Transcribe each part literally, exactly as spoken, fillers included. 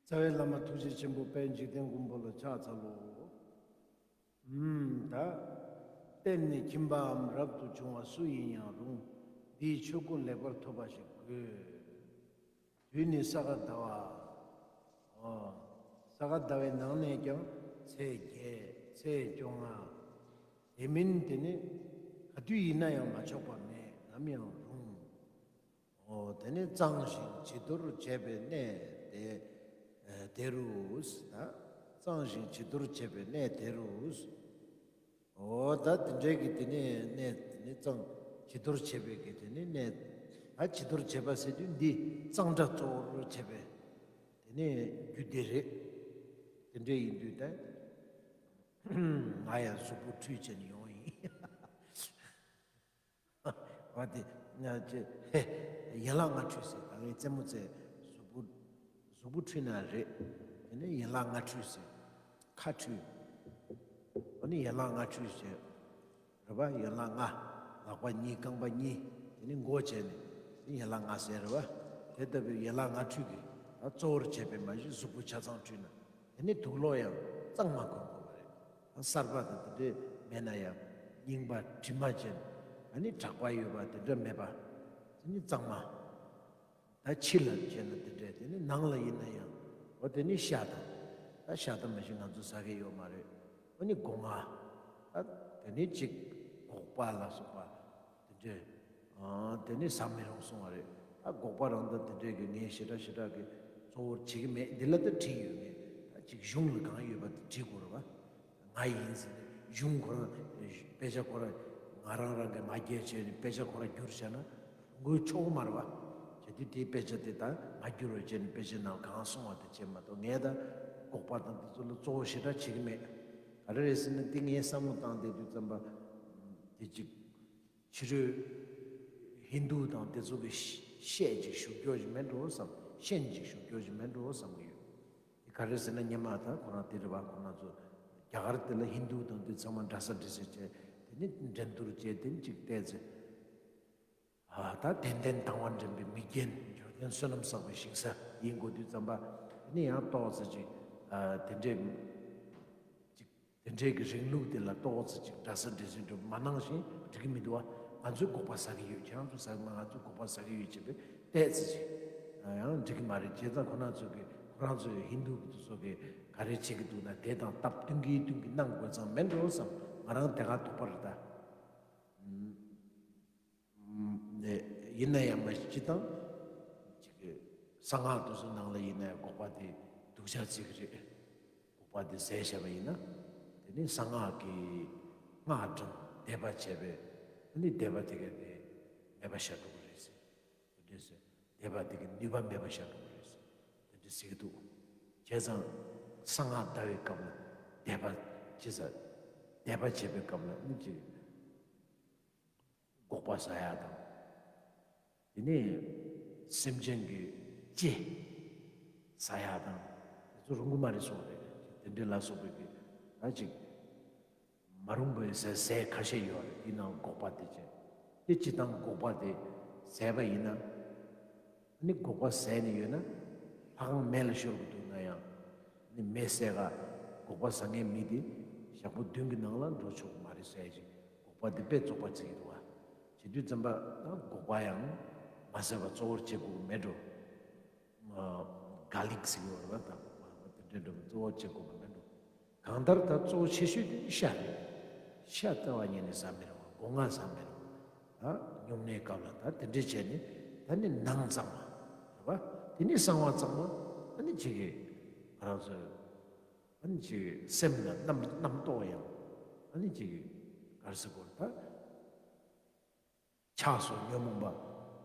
རྩ་བའི་བླ་མ་ཐུགས་རྗེ་ཆེན་པོ་དཔལ་འཇིག་རྟེན་མགོན་པོ་ལ་ཕྱག་འཚལ་ལོ། ཨུམ། ད། རྟེན་ནི་ཁྱིམ་པའམ་རབ་ཏུ་བྱུང་བ་སུ་ཡིན་ཡང་རུང་། འདིའི་ཆོས་སྐུ་ལེགས་པར་ཐོབ་པ་ཞིག་དགོས། དུས་ནི་ས་ག་ཟླ་བ། ཨོ། ས་ག་ཟླ་བའི་ནང་ནས་ཀྱང་ཚེས་བརྒྱད། ཚེས་བཅོ་ལྔ། དེ་མིན་དེ་ནི་ག་དུས་ཡིན་ན་ཡང་མ་ཆོག་པ་མེད། ནམ་ཡང་རུང་། ཨོ། དེ་ནི་གཙང་ཞིང་བྱི་དོར་བྱས་པའི་གནས་དེ། ཨ། དེ་རུ། ད། གཙང་ཞིང་བྱི་དོར་བྱས་པའི་གནས་དེ་རུ། ཨོ། ད་དེ་འདྲའི་གི་དེ་ནི་གནས་དེ་ནི་གཙང་བྱི་དོར་བྱས་པའི་གི་དེ་ནི་གནས། ད་བྱི་དོར་བྱས་པ་ཟེར་དུས་འདི་གཙང་སྦྲ་གཙོ་བོར་བྱས་པའི་དེ་ནི་རྒྱུ་དེ་རེད། དེ་འདྲའི་ཡིན་དུས་ད་ང་ཡང་གཟུགས་པོ་འཁྲུད་བྱས་ནས་ཡོང་ཡིན། བ་དེ། ཅེ། ཧེ། ཡན་ལག་ལྔ་འཁྲུད་ཟེར། ད་ངའི་རྩེད་མོ་རྩེ། གཟུགས་པོ། གཟུགས་པོ་འཁྲུད་ན་རེད། དེ་ནས་ཡན་ལག་ལྔ་འཁྲུད་ཟེར། ཁ་འཁྲུད། འོ་ནི་ཡན་ལག་ལྔ་འཁྲུད་ཟེར། རེད་པ། ཡན་ལག་ལྔ། ལག་པ་གཉིས། རྐང་པ་གཉིས། དེ་ནས་མགོ་བྱས་ནས་དེ་ཡན་ལག་ལྔ་ཟེར་རེད་པ། དེ་ལྟ་བུའི་ཡན་ལག་ལྔ་འཁྲུད་ཀྱི་ད་གཙོ་བོར་བྱས་པའི་མ་གཞི་གཟུགས་པོ་ཆ་ཚང་འཁྲུད་ན། དེ་ནས་དུག་ལོག་ཡང་གཙང་མ་གོན་དགོས་པ་རེད། ཨ། གསར་པ་དང་དེ་འདྲས་མེད་ན་ཡང་རྙིང་པ་དྲི་མ་ཅན། ཨ་ནི་དྲེག་པ་ཡོད་པ་དེ་འདྲ་མེད་པ། དེ་ནི་གཙང་མ། ད་ཕྱི་ལ་བྱས་ན་དེ་འདྲས། དེ་ནི་ནང་ལ་ཡིན་ན་ཡང་། འོ། དེ་ནི་ཤ་དང་། ད་ཤ་དང་མ་གཞི་ང་ཚོ་ཟ་གི་ཡོད་མ་རེད། འོ་ནི་སྒོ་ང་། ད་དེ་ནི་གཅིག་སྒོག་པ་ལ་སོགས་པ་དེ་འདྲས། ཨ། དེ་ནི་ཟ་མི་རུང་གསུང་བ་རེད། ད་སྒོག་པ་རང་ད་དེ་འདྲས་ཀྱི་ངས་ཞེ་དྲག་ཞེ་དྲག་གི་གཙོ་བོར་བྱེད་ཀྱི་མེད། འདི་ལ་ད་བྲིས་ཡོད། ངས་ད་ཅིག་གཞུང་ལ་གང་ཡོད་པ་དེ་བྲིས་དགོས་རེད་པ། ང་ཡིན་ཟེར་ནས་གཞུང་ཁོ་རང་། དཔེ་ཆ་ཁོ་རང་། ང་རང་རང་གི་ང་རྒྱལ་བྱས་ནས་དཔེ་ཆ་ཁོ་རང་བསྒྱུར་བྱས་ན་དགོས་ཆོག་མ་རེད་པ། བྱས་དུས་དེའི་དཔེ་ཆ་དེ་ད་ང་བསྒྱུར་བ་བྱས་ནས་དཔེ་ཆའི་ནང་གང་གསུང་བ་དེ་བྱས་མ་གཏོགས། ངས་ད་སྒོག་པ་དང་དེ་ཚོ་ལ་གཙོ་བོ་ཞེ་དྲག་བྱེད་ཀྱི་མེད། ག་རེ་རེད་ཟེར་ན། དེ་ངས་བསམ་བློ་བཏང་བསྡད་དུས་ཙམ་པ། དེ་གཅིག་ཕྱི་རོལ་ཧིན་དུ་དང་དེ་ཚོ་གི་བཤད་ཅིག་ཞུ་རྒྱུ་ཞིག་མེད་འགྲོ་བསམ། ཤན་ཅིག་ཞུ་རྒྱུ་ཞིག་མེད་འགྲོ་བསམ་གི་ཡོད། དེ་ག་རེ་ཟེར་ན། སྔོན་མ་ད་ཁོ་རང་དེ་རེད་པ། ཁོ་རང་ཚོ་རྒྱ་གར་དེ་ལ་ཧིན་དུ་དང་དེ་ཚང་མ་འདྲ་ས་འདྲ་ས་བྱས། དེ་ནི་འགྲན་བསྡུར་བྱས། དེ་ནི་ཅིག་བལྟས་ཚེ། ཨ། ད་དད་ལྡན་དང་བ་འདྲེན་པའི་མིག་རྒྱན། འབྱོར་ལྡན་བསོད་ནམས་བསགས་པའི་ཞིང་ས་ཡིན་དགོས་དུས་ཙམ་པ། དེ་ནི་ཡང་ཏོག་ཙམ་ཅིག་ཨ། དེ་འདྲའི་ཅིག་དེ་འདྲའི་གི་རིང་ལུགས་དེ་ལ་ཏོག་ཙམ་ཅིག་འདྲ་ས་འདྲ་ས་འགྲོ། མ་གནང་ཞིང་འགྲིག་གི་མི་འདུག་པ། ང་ཚོས་སྒོག་པ་ཟ་གི་ཡོད། ཁྱེད་རང་ཚོ་ཟ་གི་མ། ང་ཚོས་སྒོག་པ་ཟ་གི་ཡོད་ཅེས་པའི་བལྟས་ཚེ་ཅིག་ཡང་འགྲིག་གི་མ་རེད། བྱས་ཙང་ཁོ་རང་ཚོ་གི། ཁོ་རང་ཚོའི་ཧིན་དུ་གི་དེ་ཚོ་གི་ག་རེ་བྱེད་ཀྱི་འདུག་ན། དེ་དང་སྟབས་བསྟུན་གྱི་བསྟུན་གྱི་གནང་དགོས་ཙང་མེད་འགྲོ་བསམ། ང་རང་དེ་ག་དོགས་པ་རེད་ད། ཨུམ། ཨུམ། ནས་ཡིན་ན་ཡང་མ་གཞི་སྤྱིར་བཏང་ཅིག་གི་གསང་སྔགས་དེ་ཚོ་ནང་ལ་ཡིན་ན་ཡང་སྒོག་པ་དེ་སྡུག་ཅག་བརྩི་གི་རེད། སྒོག་པ་དེ་ཟས་བཞག་པ་ཡིན་ན། དེ་ནི་གསང་སྔགས་ཀྱི་སྔགས་བགྲངས་དད་པ་བྱས་པས། དེ་ནི་དད་པ་དེ་ག་དེ་མེད་པ་བཞག་འགྲོ་གི་རེད་ཟེར། དེ་འདྲས་ཟེར། དད་པ་དེ་གི་ནུས་པ་མེད་པ་བཞག་འགྲོ་གི་རེད་ཟེར། དེ་འདྲས་ཟེར་གི་འདུག་བྱས་ཙང་གསང་སྔགས་བཟླ་བའི་སྐབས་ལ་དད་པ་བྱེད་ས། དད་པ་བྱེད་པའི་སྐབས་ལ་ནི་ཅིག་སྒོག་པ་ཟ་ཡག་དང་། དེ་ནས་སེམས་ཅན་གྱི་ལྕེ་ཟ་ཡག་དང་། དེ་ཚོ་རུང་གི་མ་རེད་གསུངས་པ་རེད། དེ་འདྲ་ལ་སོགས་པའི་གི་ད་ཅིག་མ་རུང་བའི་ཟས་ཟས་ཁ་ཤས་ཡོད་རེད། དེའི་ནང་སྒོག་པ་དེ་བྱས། དེ་སྤྱིར་བཏང་སྒོག་པ་དེ་ཟས་པ་ཡིན་ན། ཨ་ནི་སྒོག་པ་ཟས་ནས་ཡོད་ན་ལྷ་ཁང་མེ་ལ་ཤོར་གི་འདུག་ན་ཡང་། ཨ་ནི་མེ་བསད་ག་སྒོག་པ་ཟ་མཁན་མི་དེ་ཞག་པོ་བདུན་གྱི་ནང་ལ་འགྲོ་ཆོག་གི་མ་རེད་ཟེར་ཡ་ཅིག་སྒོག་པ་དེ་དཔེ་བཙོག་པ་བརྩི་གི་འདུག་བ། བྱེད་དུས་ཙམ་པ་ན་སྒོག་པ་ཡང་མ་ཟས་པ་གཙོ་བོར་བྱེད་དགོས་ཀྱི་མེད་འགྲོ། ཨ། གྷར་ལིག་ཟེར་གྱི་ཡོད་རེད་པ། ད་སྒོག་པ་དེ་འདྲ་འདྲ་པོ་གཙོ་བོར་བྱེད་དགོས་ཀྱི་མེད་འགྲོ། གང་ལྟར་ད་གཙོ་བོ་ཆེ་ཤོས་དེ་ཤ་རེད། ཤ་རྩ་བ་ཉིད་ནས་ཟ་མི་རུང་བ། སྒོ་ང་ཟ་མི་རུང་བ། ད་སྨྱུང་གནས་སྐབས་ལ་ད་དེ་འདྲས་བྱས་ནས། ད་ནི་ནང་གཙང་མ་རེད་པ། དེ་ནི་གསང་བ་གཙང་མ། ཨ་ནི་ཅིག་གི་ང་རང་ཚོའི། ཨ་ནི་ཅིག་སེམས་ལ་རྣམ་རྣམ་རྟོག་ཡང་། ཨ་ནི་ཅིག་གི་ག་རེ་ཟེར་དགོས་རེད་ད། ཆགས་སོགས་ཉོན་མོངས་པ།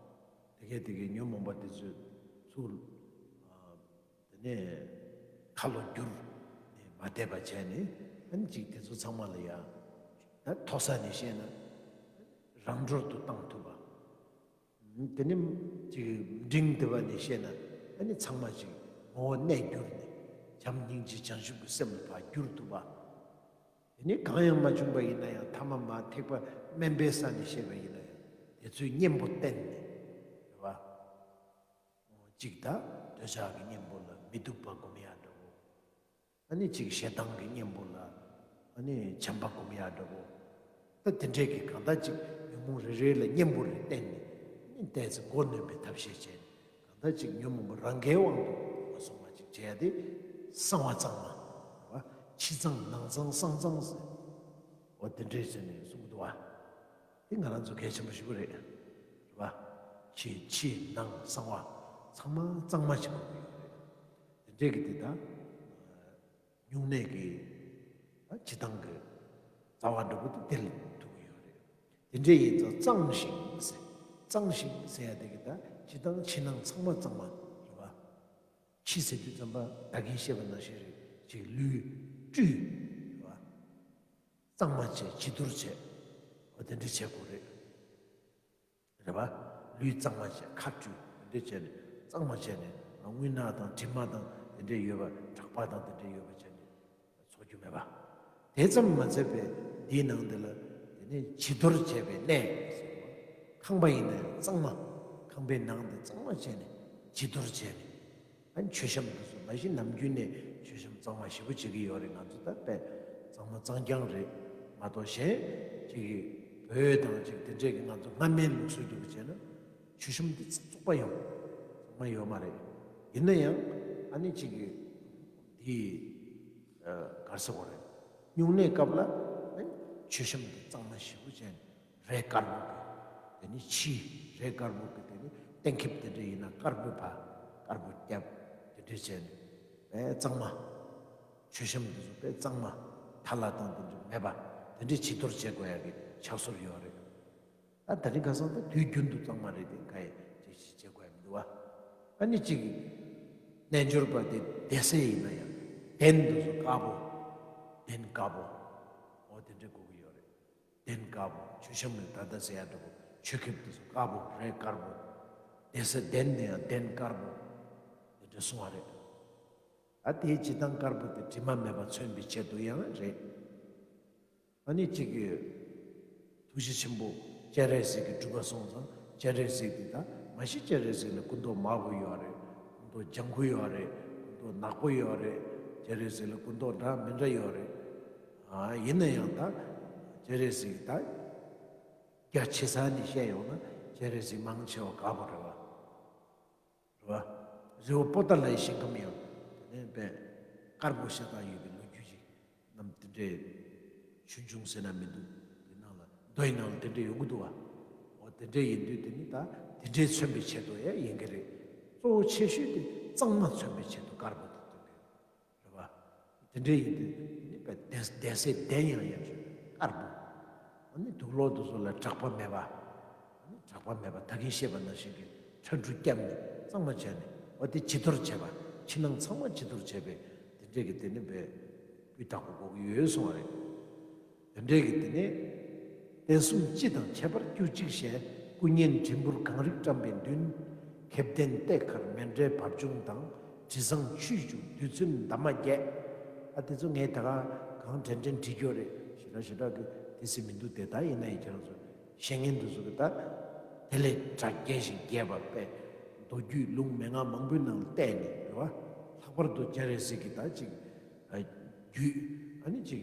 དེ་གས་དེ་གས་ཉོན་མོངས་པ་དེ་ཚོས་ཚུར། ཨ། དེ་ནས་ཁ་ལོ་བསྒྱུར་ནས་མ་བསྡད་པ་བྱས་ནས། ཨ་ནི་ཅིག་དེ་ཚོ་ཚང་མ་ལ་ཡང་ད་མཐོ་ས་ནས་བཤད་ན་རང་གྲོལ་དུ་བཏང་ཐུབ་པ། དེ་ནས་ཅིག་འབྲིང་བསྡུས་པ་ནས་བཤད་ན། ཨ་ནི་ཚང་མ་ཅིག་ངོ་བོ་གནས་བསྒྱུར་ནས་བྱམས་སྙིང་རྗེ་བྱང་ཆུབ་ཀྱི་སེམས་ལ་ཕར་བསྒྱུར་ཐུབ་པ། དེ་ནས་གང་ཡང་མ་བྱུང་བ་ཡིན་ན་ཡང་། ཐ་མ་མར་ཐེག་པ་དམན་པའི་ས་ནས་བཤད་པ་ཡིན་ན་ཡང་། དེ་ཚོའི་གཉེན་པོ་བསྟེན་ནས། རེད་པ། གཅིག་ད་ འདོད་ཆགས་ཀྱི་གཉེན་པོ་ལ་མི་སྡུག་པ་སྒོམ་ཡག་འདྲ་བོ། ཨ་ནི་ཅིག་ཞེ་སྡང་གི་གཉེན་པོ་ལ་ཨ་ནི་བྱམས་པ་སྒོམ་ཡག་འདྲ་བོ། ད་དེ་འདྲས་ཀྱི་གང་ལྟར་ཅིག་ཉོན་མོངས་རེ་རེ་ལ་གཉེན་པོ་རེ་བསྟེན་ནས་ཨ་ནི་བལྟས་ཚེ་མགོ་གནོན་པའི་ཐབས་ཤེས་བྱས་ནས་གང་ལྟར་ཅིག་ཉོན་མོངས་པ་རང་གའི་དབང་དུ་མ་སོང་བ་ཅིག་བྱས་ཏེ་གསང་བ་གཙང་མ། རེད་བ། ཕྱི་གཙང་ནང་གཙང་གསང་གཙང་ཟེར། འོ་དེ་འདྲས་བྱས་ནས་གསུང་གི་འདུག་བ། དེ་ང་རང་ཚོ་གལ་ཆེན་པོ་ཞིག་རེད། རེད་བ། ཕྱི་ཕྱི་ནང་གསང་བ་ཚང་མ་གཙང་མ་ཞིག་དགོས་ཀྱི་ཡོད་རེད། དེ་འདྲས་ཀྱི་དེ་དག་སྨྱུང་གནས་ཀྱི་ད་སྤྱི་བཏང་གི་རྩ་བ་འདྲ་པོ་དེ་དེ་ལ་ཐུག་གི་ཡོད་རེད། དེ་འདྲས་ཡིན་ཙང་གཙང་ཞིང་ཟེར། གཙང་ཞིང་ཟེར་ཡ་དེ་གི་ད་སྤྱི་བཏང་ཕྱི་ནང་ཚང་མ་གཙང་མ་རེད་བ། ཕྱི་ཟེར་དུས་ཙམ་པ་ད་གིན་བཤད་པ་ནང་བཞིན་རེད་ཅིག་ལུས་སྤྲུལ་རེད་བ། གཙང་མ་བྱས་བྱི་དོར་བྱས། འོ་དེ་འདྲས་བྱེད་དགོས་རེད། རེད་པ། ལུས་གཙང་མ་བྱས་ཁ་བཀྲུས་དེ་འདྲས་བྱས་ནས་གཙང་མ་བྱས་ནས་རྔུལ་ནག་དང་དྲི་མ་དང་དེ་འདྲས་ཡོད་པ་བྲག་པ་དང་དེ་འདྲས་ཡོད་པ་བྱས་ནས་ཚོགས་རྒྱུ་མེད་པ། དེ་ཙམ་མ་ཚད་པའི་འདིའི་ནང་དེ་ལ་དེ་ནས་བྱི་དོར་བྱས་པའི་གནས། ཁང་པ་ཡིན་ན་ཡང་གཙང་མ། ཁང་པའི་ནང་དེ་གཙང་མ་བྱས་ནས་བྱི་དོར་བྱས་ནས། ཨ་ནི་མཆོད་བཤམས་འདི་ཚོ་མ་གཞི་ནམ་རྒྱུན་ནས་མཆོད་བཤམས་གཙང་མ་ཞེ་པོ་བྱེད་ཀྱི་ཡོད་རེད། ང་ཚོ་ད་དཔེ་གཙང་མ་གཙང་རྐྱང་རེད་མ་གཏོགས་གཞན་ཅིག་གི་བོད་དང་ཅིག་དེ་འདྲས་ཀྱི་ང་ཚོ་སྔ་མའི་ལུགས་སྲོལ་འདུག་བྱས་ན་མཆོད་བཤམས་འདི་བཙུགས་པ་ཡང་གཙང་མ་ཡོད་མ་རེད། ཡིན་ན་ཡང་ཨ་ནི་ཅིག་གི་འདི་གར་ས་གོ་རེད། སྨྱུང་གནས་སྐབས་ལ་ཨ་ནི་མཆོད་བཤམས་འདི་གཙང་མ་ཞེ་པོ་བྱས་ནས། རས་དཀར་པོ་གི་དེ་ནི་ཕྱི། རས་དཀར་པོ་གི་དེ་ནི་གཏན་ཁེབས་དེ་འདྲ་ཡིན་ན་དཀར་པོའི་བ། དཀར་པོ་རྒྱབ་དེ་འདྲ་བྱས་ནས་དཔེ་གཙང་མ། མཆོད་བཤམས་འདི་ཚོ་དཔེ་གཙང་མ། ཐལ་བ་དང་དེ་འདྲ་མེད་པ་དེ་འདྲ་བྱི་དོར་བྱེད་དགོས་ཡ་གི་ཕྱག་སྲོལ་ཡོད་རེད། ད་ད་རིང་ཁ་སང་ད་དུས་རྒྱུན་དུ་གཙང་མ་རེད་དེ་ག་ཡི་བྱེད་ཤི་བྱེད་དགོས་ཡ་མི་འདུག་བ། ཨ་ནི་གཅིག་རྣལ་འབྱོར་པ་དེ་སྡེ་སྲིད་ཡིན་ན་ཡང་གདན་འདི་ཚོ་དཀར་པོ། གདན་དཀར་པོ། འོ་དེ་འདྲ་དགོས་ཀྱི་ཡོད་རེད། གདན་དཀར་པོ། མཆོད་བཤམས་ནི་ད་ལྟ་ཟེར་ཡ་འདྲ་པོ། མཆོད་ཁེབས་དེ་ཚོ་དཀར་པོ། རས་དཀར་པོ། སྡེ་སྲིད་གདན་དེ་ཡང་གདན་དཀར་པོ། དེ་འདྲ་གསུང་བ་རེད། ད་དེའི་སྤྱི་བཏང་དཀར་པོ་དེ་དྲི་མ་མེད་པ་མཚོན་པའི་ཆེད་དུ་ཡང་རེད། ཨ་ནི་གཅིག་གིས་ཐུགས་རྗེ་ཆེན་པོ་སྤྱན་རས་གཟིགས་ཀྱི་སྒྲུབ་པ་སོང་ཙང་སྤྱན་རས་གཟིགས་དེ་དག་མ་གཞི་སྤྱན་རས་གཟིགས་ལ་སྐུ་མདོག་དམར་པོ་ཡོད་རེད། སྐུ་མདོག་ལྗང་ཁུ་ཡོད་རེད། སྐུ་མདོག་ནག་པོ་ཡོད་རེད། སྤྱན་རས་གཟིགས་ལ་སྐུ་མདོག་འདྲ་མི་འདྲ་ཡོད་རེད། ཨ་ཡིན་ན་ཡང་ད་སྤྱན་རས་གཟིགས་ད་རྒྱ་ཆེ་ས་ནས་བཤད་ཡོང་ན་སྤྱན་རས་གཟིགས་མང་ཆེ་བ་དཀར་པོ་རེད་བ། རེད་བ། རི་བོ་པོ་ཏ་ལའི་ཞིང་ཁམས་ཡང་དེ་ནས་དཔེ་དཀར་པོ་ཤ་སྟག་ཡོད་པའི་ལོ་རྒྱུས་ཤིག་ནམ་དེ་འདྲའི་ཆོས་འབྱུང་ཟེར་ན་མི་འདུག་དེ་ནང་ལ་མདོ་ཡི་ནང་ལ་དེ་འདྲ་ཡོང་གི་འདུག་བ། འོ་དེ་འདྲ་ཡིན་དུས་དེ་ནི་ད་དེ་འདྲའི་མཚོན་པའི་ཆེད་དུ་ཡང་ཡིན་གྱི་རེད། གཙོ་བོ་ཆེ་ཤོས་དེ་གཙང་མ་མཚོན་པའི་ཆེད་དུ་དཀར་པོ་དེ་སྟོན་གྱི་རེད། རེད་བ། དེ་འདྲ་ཡིན་དུས་ནི་བདེ་བདེ་གསལ་ལྡན་ཡང་ཡང་དཀར་པོ། ཨ་ནི་དུག་ལོག་དེ་ཚོ་ལ་གྲགས་པ་མེད་པ། ཨ་ནི་གྲགས་པ་མེད་པ་ད་གིན་བཤད་པ་ནང་བཞིན་གྱི་ཁྲ་འབྲུ་བརྒྱབ་ནས་གཙང་མ་བྱས་ནས་འོ་དེ་བྱི་དོར་བྱས་པ་ཕྱི་ནང་ཚང་མ་བྱི་དོར་བྱས་པའི་དེ་འདྲས་ཀྱི་དེ་ནི་བའི་སྤུས་དག་པོ་དགོས་ཀྱི་ཡོད་གསུང་བ་རེད། དེ་འདྲས་ཀྱི་དེ་ནས་རྟེན་གསུམ་སྤྱི་དང་ཁྱད་པར་གྱུར་ཅིག་ཞེས། སྐུ་བརྙན་བྲིས་འབུར་གང་རིགས་བཀྲམ་པའི་མདུན། ཁེབས་ལྡན་ལྟེ་མཁར་མཎྜལ་བབ་ཆུང་དང་། དྲི་བཟང་ཆུས་བྱུགས་རྡུལ་ཚོན་འདབ་མ་བརྒྱད། ཨ་དེ་ཚོ་ངས་ད་ག་གང་དྲན་དྲན་བྲིས་རྒྱུ་རེད། ཞེ་དྲག་ཞེ་དྲག་གི་དེ་སྲིད་མི་འདུག་དེ་ད་ཡིན་ན་ཡིན་ཁྱེད་རང་ཚོ་བཤད་མཁན་དེ་ཚོ་གི་ད་དེ་ལས་གྲགས་རྒྱས་ཤིང་རྒྱས་པ་དཔེ་མདོ་རྒྱུད་ལུང་མན་ངག་མང་པོའི་ནང་ལ་བལྟས་ནས་རེད་བ། ལྷག་པར་དུ་སྤྱན་རས་གཟིགས་ཀྱི་ད་ཅིག་རྒྱུད་ཨ་ནི་ཅིག་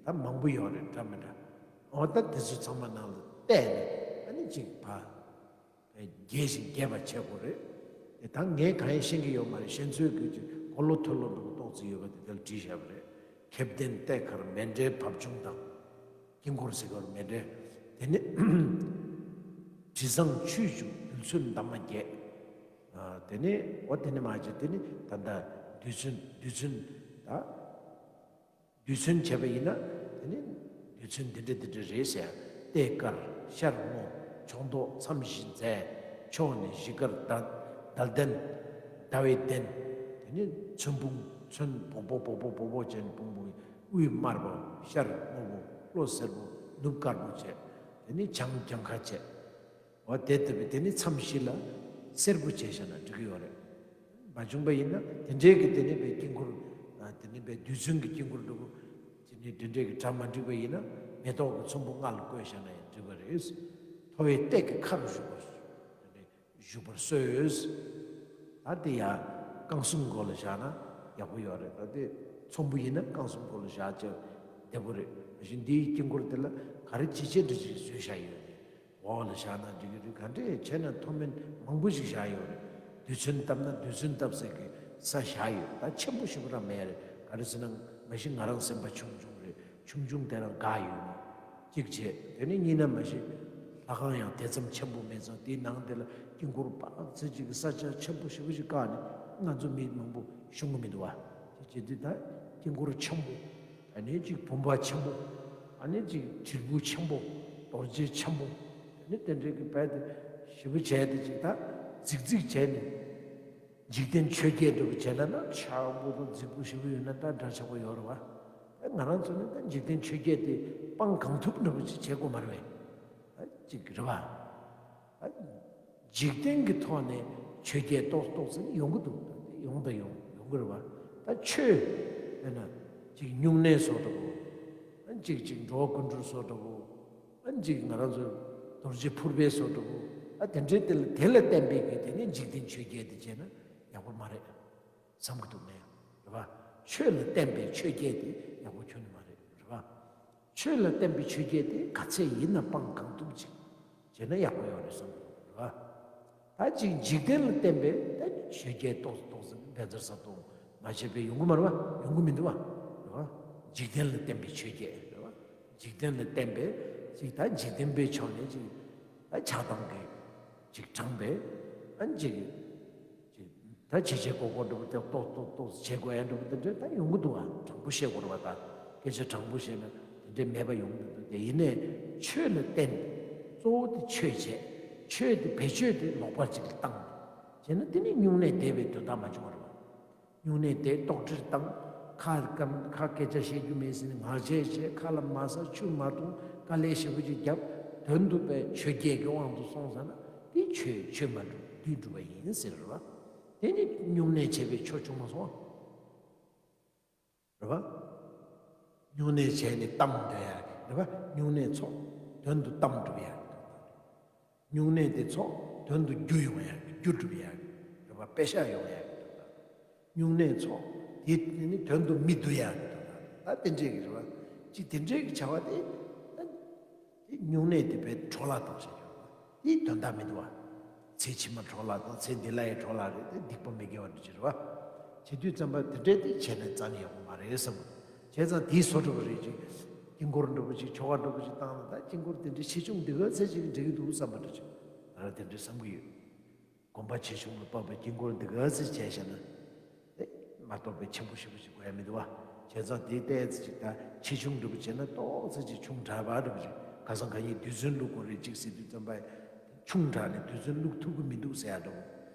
ད་མང་པོ་ཡོད་རེད་འདྲ་མི་འདྲ། འོ་ད་དེ་ཚོ་ཚང་མ་ནང་ལ་བལྟས་ནས་ཨ་ནི་ཅིག་ཕ་རྒྱས་ཤིང་རྒྱས་པ་བྱེད་དགོས་རེད། དེ་ད་ངས་གང་ཡང་ཤེས་ཀྱི་ཡོད་མ་རེད། གཞན་ཚོས་གི་ཅིག་གོ་ལོ་ཐོས་ལོ་འདུག་ཏོག་ཙི་ཡོད་པ་དེ་དེར་བྲིས་བཞག་པ་རེད། ཁེབས་ལྡན་ལྟེ་མཁར་མཎྜལ་བབ་ཆུང་དང་། དཀྱིལ་འཁོར་ཟེར་བར་མཎྜལ། དེ་ནི་དྲི་བཟང་ཆུས་བྱུགས་རྡུལ་ཚོན་འདབ་མ་བརྒྱད། དེ་ནི་འོ་དེ་ནི་མ་བྱེད་དེ་ནི་ད་ལྟ་རྡུལ་ཚོན་རྡུལ་ཚོན་ད། རྡུལ་ཚོན་བྱས་པ་ཡིན་ན་དེ་ནི་རྡུལ་ཚོན་འདི་འདྲ་འདི་འདྲ་རེད་ཟེར། ལྟེ་དཀར་ཤར་སྔོ་ཕྱོགས་མདོག་མཚམས་བཞི་མཛེས། ཕྱོགས་ནི་བཞི་དཀར་ཟླ་ཟླ་ལྡན་ཟླ་བའི་གདན། དེ་ནི་ཚོན་སྤུངས་ཚོན་སྦོག་སྦོག་སྦོག་སྦོག་སྦོག་སྦོག་བྱས་ནས་སྤུངས་སྤུངས། དབུས་དམར་པོ་ཤར་སྔོ་པོ་ལྷོ་སེར་པོ་ནུབ་དཀར་པོ་བྱས། དེ་ནི་བྱང་གྱངས་ཁ་བྱས། འོ་དེ་ལྟ་བུའི་དེ་ནི་མཚམས་བཞི་ལ་སེར་པོ་བྱས་བཞག་ན་འགྲིག་གི་ཡོད་རེད། མ་བྱུང་པ་ཡིན་ན་དེ་འདྲའི་གི་དེ་ནི་བའི་དཀྱིལ་འཁོར། དེ་ནི་བའི་རྡུལ་ཚོན་གྱི་དཀྱིལ་འཁོར་འདྲ་པོ། དེ་ནི་དེ་འདྲའི་གི་གྲ་མ་འགྲིག་པ་ཡིན་ན་མེ་ཏོག་གི་ཚོམ་བུ་ལྔ་ལ་བཀོད་བཞག་ན་ཡང་འགྲིག་པ་རེད། མཐོ་བའི་སྟེགས་ཀྱི་ཁར་བཞུགས་པར་དེ་ནི་བཞུགས་པར་གསོལ། ད་དེ་ཡང་ རྐང་གསུམ་སྒོ་ལ་བཞག་ན་ཡག་པོ་ཡོད་རེད། ད་དེ་ཚོམ་བུ་ཡིན་ན་རྐང་གསུམ་སྒོ་ལ་བཞག་བྱས་བདེ་པོ་རེད། མ་གཞི་འདིའི་དཀྱིལ་འཁོར་དེ་ལ་ག་རེ་ཇི་བྱེད་འདྲ་ཅིག་བཟོས་བཞག་ཡོད་རེད། འོག་ལ་བཞག་ན་འགྲིག་གི་རེད། ག་འདྲས་བྱས་ན་མཐོ་དམན་མང་པོ་ཞིག་བཞག་ཡོད་རེད། རྡུལ་ཚོན་བཏབ་ན་རྡུལ་ཚོན་བཏབ་སའི་གི་ས་བཞག་ཡོད། ད་ཆེན་པོ་ཞེ་པོ་རང་མེད་རེད། ག་རེ་ཟེར་ན་མ་གཞི་ང་རང་སེམས་པ་ཆུང་ཆུང་རེད། ཆུང་ཆུང་དེ་རང་དགའ་ཡོད་ནི་གཅིག་བྱས། དེ་ནས་གཉིས་ན་མ་གཞི་ལྷ་ཁང་ཡང་དེ་ཙམ་ཆེན་པོ་མེད་ཙང་དེའི་ནང་དེ་ལ་དཀྱིལ་འཁོར་དཔག་ཚད་ཅིག་གི་ས་ཆ་ཆེན་པོ་ཞེ་པོ་ཞིག་བཀག་ནས་ང་ཚོ་མི་མང་པོ་ཤོང་གི་མི་འདུག་བ། དེ་བྱེད་དུས་ད་དཀྱིལ་འཁོར་ཆེན་པོ། ཨ་ནི་གཅིག་བུམ་པ་ཆེན་པོ། ཨ་ནི་གཅིག་དྲིལ་བུ་ཆེན་པོ། རྡོ་རྗེ་ཆེན་པོ། ཨ་ནི་དེ་འདྲའི་གི་རྦད་དེ་ཞེ་པོ་བྱས་ཏེ་ཅིག་ད་རྫིག་རྫིག་བྱས་ནས་འཇིག་རྟེན་ཆོས་བརྒྱད་འདྲ་པོ་བྱས་ན་ན་ཆགས་པོ་དང་རྫིག་པོ་ཞེ་པོ་ཡོད་ན་ད་འདྲ་ཆགས་པོ་ཡོད་རེད་བ། ད་ང་རང་ཚོ་ནི་ད་འཇིག་རྟེན་ཆོས་བརྒྱད་དེ་སྤང་གང་ཐུབ་འདྲ་པོ་ཅིག་བྱེད་དགོས་མ་རེད་བས། ད་ཅིག་རེད་བ། ད་འཇིག་རྟེན་གྱི་ཐོག་ནས་ཆོས་བརྒྱད་ཏོག་ཏོག་ཙམ་ཡོང་གི་འདུག་ད་ཡོང་ད་ཡོང་ཡོང་གི་རེད་བ། ད་ཆོས་དཔེར་ན་ཅིག་སྨྱུང་གནས་བཟོ་འདྲ་པོ། ཨ་ཅིག་ཅིག་འགྲོ་བ་ཀུན་འགྲུལ་བཟོ་འདྲ་པོ། ཨ་ཅིག་ང་རང་ཚོ་རྡོ་རྗེ་ཕུར་པའི་བཟོ་འདྲ་པོ། ཨ་དེ་འདྲའི་དེ་ལ་དེ་ལ་བརྟེན་པའི་གི་དེ་ནས་འཇིག་རྟེན་ཆོས་བརྒྱད་དེ་བྱས་ན་ཡག་པོ་མ་རེད་བསམ་གི་འདུག་ངས། རེད་བ། ཆོས་ལ་བརྟེན་པའི་ཆོས་བརྒྱད་དེ་ཡག་པོ་ཁྱོན་ནས་མ་རེད། རེད་བ། ཆོས་ལ་བརྟེན་པའི་ཆོས་བརྒྱད་དེ་ག་ཚད་ཡིན་ན་སྤང་གང་ཐུབ་ཅིག་བྱས་ན་ཡག་པོ་ཡོད་རེད་བསམ་གི་འདུག་རེད་བ། ད་ཅིག་འཇིག་རྟེན་ལ་བརྟེན་པའི་ད་ཆོས་བརྒྱད་ཏོག་ཙམ་ཏོག་ཙམ་བཛྲ་ས་ཏོག་མ་བྱས་པའི་ཡོང་གི་མ་རེད་བ། ཡོང་གི་མི་འདུག་བ། རེད་བ། འཇིག་རྟེན་ལ་བརྟེན་པའི་ཆོས་བརྒྱད་རེད་བ། འཇིག་རྟེན་ལ་བརྟེན་པའི་ཅིག་ད་འཇིག་རྟེན་པའི་ཕྱོགས་ནས་ཅིག་ད་ཆགས་སྡང་གི་ཅིག་དྲངས་པའི་ཨ་ཅིག་ཅིག་ད་བྱེད་བྱེད་དགོས་དགོས་འདྲ་པོ་དེ་ཏོག་ཏོག་ཏོག་བྱེད་དགོས་ཡ་འདྲ་པོ་དེ་འདྲ་ད་ཡོང་གི་འདུག་བ། དྲང་པོ་བཤད་དགོས་རེད་བ། ད་སྐད་ཆ་དྲང་པོ་བཤད་ན་དེ་འདྲའི་མེད་པ་ཡོང་གི་འདུག་དེ་ཡིན་ནའི་ཆོས་ལ་བརྟེན། གཙོ་བོ་དེ་ཆོས་བྱས། ཆོས་དེ་བེད་སྤྱོད་དེ་ལོག་པ་ཅིག་ལ་བཏང་བྱས་ན་དེ་ནི་སྨྱུང་གནས་འདས་པའི་དོན་དག་མ་བྱུང་བ་རེད་བ། སྨྱུང་གནས་དེ་ལྟོགས་གྲིར་བཏང་། ཁ་སྐམ་ཁ་སྐད་ཆ་བཤད་རྒྱུ་མེད་ཟེར་ནས་ངར་འཇལ་བྱས། ཁ་ལ་མ་ཟ་ཆུ་མ་འཐུང་། དཀའ་ལས་ཞེ་པོ་ཅིག་བརྒྱབ། དོན་དུ་པའི་ཆོས་བརྒྱད་ཀྱི་དབང་དུ་སོང་ཙ་ན་དེ་ཆོས་ཆོས་མ་གྲུབ་བདུད་གྲུབ་པ་ཡིན་ཟེར་རེད་བ། དེ་ནི་སྨྱུང་གནས་བྱས་པའི་ཆོས་བྱུང་མ་སོང་། རེད་བ། སྨྱུང་གནས་བྱས་ནས་གཏམ་འདོན་ཡག་གི་རེད་བ། སྨྱུང་གནས་ཚོགས་དོན་དུ་གཏམ་སྒྲུབ་ཡག་གི། སྨྱུང་གནས་དེ་ཚོགས་དོན་དུ་རྒྱུ་ཡོང་ཡག་གི། རྒྱུ་སྒྲུབ་ཡག་གི་རེད་བ། དཔེ་ཆ་ཡོང་ཡག་གི་རེད་བ། སྨྱུང་གནས་ཚོགས་དེ་ནི་དོན་དུ་མི་བསྡུ་ཡག་གི་རེད་བ། ད་དེ་འདྲས་ཀྱི་རེད་བ། ཅིག་དེ་འདྲས་ཀྱི་བྱ་བ་དེ། དེ་སྨྱུང་གནས་དེ་བས་འཕྲོ་བརླག་བཏང་བྱས་ཡོད་པ། དེའི་དོན་དག་མི་འདུག་བ། ཚེ་ཕྱི་མ་འཕྲོ་བརླག་དང་ཚེ་འདི་ལ་ཡང་འཕྲོ་བརླག་རེད་དེ། སྡིག་པ་མི་དགེ་བ་འདྲ་ཅིག་རེད་བ། བྱེད་དུས་ཙམ་པ་དེ་འདྲས་དེ་བྱས་ན་རྩ་ནས་ཡག་པོ་མ་རེད་བསམ་གི་འདུག་བྱས་ཙང་དེའི་བཟོ་འདྲ་པོ་རེད་ཅིག་དཀྱིལ་འཁོར་འདྲ་པོ་ཅིག་ཆོ་ག་འདྲ་པོ་ཅིག་བཏང་ན་ད་དཀྱིལ་འཁོར་དེ་འདྲའི་ཆེ་ཆུང་འདི་ག་ཚད་ཅིག་འགྲིག་གི་འདུག་བསམ་པ་འདྲ་ཅིག་ང་རང་དེ་འདྲས་བསམ་གི་ཡོད། དགོན་པ་ཆེ་ཆུང་ལ་དཔག་པའི་དཀྱིལ་འཁོར་འདི་ག་ཚོད་བྱས་བཞག་ན། ཨེ། མ་གཏོགས་པའི་ཆེན་པོ་ཞེ་པོ་ཞིག་དགོས་ཡ་མི་འདུག་བ། བྱས་ཙང་དེའི་ཏོག་ཙམ་ཅིག་ད་ཆེ་ཆུང་འདྲ་པོ་བྱས་ན་ཏོག་ཙམ་ཅིག་ཆུང་དྲགས་པ་འདྲ་པོ་ཅིག་ཁ་སང་ག་ཡིན་རྡུལ་ཚོན་བླུག་དགོས་རེད་ཅིག་ཟེར་དུས་ཙམ་པ་ཆུང་དྲགས་ནས་རྡུལ་ཚོན་བླུག་ཐུབ་ཀྱི་མི་འདུག་ཟེར་ཡ་འདྲ་པོ།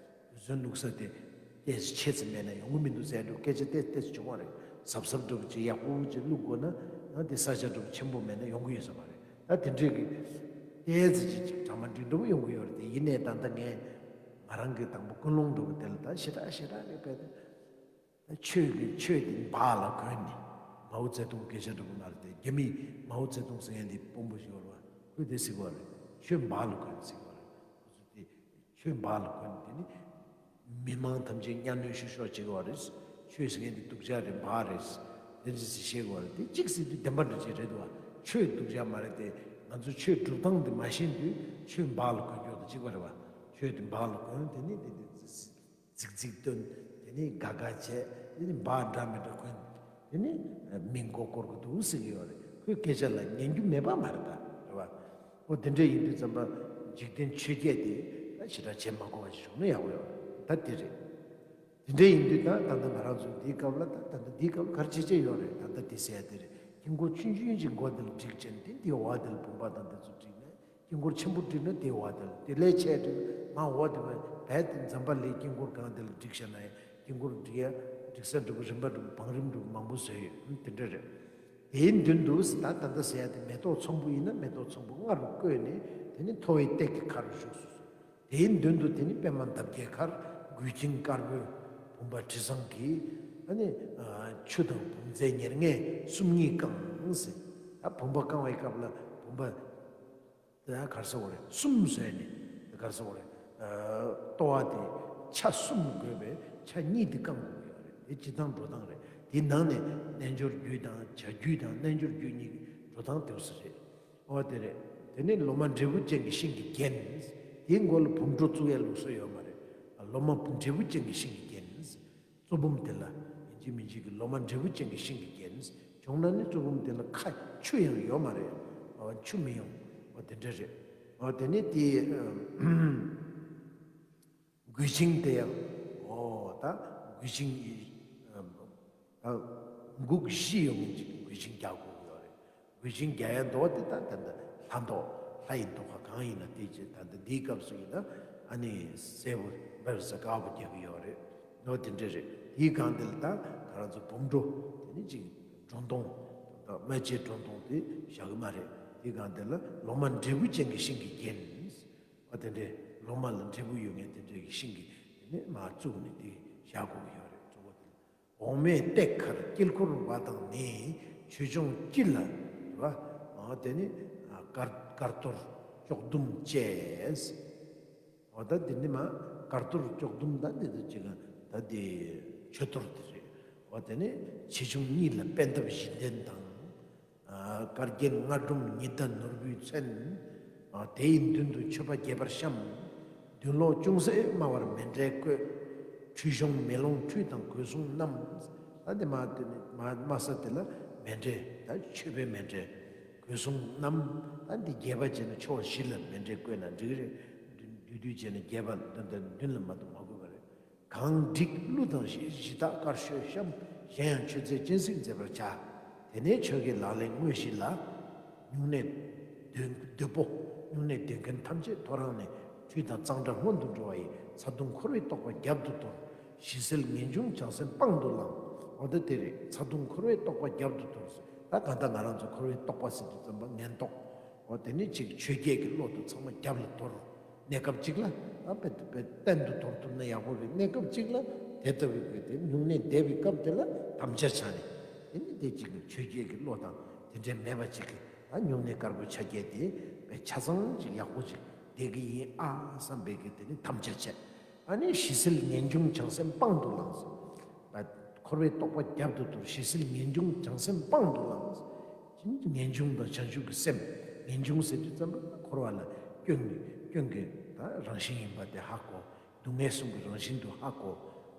རྡུལ་ཚོན་བླུག་ས་དེ་ཏོག་ཙམ་ཆེ་ཙམ་མེད་ན་ཡོང་གི་མི་འདུག་ཟེར་ཡ་འདྲ་པོ་སྐད་ཆ་ཏོག་ཙམ་ཏོག་ཙམ་བྱུང་བ་རེད། གཟབ་གཟབ་འདྲ་པོ་ཅིག་ཡག་པོ་ཅིག་བླུག་དགོས་ན་ཡང་དེ་ས་ཆ་འདྲ་པོ་ཆེན་པོ་མེད་ན་ཡོང་གི་ཡོད་ས་མ་རེད། ད་དེ་འདྲས་ཀྱི་ཏོག་ཙམ་ཅིག་ཅིག་གྲ་མ་འགྲིག་འདྲ་པོ་ཡོང་གི་ཡོད་རེད་དེ། ཡིན་ནའི་ད་ལྟ་ངས་ང་རང་གི་དང་པོ་ཀུན་སློང་འདྲ་པོ་དེ་ལ་ད་ཞེ་དྲག་ཞེ་དྲག་གི་དཔེ་དེ། ད་ཆོས་ཀྱི་ཆོས་དེ་འབག་ལ་གོན་ནས། མའོ་ཙེ་ཏུང་སྐད་ཆ་འདྲ་པོ་མ་རེད་དེ། རྒྱ་མིས་མའོ་ཙེ་ཏུང་ཟེར་མཁན་དེ་དཔོན་པོ་ཞིག་ཡོད་རེད་བ། ཁོས་དེ་ཟེར་གི་ཡོད་རེད། ཆོས་འབག་ལ་གོན་ཟེར་གི་ཡོད་རེད། ཁོ་ཚོ་དེ་ཆོས་འབག་ལ་གོན་དེ་ནི་མི་མང་ཐམས་ཅད་གཉའ་གནོན་བཤུ་གཞོག་བྱེད་ཀྱི་ཡོད་རེད། ཆོས་ཟེར་མཁན་དེ་སྡུག་ཅག་རེད། འབག་རེད། དེ་འདྲ་ཞིག་བཤད་ཀྱི་ཡོད་རེད། དེ་གཅིག་ཟེར་དུས་བདེན་པ་འདྲ་ཅིག་རེད་འདུག་བ། ཆོས་སྡུག་ཅག་མ་རེད་དེ། ང་ཚོ་ཆོས་སྒྲུབ་སྟངས་དེ་མ་ཤེས་དུས་ཆོས་འབག་ལ་གོན་རྒྱུ་དང་གཅིག་པ་རེད་བ། ཆོས་དེ་འབག་ལ་གོན་དེ་ནི་དེ་དེ། རྫིག་རྫིག་སྟོན། དེ་ནི་དགའ་དགའ་བྱས། དེ་ནི་འབག་འདྲ་མི་འདྲ་གོན། དེ་ནི་མི་མགོ་སྐོར་གི་འདུག་ཟེར་གི་ཡོད་རེད། ཁོའི་སྐད་ཆ་ལ་ཉན་རྒྱུ་མེད་པ་མ་རེད་ད། རེད་བ། ཨོ་དེ་འདྲ་ཡིན་དུས་ཙམ་པ་འཇིག་རྟེན་ཆོས་བརྒྱད་དེ་ད་ཞེ་དྲག་བྱེད་མ་དགོས་པ་ཞིག་བྱུང་ན་ཡག་པོ་ཡོད་རེད། ད་དེ་རེད། དེ་འདྲ་ཡིན་དུས་ད་ད་ལྟ་ང་རང་ཚོ་འདིའི་སྐབས་ལ་ད་ད་ལྟ་འདིའི་སྐབས་ལ་ག་རེ་བྱེད་བྱེད་ཡོད་རེད། ད་ལྟ་འདི་ཟེར་ཡ་དེ་རེད། དཀྱིལ་འཁོར་ཆུང་ཆུང་ཅིག་མགོ་དེ་ལ་བསྒྲིགས་བྱས་ནས་དེ་འདིའི་འོག་དེ་ལ་བུམ་པ་དང་དེ་ཚོ་བསྒྲིགས་ནས། དཀྱིལ་འཁོར་ཆེན་པོ་བསྒྲིགས་ན་དེའི་འོག་དེ་ལ། དེ་ལས་ཆེ་བསྒྲིགས་ན་མར་འོག་དེ་ལ། རྦད་དེ་འཛམ་བུ་གླིང་དཀྱིལ་འཁོར་སྒང་དེ་ལ་བསྒྲིགས་བཞག་ན་ཡང་དཀྱིལ་འཁོར་བསྒྲིགས་ཡ་བསྒྲིགས་ས་འདྲ་པོ་རིམ་པ་འདྲ་པོ་བང་རིམ་འདྲ་པོ་མང་པོ་བཟོས་ཡོད། ཨང་། དེ་འདྲ་རེད། དེའི་མདུན་དུ་ད་ད་ལྟ་ཟེར་ཡ་དེ་མེ་ཏོག་ཚོམ་བུ་ཡིན་ན་མེ་ཏོག་ཚོམ་བུ་ལྔ་རུ་བརྐོས་ནས། དེ་ནི་མཐོ་བའི་སྟེགས་ཀྱི་ཁར་བཞུགས་སུ་གསོལ། དེའི་མདུན་དུ་དེ་ནི་པདྨ་འདབ་བརྒྱད་དཀར། མགུལ་ཆིངས་དཀར་པོའི་བུམ་པ་དྲི་བཟང་གི། ཨ་ནི་ཆུ་དང་བུམ་རྫས་ཉེར་ལྔས་སུམ་གཉིས་བཀང་ཟེར། ད་བུམ་པ་བཀང་བའི་སྐབས་ལ་བུམ་པ། དེ་ཡང་ག་རེ་ཟེར་དགོས་རེད། གསུམ་བཟོས་ནས་དེ་ག་རེ་ཟེར་དགོས་རེད། ཨ། ལྟོ་བ་དེ་ཆ་གསུམ་བགོས་པའི་ ཆ་གཉིས་དེ་བསྐང་དགོས་ཀྱི་ཡོད་རེད། དེ་སྤྱིར་བཏང་འགྲོ་སྟངས་རེད། དེའི་ནང་ནས་རྣལ་འབྱོར་རྒྱུད་དང་བྱ་རྒྱུད་དང་རྣལ་འབྱོར་རྒྱུད་གཉིས་ཀྱི་འགྲོ་སྟངས་དེ་འདྲ་རེད། འོ་དེ་རེད། དེ་ནས་ལོ་མ་འབྲས་བུ་ཅན་གྱི་ཤིང་གིས་བརྒྱན། དེའི་མགོ་ལ་བུམ་སྒྲོ་བཙུགས་ཡ་ལུགས་སྲོལ་ཡོད་མ་རེད། ལོ་མ་འབྲས་བུ་ཅན་གྱི་ཤིང་གིས་བརྒྱན། གཙོ་བུམ་དེ་ལ་ཡིན་གཅིག་མིན་གཅིག་གི་ལོ་མ་འབྲས་བུ་ཅན་གྱི་ཤིང་གིས་བརྒྱན། བྱུང་ན་ནི་གཙོ་བུམ་དེ་ལ་ཁ་ཆུ་ཡང་ཡོད་མ་རེད། འོ་ཆུ་མི་ཡོང་། འོ་དེ་འདྲ་རེད། འོ་དེ་ནས་དེའི་མགུལ་ཆིངས་དེ་ཡང་། འོ་ད་མགུལ་ཆིངས་ཡི་ད་འགུག་བཞི་ཡོང་མཁན་ཅིག་མགུལ་ཆིངས་རྒྱག་དགོས་ཀྱི་ཡོད་རེད། མགུལ་ཆིངས་རྒྱག་ཡ་མདོག་དེ་ད་ད་ལྟ་ལྷ་མདོག་ལྷ་ཡི་མདོག་ཁ་གང་ཡིན་ན་དེ་བྱས། ད་ལྟ་འདིའི་སྐབས་སུ་ཡིན་ན་ཨ་ནི་སེར་པོ་འབར་ས་དཀར་པོ་རྒྱག་གི་ཡོད་རེད། འོ་དེ་འདྲ་རེད། དེའི་སྒང་དེ་ལ་ད་ང་རང་ཚོ་བུམ་སྒྲོ་དེ་ནི་ཅིག་སྒྲོ་མདོང་ད་རྨ་བྱའི་སྒྲོ་མདོང་དེ་བཞག་གི་མ་རེད། དེའི་སྒང་དེ་ལ་ལོ་མ་འབྲས་བུ་ཅན་གྱི་ཤིང་གིས་བརྒྱན། འོ་དེ་འདྲའི་ལོ་མ་ལ་འབྲས་བུ་ཡོད་མཁན་དེ་འདྲའི་གི་ཤིང་གིས་དེ་ནས་མར་བཙུགས་ནས་དེ་བཞག་དགོས་ཀྱི་ཡོད་རེད། གཙོ་བོ་དེ་ལ་འོག་མིན་ཏེ་ཁར་དཀྱིལ་འཁོར་བ་དང་ནི། ཆོས་འབྱུང་སྤྱི་ལ་རེད་པ། འོ་དེ་ནི་དཀར་དཀར་གཏོར་ལྕོག་དུམ་བཅས། འོ་ད་འདི་ནི་མ་དཀར་གཏོར་ལྕོག་དུམ་ད་འདི་ད་ཅིག་ད་འདི་མཆོད་གཏོར་དེ་རེད། འོ་དེ་ནི་ཆེ་ཆུང་གཉིས་ལ་པད་འདབ་བཞི་ལྡན་དང་། དཀར་རྒྱན་རྔ་སྒྲོམ་ཉི་ཟླ་ནོར་བུས་མཚོན། དེ་ཡི་མདུན་དུ་མཆོད་པ་རྒྱས་པར་བཤམས། མདུན་ལོགས་ཅུང་ཟད་དམའ་བར་མཎྜལ་བཀོད། ཁྲུས་གཞོང་མེ་ལོང་ཁྲུས་དང་གོས་ཟུང་བསྣམས། ད་འདི་མ་དེ་ནི་མ་དམའ་ས་དེ་ལ་མཎྜལ། ད་མཆོད་པའི་མཎྜལ། གོས་ཟུང་བསྣམས། ད་འདི་རྒྱས་པ་བྱས་ན་ཕྱོགས་བཞི་ལ་མཎྜལ་བཀོད་ན་འགྲིག་རེད། བསྡུས་བསྡུས་བྱས་ན་རྒྱས་པ་འདི་འདི་མདུན་ལ་མ་གཏོགས་མ་དགོས་པ་རེད། གང་བསྒྲིགས་གླུ་དང་གཞས་གཞི་བདག་དཀར་ཤོས་བཤམས། གཞན་ཡང་མཆོད་རྫས་སྤྱན་གཟིགས་མཛེས་པར་བྱ། དེ་ནས་ཆོས་ཀྱི་ལག་ལེན་དངོས་གཞི་ལ། སྨྱུང་གནས་འདོན་འདོད་པོ། སྨྱུང་གནས་འདོན་མཁན་ཐམས་ཅད་ཐོ་རངས་ནས་ཁྲུས་དང་གཙང་སྦྲ་སྔོན་དུ་འགྲོ་བ་ཡི་ཚ་གདུང་འཁོར་བའི་རྟོག་པ་རྒྱབ་ཏུ་དོར། ཞི་བསིལ་ངེས་འབྱུང་བྱང་སེམས་དཔང་དུ་བླངས། འོ་ད་དེ་རེད། ཚ་གདུང་འཁོར་བའི་རྟོག་པ་རྒྱབ་ཏུ་དོར། ད་གང་ལྟར་ང་རང་ཚོ་འཁོར་བའི་རྟོག་པ་ཟེར་དུས་ཙམ་པ་ངན་རྟོག་འོ་དེ་ནི་ཅིག་ཆོས་བརྒྱད་ཀྱི་བློ་དེ་ཚང་མ་རྒྱབ་ལ་དོར། གནས་སྐབས་གཅིག་ལ་ད་དཔེ་དཔེ་གཏན་དུ་དོར་ཐུབ་ན་ཡག་པོ་རེད། གནས་སྐབས་གཅིག་ལ་དེ་ལྟ་བུའི་དགོས་དེ་སྨྱུང་གནས་བསྡད་པའི་སྐབས་དེ་ལ་དམ་བཅའ་བྱ་ནས། དེ་ནི་དེ་གཅིག་ནི་ཆོས་བརྒྱད་ཀྱི་བློ་དང་དེ་འདྲའི་མེད་པ་ཅིག་གིས་ད་སྨྱུང་གནས་དཀར་པོ་ཆ་བརྒྱད་དེ་དཔེ་ཆ་ཚང་ཅིག་ཡག་པོ་ཅིག་བསྡད་ཀྱི་ཡིན་ཨ་བསམ་པའི་གི་དེ་ནི་དམ་བཅའ་བྱས། ཨ་ནི་ཞི་བསིལ་ངེས་འབྱུང་བྱང་སེམས་དཔང་དུ་བླངས་སོ། འཁོར་བའི་རྟོག་པ་རྒྱབ་ཏུ་དོར། ཞི་བསིལ་ངེས་འབྱུང་བྱང་སེམས་དཔང་དུ་བླངས། ངེས་འབྱུང་དང་བྱང་ཆུབ་ཀྱི་སེམས། ངེས་འབྱུང་ཟེར་དུས་ཙམ་པ་འཁོར་བ་ལ་སྐྱོན་གྱི་སྐྱོན་གྱི་ད་རང་བཞིན་ཡིན་པ་དེ་ཧ་གོ། སྡུག་བསྔལ་གསུམ་གྱི་རང་བཞིན་དུ་ཧ་གོ།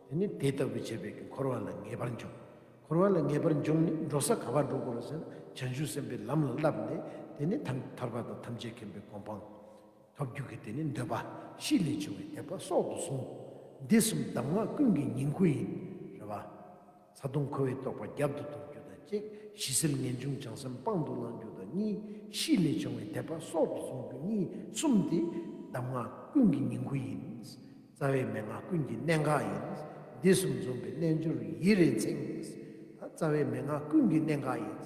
དེ་ནི་དེ་ལྟ་བུ་བྱས་པའི་གི་འཁོར་བ་ལ་ངེས་པར་འབྱུང་། འཁོར་བ་ལ་ངེས་པར་འབྱུང་ནི་འགྲོ་ས་ག་པར་འགྲོ་དགོས་རེད་ཟེར་ན་བྱང་ཆུབ་སེམས་དཔའི་ལམ་ལ་བསླབས་ནས། དེ་ནི་ཐར་ཐར་པ་དང་ཐམས་ཅད་མཁྱེན་པའི་གོ་འཕང་ཐོབ་རྒྱུ་གི་དེ་ནི་འདོད་པ་གཤིས་ལས་བྱུང་བའི་དད་པ་སྲོག་ཏུ་བཟུང་། འདི་གསུམ་གདམས་ངག་ཀུན་གྱི་ཉིང་ཁུ་ཡིན། རེད་བ། ཚ་གདུང་འཁོར་བའི་རྟོག་པ་རྒྱབ་ཏུ་དོར་རྒྱུ་དང་གཅིག། ཞི་བསིལ་ངེས་འབྱུང་བྱང་སེམས་དཔང་དུ་བླང་རྒྱུ་དང་གཉིས། གཤིས་ལས་བྱུང་བའི་དད་པ་སྲོག་ཏུ་བཟུང་རྒྱུ་གཉིས། གསུམ་དེ་གདམས་ངག་ཀུན་གྱི་ཉིང་ཁུ་ཡིན། རྩ་བའི་མན་ངག་ཀུན་གྱི་གནད་འགག་ཡིན། འདི་གསུམ་འཛོམས་པའི་རྣལ་འབྱོར་ཡིད་རེ་མཚན། ད་རྩ་བའི་མན་ངག་ཀུན་གྱི་གནད་འགག་ཡིན།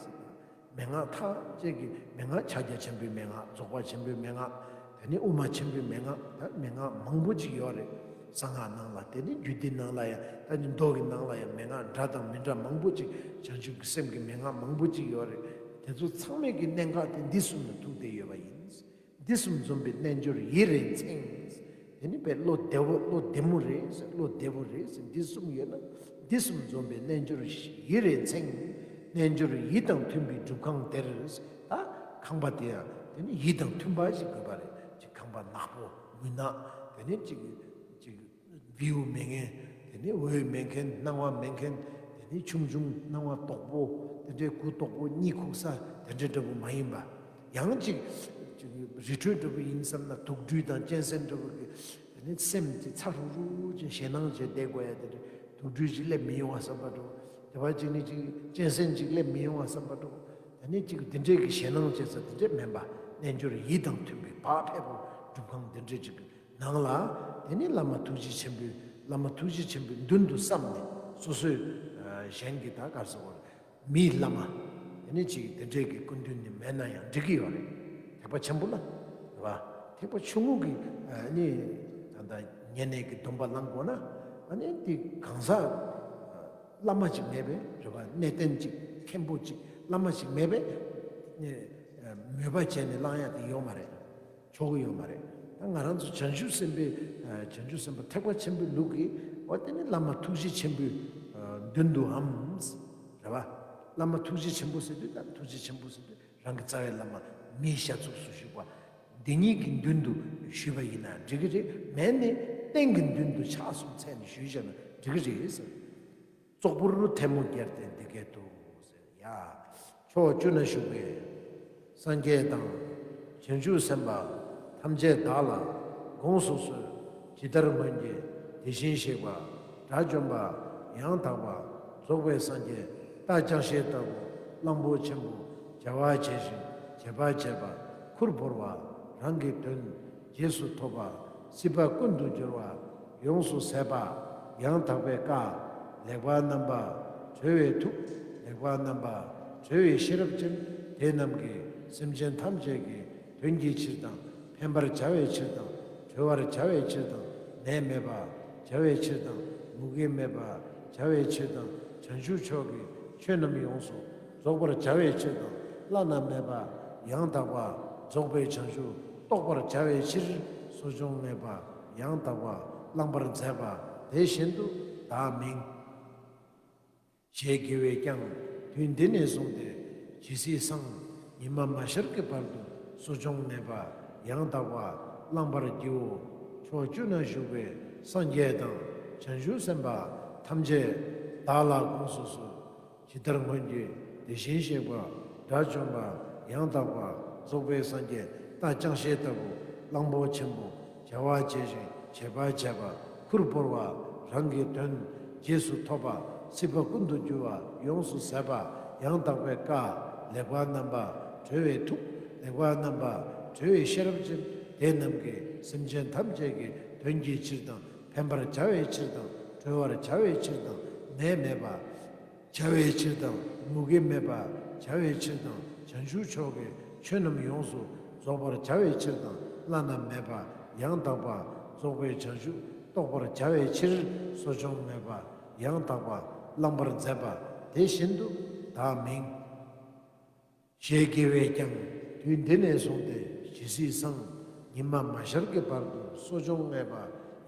མན་ངག་ཐམས་ཅད་ཀྱི་མན་ངག་ཕྱག་རྒྱ་ཆེན་པོའི་མན་ངག་རྫོགས་པ་ཆེན་པོའི་མན་ངག་དེ་ནི་དབུ་མ་ཆེན་པོའི་མན་ངག་ད་མན་ངག་མང་པོ་ཅིག་ཡོད་རེད། གསང་སྔགས་ནང་ལ། དེ་ནི་རྒྱུད་སྡེ་ནང་ལ་ཡང་། ད་ནི་མདོ་གི་ནང་ལ་ཡང་མན་ངག་འདྲ་དང་མི་འདྲ་མང་པོ་ཅིག་བྱང་ཆུབ་ཀྱི་སེམས་ཀྱི་མན་ངག་མང་པོ་ཅིག་ཡོད་རེད། དེ་ཚོ་ཚང་མའི་གི་གནད་འགག་དེ་འདི་གསུམ་ལ་ཐུག་བསྡད་ཡོད་པ་ཡིན། འདི་གསུམ་འཛོམས་པའི་རྣལ་འབྱོར་ཡིད་རེ་མཚན། དེ་ནི་དཔེ་བློ་བདེ་བོ་བློ་བདེ་མོ་རེད་ཟེར། བློ་བདེ་བོ་རེད་ཟེར། འདི་གསུམ་ཡོད་ན་འདི་གསུམ་འཛོམས་པའི་རྣལ་འབྱོར་ཡིད་རེ་མཚན། རྣལ་འབྱོར་ཡིད་དང་མཐུན་པའི་སྒྲུབ་ཁང་དེར། ད་ཁང་པ་དེ་ཡང་དེ་ནི་ཡིད་དང་མཐུན་པ་ཞིག་དགོས་པ་རེད། ཅིག་ཁང་པ་ནག་པོ་མུན་ནག་དེ་ནི་ཅིག་ཅིག་བེའུ་མེད་མཁན། དེ་ནི་འོད་མེད་མཁན། སྣང་བ་མེད་མཁན། དེ་ནི་ཆུང་ཆུང་སྣང་བ་དོག་པོ། དེ་འདྲའི་གུ་དོག་པོ་གཉིད་ཁུག་ས་དེ་འདྲའི་འདྲ་པོ་མ་ཡིན་པ། ཡང་ཅིག་ཅིག་རི་ཁྲོད་འདྲ་པོ་ཡིན་བསམ་ན་དུག་སྦྲུལ་དང་གཅན་གཟན་འདྲ་པོ་གི་དེ་ནི་སེམས་ཀྱི་ཚ་རུག་རུག་ཅིག་ཞེད་སྣང་བྱས་བསྡད་དགོས་ཡ་དེ་འདྲ། དུག་སྦྲུལ་ཅིག་སླེབས་མི་ཡོང་བ་བསམ་པ་འདྲ་པོ། དེ་བ་ཅིག་ནི་ཅིག་གཅན་གཟན་ཅིག་སླེབས་མི་ཡོང་བ་བསམ་པ་འདྲ་པོ། དེ་ནི་ཅིག་དེ་འདྲའི་གི་ཞེད་སྣང་བྱེད་ས་དེ་འདྲའི་མིན་པ། རྣལ་འབྱོར་ཡིད་དང་མཐུན་པའི་བག་ཕེབས་པོ་སྒྲུབ་ཁང་དེ་འདྲའི་ཅིག་གི་ནང་ལ། དེ་ནི་བླ་མ་ཐུགས་རྗེ་ཆེན་པོའི་བླ་མ་ཐུགས་རྗེ་ཆེན་པོའི་མདུན་དུ་བསམས་ནས་སོ་སོའི་གཞན་གྱི་ད་གར་སོ་བར་མིའི་བླ་མ་དེ་ནི་ཅིག་དེ་འདྲའི་གི་སྐུ་མདུན་ནས་མེད་ན་ཡང་འགྲིག་གི་ཡོད་རེད། ཐེག་པ་ཆེན་པོ་ལ་རེད་བ། ཐེག་པ་ཆུང་ངུ་གི་ནི་ད་ལྟ་ཉེ་གནས་ཀྱི་སྡོམ་པ་བླང་དགོས་ན། ཨ་ནི་དེ་གང་ཟག་བླ་མ་ཅིག་མེད་པས་རེད་བ། གནས་བརྟན་ཅིག་མཁན་པོ་ཅིག་བླ་མ་ཅིག་མེད་པས་ནི་མོས་པ་བྱས་ནས་བླང་ཡ་དེ་ཡོད་མ་རེད། ཆོག་གི་ཡོད་མ་རེད། ད་ང་རང་ཚོ་བྱང་ཆུབ་སེམས་དཔའི་བྱང་ཆུབ་སེམས་དཔའ་ཐེག་པ་ཆེན་པོའི་ལུགས་ཀྱི་ བ་དེ་ནི་བླ་མ་ཐུགས་རྗེ་ཆེན་པོའི་མདུན་དུའམ། རེད་བ། བླ་མ་ཐུགས་རྗེ་ཆེན་པོ་ཟེར་དུས་ད་ཐུགས་རྗེ་ཆེན་པོ་ཟེར་དུས་རང་གི་རྩ་བའི་བླ་མ་མིའི་ཤ་ཚུགས་སུ་བཞུགས་པ། འདི་ཉིད་ཀྱི་མདུན་དུ་ཞུས་པ་ཡིན་ན་འགྲིག་གི་རེད། མེད་ནི་རྟེན་གྱི་མདུན་དུ་ཕྱག་གསུམ་འཚལ་ནས་ཞུས་བཞག་ན་འགྲིག་གི་རེད་ཟེར། ཙོག་པུར་ཐལ་མོ་སྦྱར་ཏེ་འདི་སྐད་དུ་ཟེར་ཡ། ཕྱོགས་བཅུ་ན་བཞུགས་པའི་སངས་རྒྱས་དང་། བྱང་ཆུབ་སེམས་དཔའ་ཐམས་ཅད་བདག་ལ་དགོངས་སུ་གསོལ། ཇི་ལྟར་སྔོན་གྱི་དེ་བཞིན་གཤེགས་པ། དགྲ་བཅོམ་པ། ཡང་དག་པ། རྫོགས་པའི་སངས་རྒྱས་རྟ་ཅང་ཤེས་ལྟ་བུ་གླང་པོ་ཆེན་པོ་བྱ་བ་བྱས་ཤིང་བྱེད་པ་བྱས་པ་ཁུར་བོར་བ། རང་གི་དོན་རྗེས་སུ་ཐོབ་པ། སྲིད་པ་ཀུན་ཏུ་སྦྱོར་བ་ཡོངས་སུ་ཟད་པ། ཡང་དག་པའི་བཀའ། ལེགས་པར་རྣམ་པར་གྲོལ་བའི་ཐུགས། ལེགས་པར་རྣམ་པར་གྲོལ་བའི་ཤེས་རབ་ཅན་དེ་རྣམས་ཀྱིས་སེམས་ཅན་ཐམས་ཅད་ཀྱི་དོན་གྱི་ཕྱིར་དང་། ཕན་པར་བྱ་བའི་ཕྱིར་དང་། གྲོལ་བར་བྱ་བའི་ཕྱིར་དང་། ནད་མེད་པར་བྱ་བའི་ཕྱིར་དང་། མུ་གེ་མེད་པར་བྱ་བའི་ཕྱིར་དང་། བྱང་ཆུབ་མཆོག་གི་ཆོས་རྣམས་ཡོངས་སུ་རྫོགས་པར་བྱ་བའི་ཕྱིར་དང་། བླ་ན་མེད་པ་ཡང་དག་པ་རྫོགས་པའི་བྱང་ཆུབ་རྟོགས་པར་བྱ་བའི་ཕྱིར། གསོ་སྦྱོང་མེད་པ་ཡང་དག་པ་བླང་བར་མཛད་པ་དེ་བཞིན་དུ་བདག་མིང་ཞེས་དགེ་བས་ཀྱང་དུས་འདི་ནས་བཟུང་སྟེ་ཇི་སྲིད་སང་ཉི་མ་མ་ཤར་གྱི་བར་དུ་གསོ་སྦྱོང་མེད་པ་ཡང་དག་པ་བླང་བར་བགྱིའོ། ཕྱོགས་བཅུ་ན་བཞུགས་པའི་སངས་རྒྱས་དང་བྱང་ཆུབ་སེམས་དཔའ་ཐམས་ཅད་བདག་ལ་དགོངས་སུ་གསོལ། ཇི་ལྟར་སྔོན་གྱི་དེ་བཞིན་གཤེགས་པ། དགྲ་བཅོམ་པ། ཡང་དག་པ། རྫོགས་པའི་སངས་རྒྱས་རྟ་ཅང་ཤེས་ལྟ་བུ་གླང་པོ་ཆེན་པོ་བྱ་བ་བྱས་ཤིང་བྱེད་པ་བྱས་པ་ཁུར་བོར་བ། རང་གི་དོན་རྗེས་སུ་ཐོབ་པ། སྲིད་པ་ཀུན་ཏུ་རྒྱུ་བ་ཡོངས་སུ་ཟད་པ། ཡང་དག་པའི་བཀའ། ལེགས་པར་རྣམ་པར་གྲོལ་བའི་ཐུགས། ལེགས་པར་རྣམ་པར་གྲོལ་བའི་ཤེས་རབ་ཅན་དེ་རྣམས་ཀྱིས་སེམས་ཅན་ཐམས་ཅད་ཀྱི་དོན་གྱི་ཕྱིར་དང་། ཕན་པར་བྱ་བའི་ཕྱིར་དང་། གྲོལ་བར་བྱ་བའི་ཕྱིར་དང་། ནད་མེད་པ་བྱ་བའི་ཕྱིར་དང་། མུ་གེ་མེད་པ་བྱ་བའི་ཕྱིར་དང་། བྱང་ཆུབ་མཆོག་གི་ཆོས་རྣམས་ཡོངས་སུ་རྫོགས་པར་བྱ་བའི་ཕྱིར་དང་། བླ་ན་མེད་པ་ཡང་དག་པ་རྫོགས་པའི་བྱང་ཆུབ་རྟོགས་པར་བྱ་བའི་ཕྱིར། གསོ་སྦྱོང་མེད་པ་ཡང་དག་པ་བླང་བར་མཛད་པ་དེ་བཞིན་དུ་བདག་མིང་ཞེས་དགེ་བས་ཀྱང་དུས་འདི་ནས་བཟུང་སྟེ་ཇི་སྲིད་སང་ཉི་མ་མ་ཤར་གྱི་བར་དུ་གསོ་སྦྱོང་མེད་པ་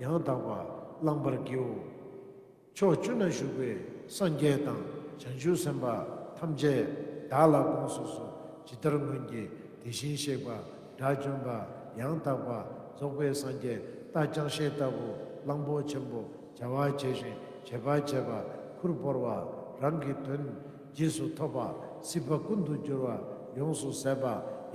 ཡང་དག་པ་བླང་བར་བགྱིའོ། ཕྱོགས་བཅུ་ན་བཞུགས་པའི་སངས་རྒྱས་དང་བྱང་ཆུབ་སེམས་དཔའ་ཐམས་ཅད་བདག་ལ་དགོངས་སུ་གསོལ། ཇི་ལྟར་སྔོན་གྱི་དེ་བཞིན་གཤེགས་པ། དགྲ་བཅོམ་པ། ཡང་དག་པ། རྫོགས་པའི་སངས་རྒྱས་རྟ་ཅང་ཤེས་ལྟ་བུ་གླང་པོ་ཆེན་པོ་བྱ་བ་བྱས་ཤིང་བྱེད་པ་བྱས་པ་ཁུར་བོར་བ། རང་གི་དོན་རྗེས་སུ་ཐོབ་པ། སྲིད་པ་ཀུན་ཏུ་སྦྱོར་བ་ཡོངས་སུ་ཟད་པ།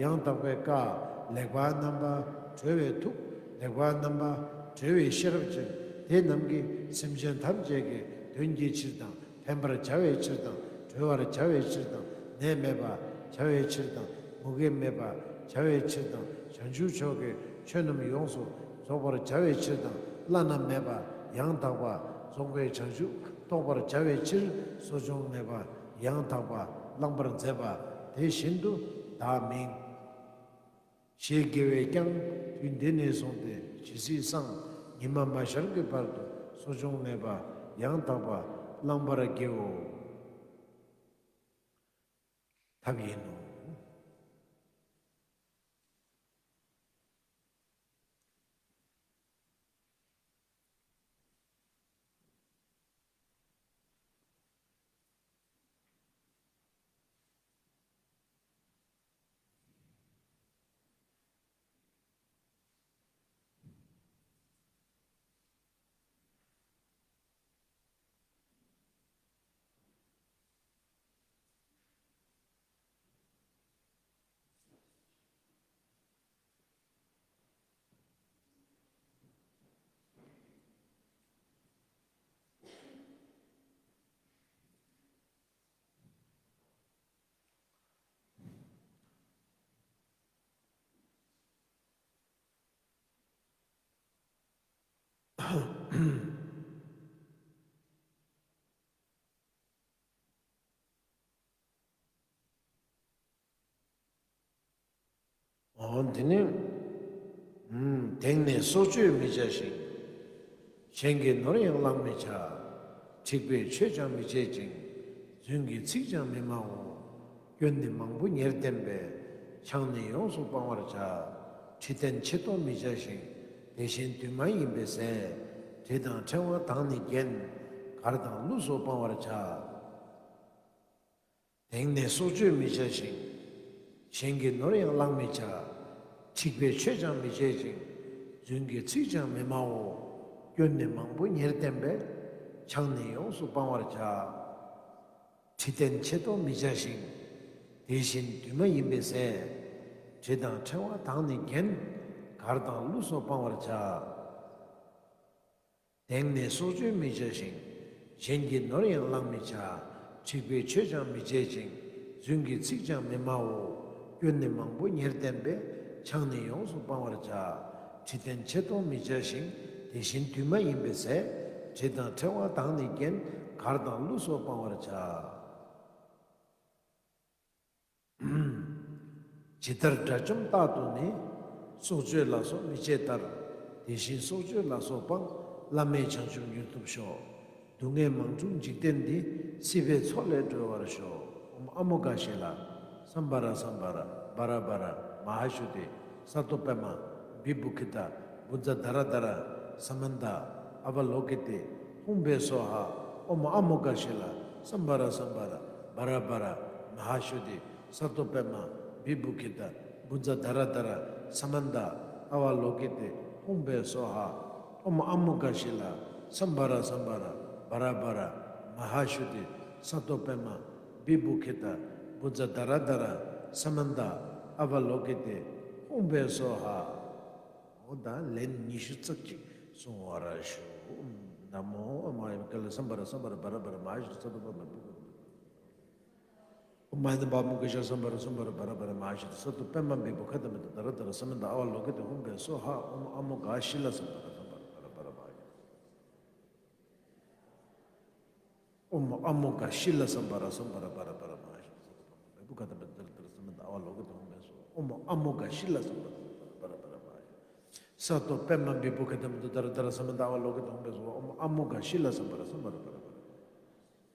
ཡང་དག་པའི་བཀའ། ལེགས་པར་རྣམ་པར་གྲོལ་བའི་ཐུགས། ལེགས་པར་རྣམ་པར་གྲོལ་བའི་ཤེས་རབ་ཅན་དེ་རྣམས་ཀྱིས་སེམས་ཅན་ཐམས་ཅད་ཀྱི་དོན་གྱི་ཕྱིར་དང་། ཕན་པར་བྱ་བའི་ཕྱིར་དང་། གྲོལ་བར་བྱ་བའི་ཕྱིར་དང་། ནད་མེད་པར་བྱ་བའི་ཕྱིར་དང་། མུ་གེ་མེད་པར་བྱ་བའི་ཕྱིར་དང་། བྱང་ཆུབ་མཆོག་གི་ཆོས་རྣམས་ཡོངས་སུ་རྫོགས་པར་བྱ་བའི་ཕྱིར་དང་། བླ་ན་མེད་པ་ཡང་དག་པ་རྫོགས་པའི་བྱང་ཆུབ་རྟོགས་པར་བྱ་བའི་ཕྱིར། གསོ་སྦྱོང་མེད་པ་ཡང་དག་པ་བླང་བར་མཛད་པ་དེ་བཞིན་དུ་བདག་མིང་ཞེས་དགེ་བས་ཀྱང་དུས་འདི་ནས་བཟུང་སྟེ་ཇི་སྲིད་སང་ཉི་མ་མ་ཤར་གྱི་བར་དུ་གསོ་སྦྱོང་མེད་པ་ཡང་དག་པ་བླང་བར་བགྱིའོ། ཐབས་ཡིན་ནོ། འོ་འདི་ནི། ཨུམ། དེང་ནས་སྲོག་གཅོད་མི་བྱ་ཞིང་། གཞན་གྱི་ནོར་ཡང་བླང་མི་བྱ། འཁྲིག་པའི་ཆོས་ཀྱང་མི་བྱེད་ཅིང་། རྫུན་གྱི་ཚིག་ཀྱང་མི་སྨྲའོ། སྐྱོན་ནི་མང་པོ་ཉེར་བསྟན་པས། ཆང་ནི་ཡོངས་སུ་སྤང་བར་བྱ། ཁྲི་སྟན་ཆེ་ཏོག་མི་བྱ་ཞིང་། དེ་བཞིན་དུས་མ་ཡིན་པའི་ཟས། དྲི་དང་ཕྲེང་བ་དང་ནི་རྒྱན། གར་དང་གླུ་སོགས་སྤང་བར་བྱ། དེང་ནས་སྲོག་གཅོད་མི་བྱ་ཞིང་། གཞན་གྱི་ནོར་ཡང་བླང་མི་བྱ། འཁྲིག་པའི་ཆོས་ཀྱང་མི་བྱེད་ཅིང་། རྫུན་གྱི་ཚིག་ཀྱང་མི་སྨྲའོ། སྐྱོན་ནི་མང་པོ་ཉེར་བསྟན་པས། ཆང་ནི་ཡོངས་སུ་སྤང་བར་བྱ། དྲི་བསྟེན་ཆེ་མཐོང་མི་བྱ་ཞིང་། དེ་བཞིན་དུས་མ་ཡིན་པའི་ཟས། དྲི་དང་ཕྲེང་བ་དང་ནི་རྒྱན། གར་དང་གླུ་སོགས་སྤང་བར་བྱ། དེང་ནས་སྲོག་གཅོད་མི་བྱ་ཞིང་། གཞན་གྱི་ནོར་ཡང་བླང་མི་བྱ། འཁྲིག་པའི་ཆོས་ཀྱང་མི་བྱེད་ཅིང་། རྫུན་གྱི་ཚིག་ཀྱང་མི་སྨྲའོ། སྐྱོན་ནི་མང་པོ་ཉེར་བསྟན་པས། ཆང་ནི་ཡོངས་སུ་སྤང་བར་བྱ། དྲི་བསྟེན་ཆེ་མཐོང་མི་བྱ་ཞིང་། དེ་བཞིན་དུས་མ་ཡིན་པའི་ཟས། དྲི་དང་ཕྲེང་བ་དང་ནི་རྒྱན། གར་དང་གླུ་སོགས་སྤང་བར་བྱ། ཇི་ལྟར་དགྲ་བཅོམ་རྟག་ཏུ་ནི། སྲོག་གཅོད་ལ་སོགས་མི་བྱེད་ལྟར། དེ་བཞིན་སྲོག་གཅོད་ལ་སོགས་སྤང་། བླ་མེད་བྱང་ཆུབ་མྱུར་ཐོབ་ཤོག། སྡུག་བསྔལ་མང་དྲུང་འཇིག་རྟེན་འདི། སྲིད་པའི་མཚོ་ལས་སྒྲོལ་བར་ཤོག། ཨོཾ་ཨ་མོ་ག་ཤི་ལ། སཾ་བྷ་ར་སཾ་བྷ་ར་བྷ་ར་བྷ་ར་མ་ཧཱ་ཤོ་ཏི། སཏྭ་པདྨ་བི་བྷུ་ཥི་ཏ་བྷུ་ཛ་དྷ་ར་དྷ་ར་སཾ་མནྟ་ཨ་ཝ་ལོ་ཀི་ཏེ་ཧཱུྃ་ཕཊ་སྭཱ་ཧཱ། ཨོཾ་ཨ་མོ་ག་ཤི་ལ། སཾ་བྷ་ར་སཾ་བྷ་ར་བྷ་ར་བྷ་ར་མ་ཧཱ་ཤོ་ཏི། སཏྭ་པདྨ་བི་བྷུ་ཥི་ཏ་བྷུ་ཛ་དྷ་ར་དྷ་ར་སཾ་མནྟ་ཨ་ཝ་ལོ་ཀི་ཏེ་ཧཱུྃ་ཕཊ་སྭཱ་ཧཱ། ཨོཾ་ཨ་མོ་ག་ཤི་ལ། སཾ་བྷ་ར་སཾ་བྷ་ར་བྷ་ར་བྷ་ར་མ་ཧཱ་ཤོ་ཏི། སཏྭ་པདྨ་བི་བྷུ་ཥི་ཏ་བྷུ་ཛ་དྷ་ར་དྷ་ར་སཾ་མནྟ་ཨ་ཝ་ལོ་ཀི་ཏེ་ཧཱུྃ་ཕཊ་སྭཱ་ཧཱ། འོ་ད་ལན་ཉི་ཤུ་རྩ་གཅིག་གསུང་བར་ཞུ། ན་མོ། ཨོཾ་ཨ་མོ་ག་ཤི་ལ། སཾ་བྷ་ར་སཾ་བྷ་ར་བྷ་ར་བྷ་ར་མ་ཧཱ་ཤོ་ཏི། སཏྭ་པདྨ་བི་བྷུ་ཥི་ཏ། ཨོཾ་ཨ་མོ་ག་ཤི་ལ། སཾ་བྷ་ར་སཾ་བྷ་ར་བྷ་ར་བྷ་ར་མ་ཧཱ་ཤོ་ཏི། སཏྭ་པདྨ་བི་བྷུ་ཥི་ཏ་བྷུ་ཛ་དྷ་ར་དྷ་ར་སཾ་མནྟ་ཨ་ཝ་ལོ་ཀི་ཏེ་ཧཱུྃ་ཕཊ་སྭཱ་ཧཱ། ཨོཾ་ཨ་མོ་ག་ཤི་ལ། སཾ་བྷ་ར་སཾ་བྷ་ར་བྷ་ར་བྷ་ར་མ་ཧཱ་ཤོ་ཏི། ཨོཾ་ཨ་མོ་ག་ཤི་ལ། སཾ་བྷ་ར་སཾ་བྷ་ར་བྷ་ར་བྷ་ར་མ་ཧཱ་ཤོ་ཏི། སཏྭ་པདྨ་བི་བྷུ་ཥི་ཏ་བྷུ་ཛ་དྷ་ར་དྷ་ར་སཾ་མནྟ་ཨ་ཝ་ལོ་ཀི་ཏེ་ཧཱུྃ་ཕཊ་སྭཱ་ཧཱ། ཨོཾ་ཨ་མོ་ག་ཤི་ལ། སཾ་བྷ་ར་སཾ་བྷ་ར་བྷ་ར་བྷ་ར་མ་ཧཱ་ཤོ་ཏི། སཏྭ་པདྨ་བི་བྷུ་ཥི་ཏ་བྷུ་ཛ་དྷ་ར་དྷ་ར་སཾ་མནྟ་ཨ་ཝ་ལོ་ཀི་ཏེ་ཧཱུྃ་ཕཊ་སྭཱ་ཧཱ། ཨོཾ་ཨ་མོ་ག་ཤི་ལ། སཾ་བྷ་ར་སཾ་བྷ་ར་བྷ་ར་བྷ་ར། ཨོཾ་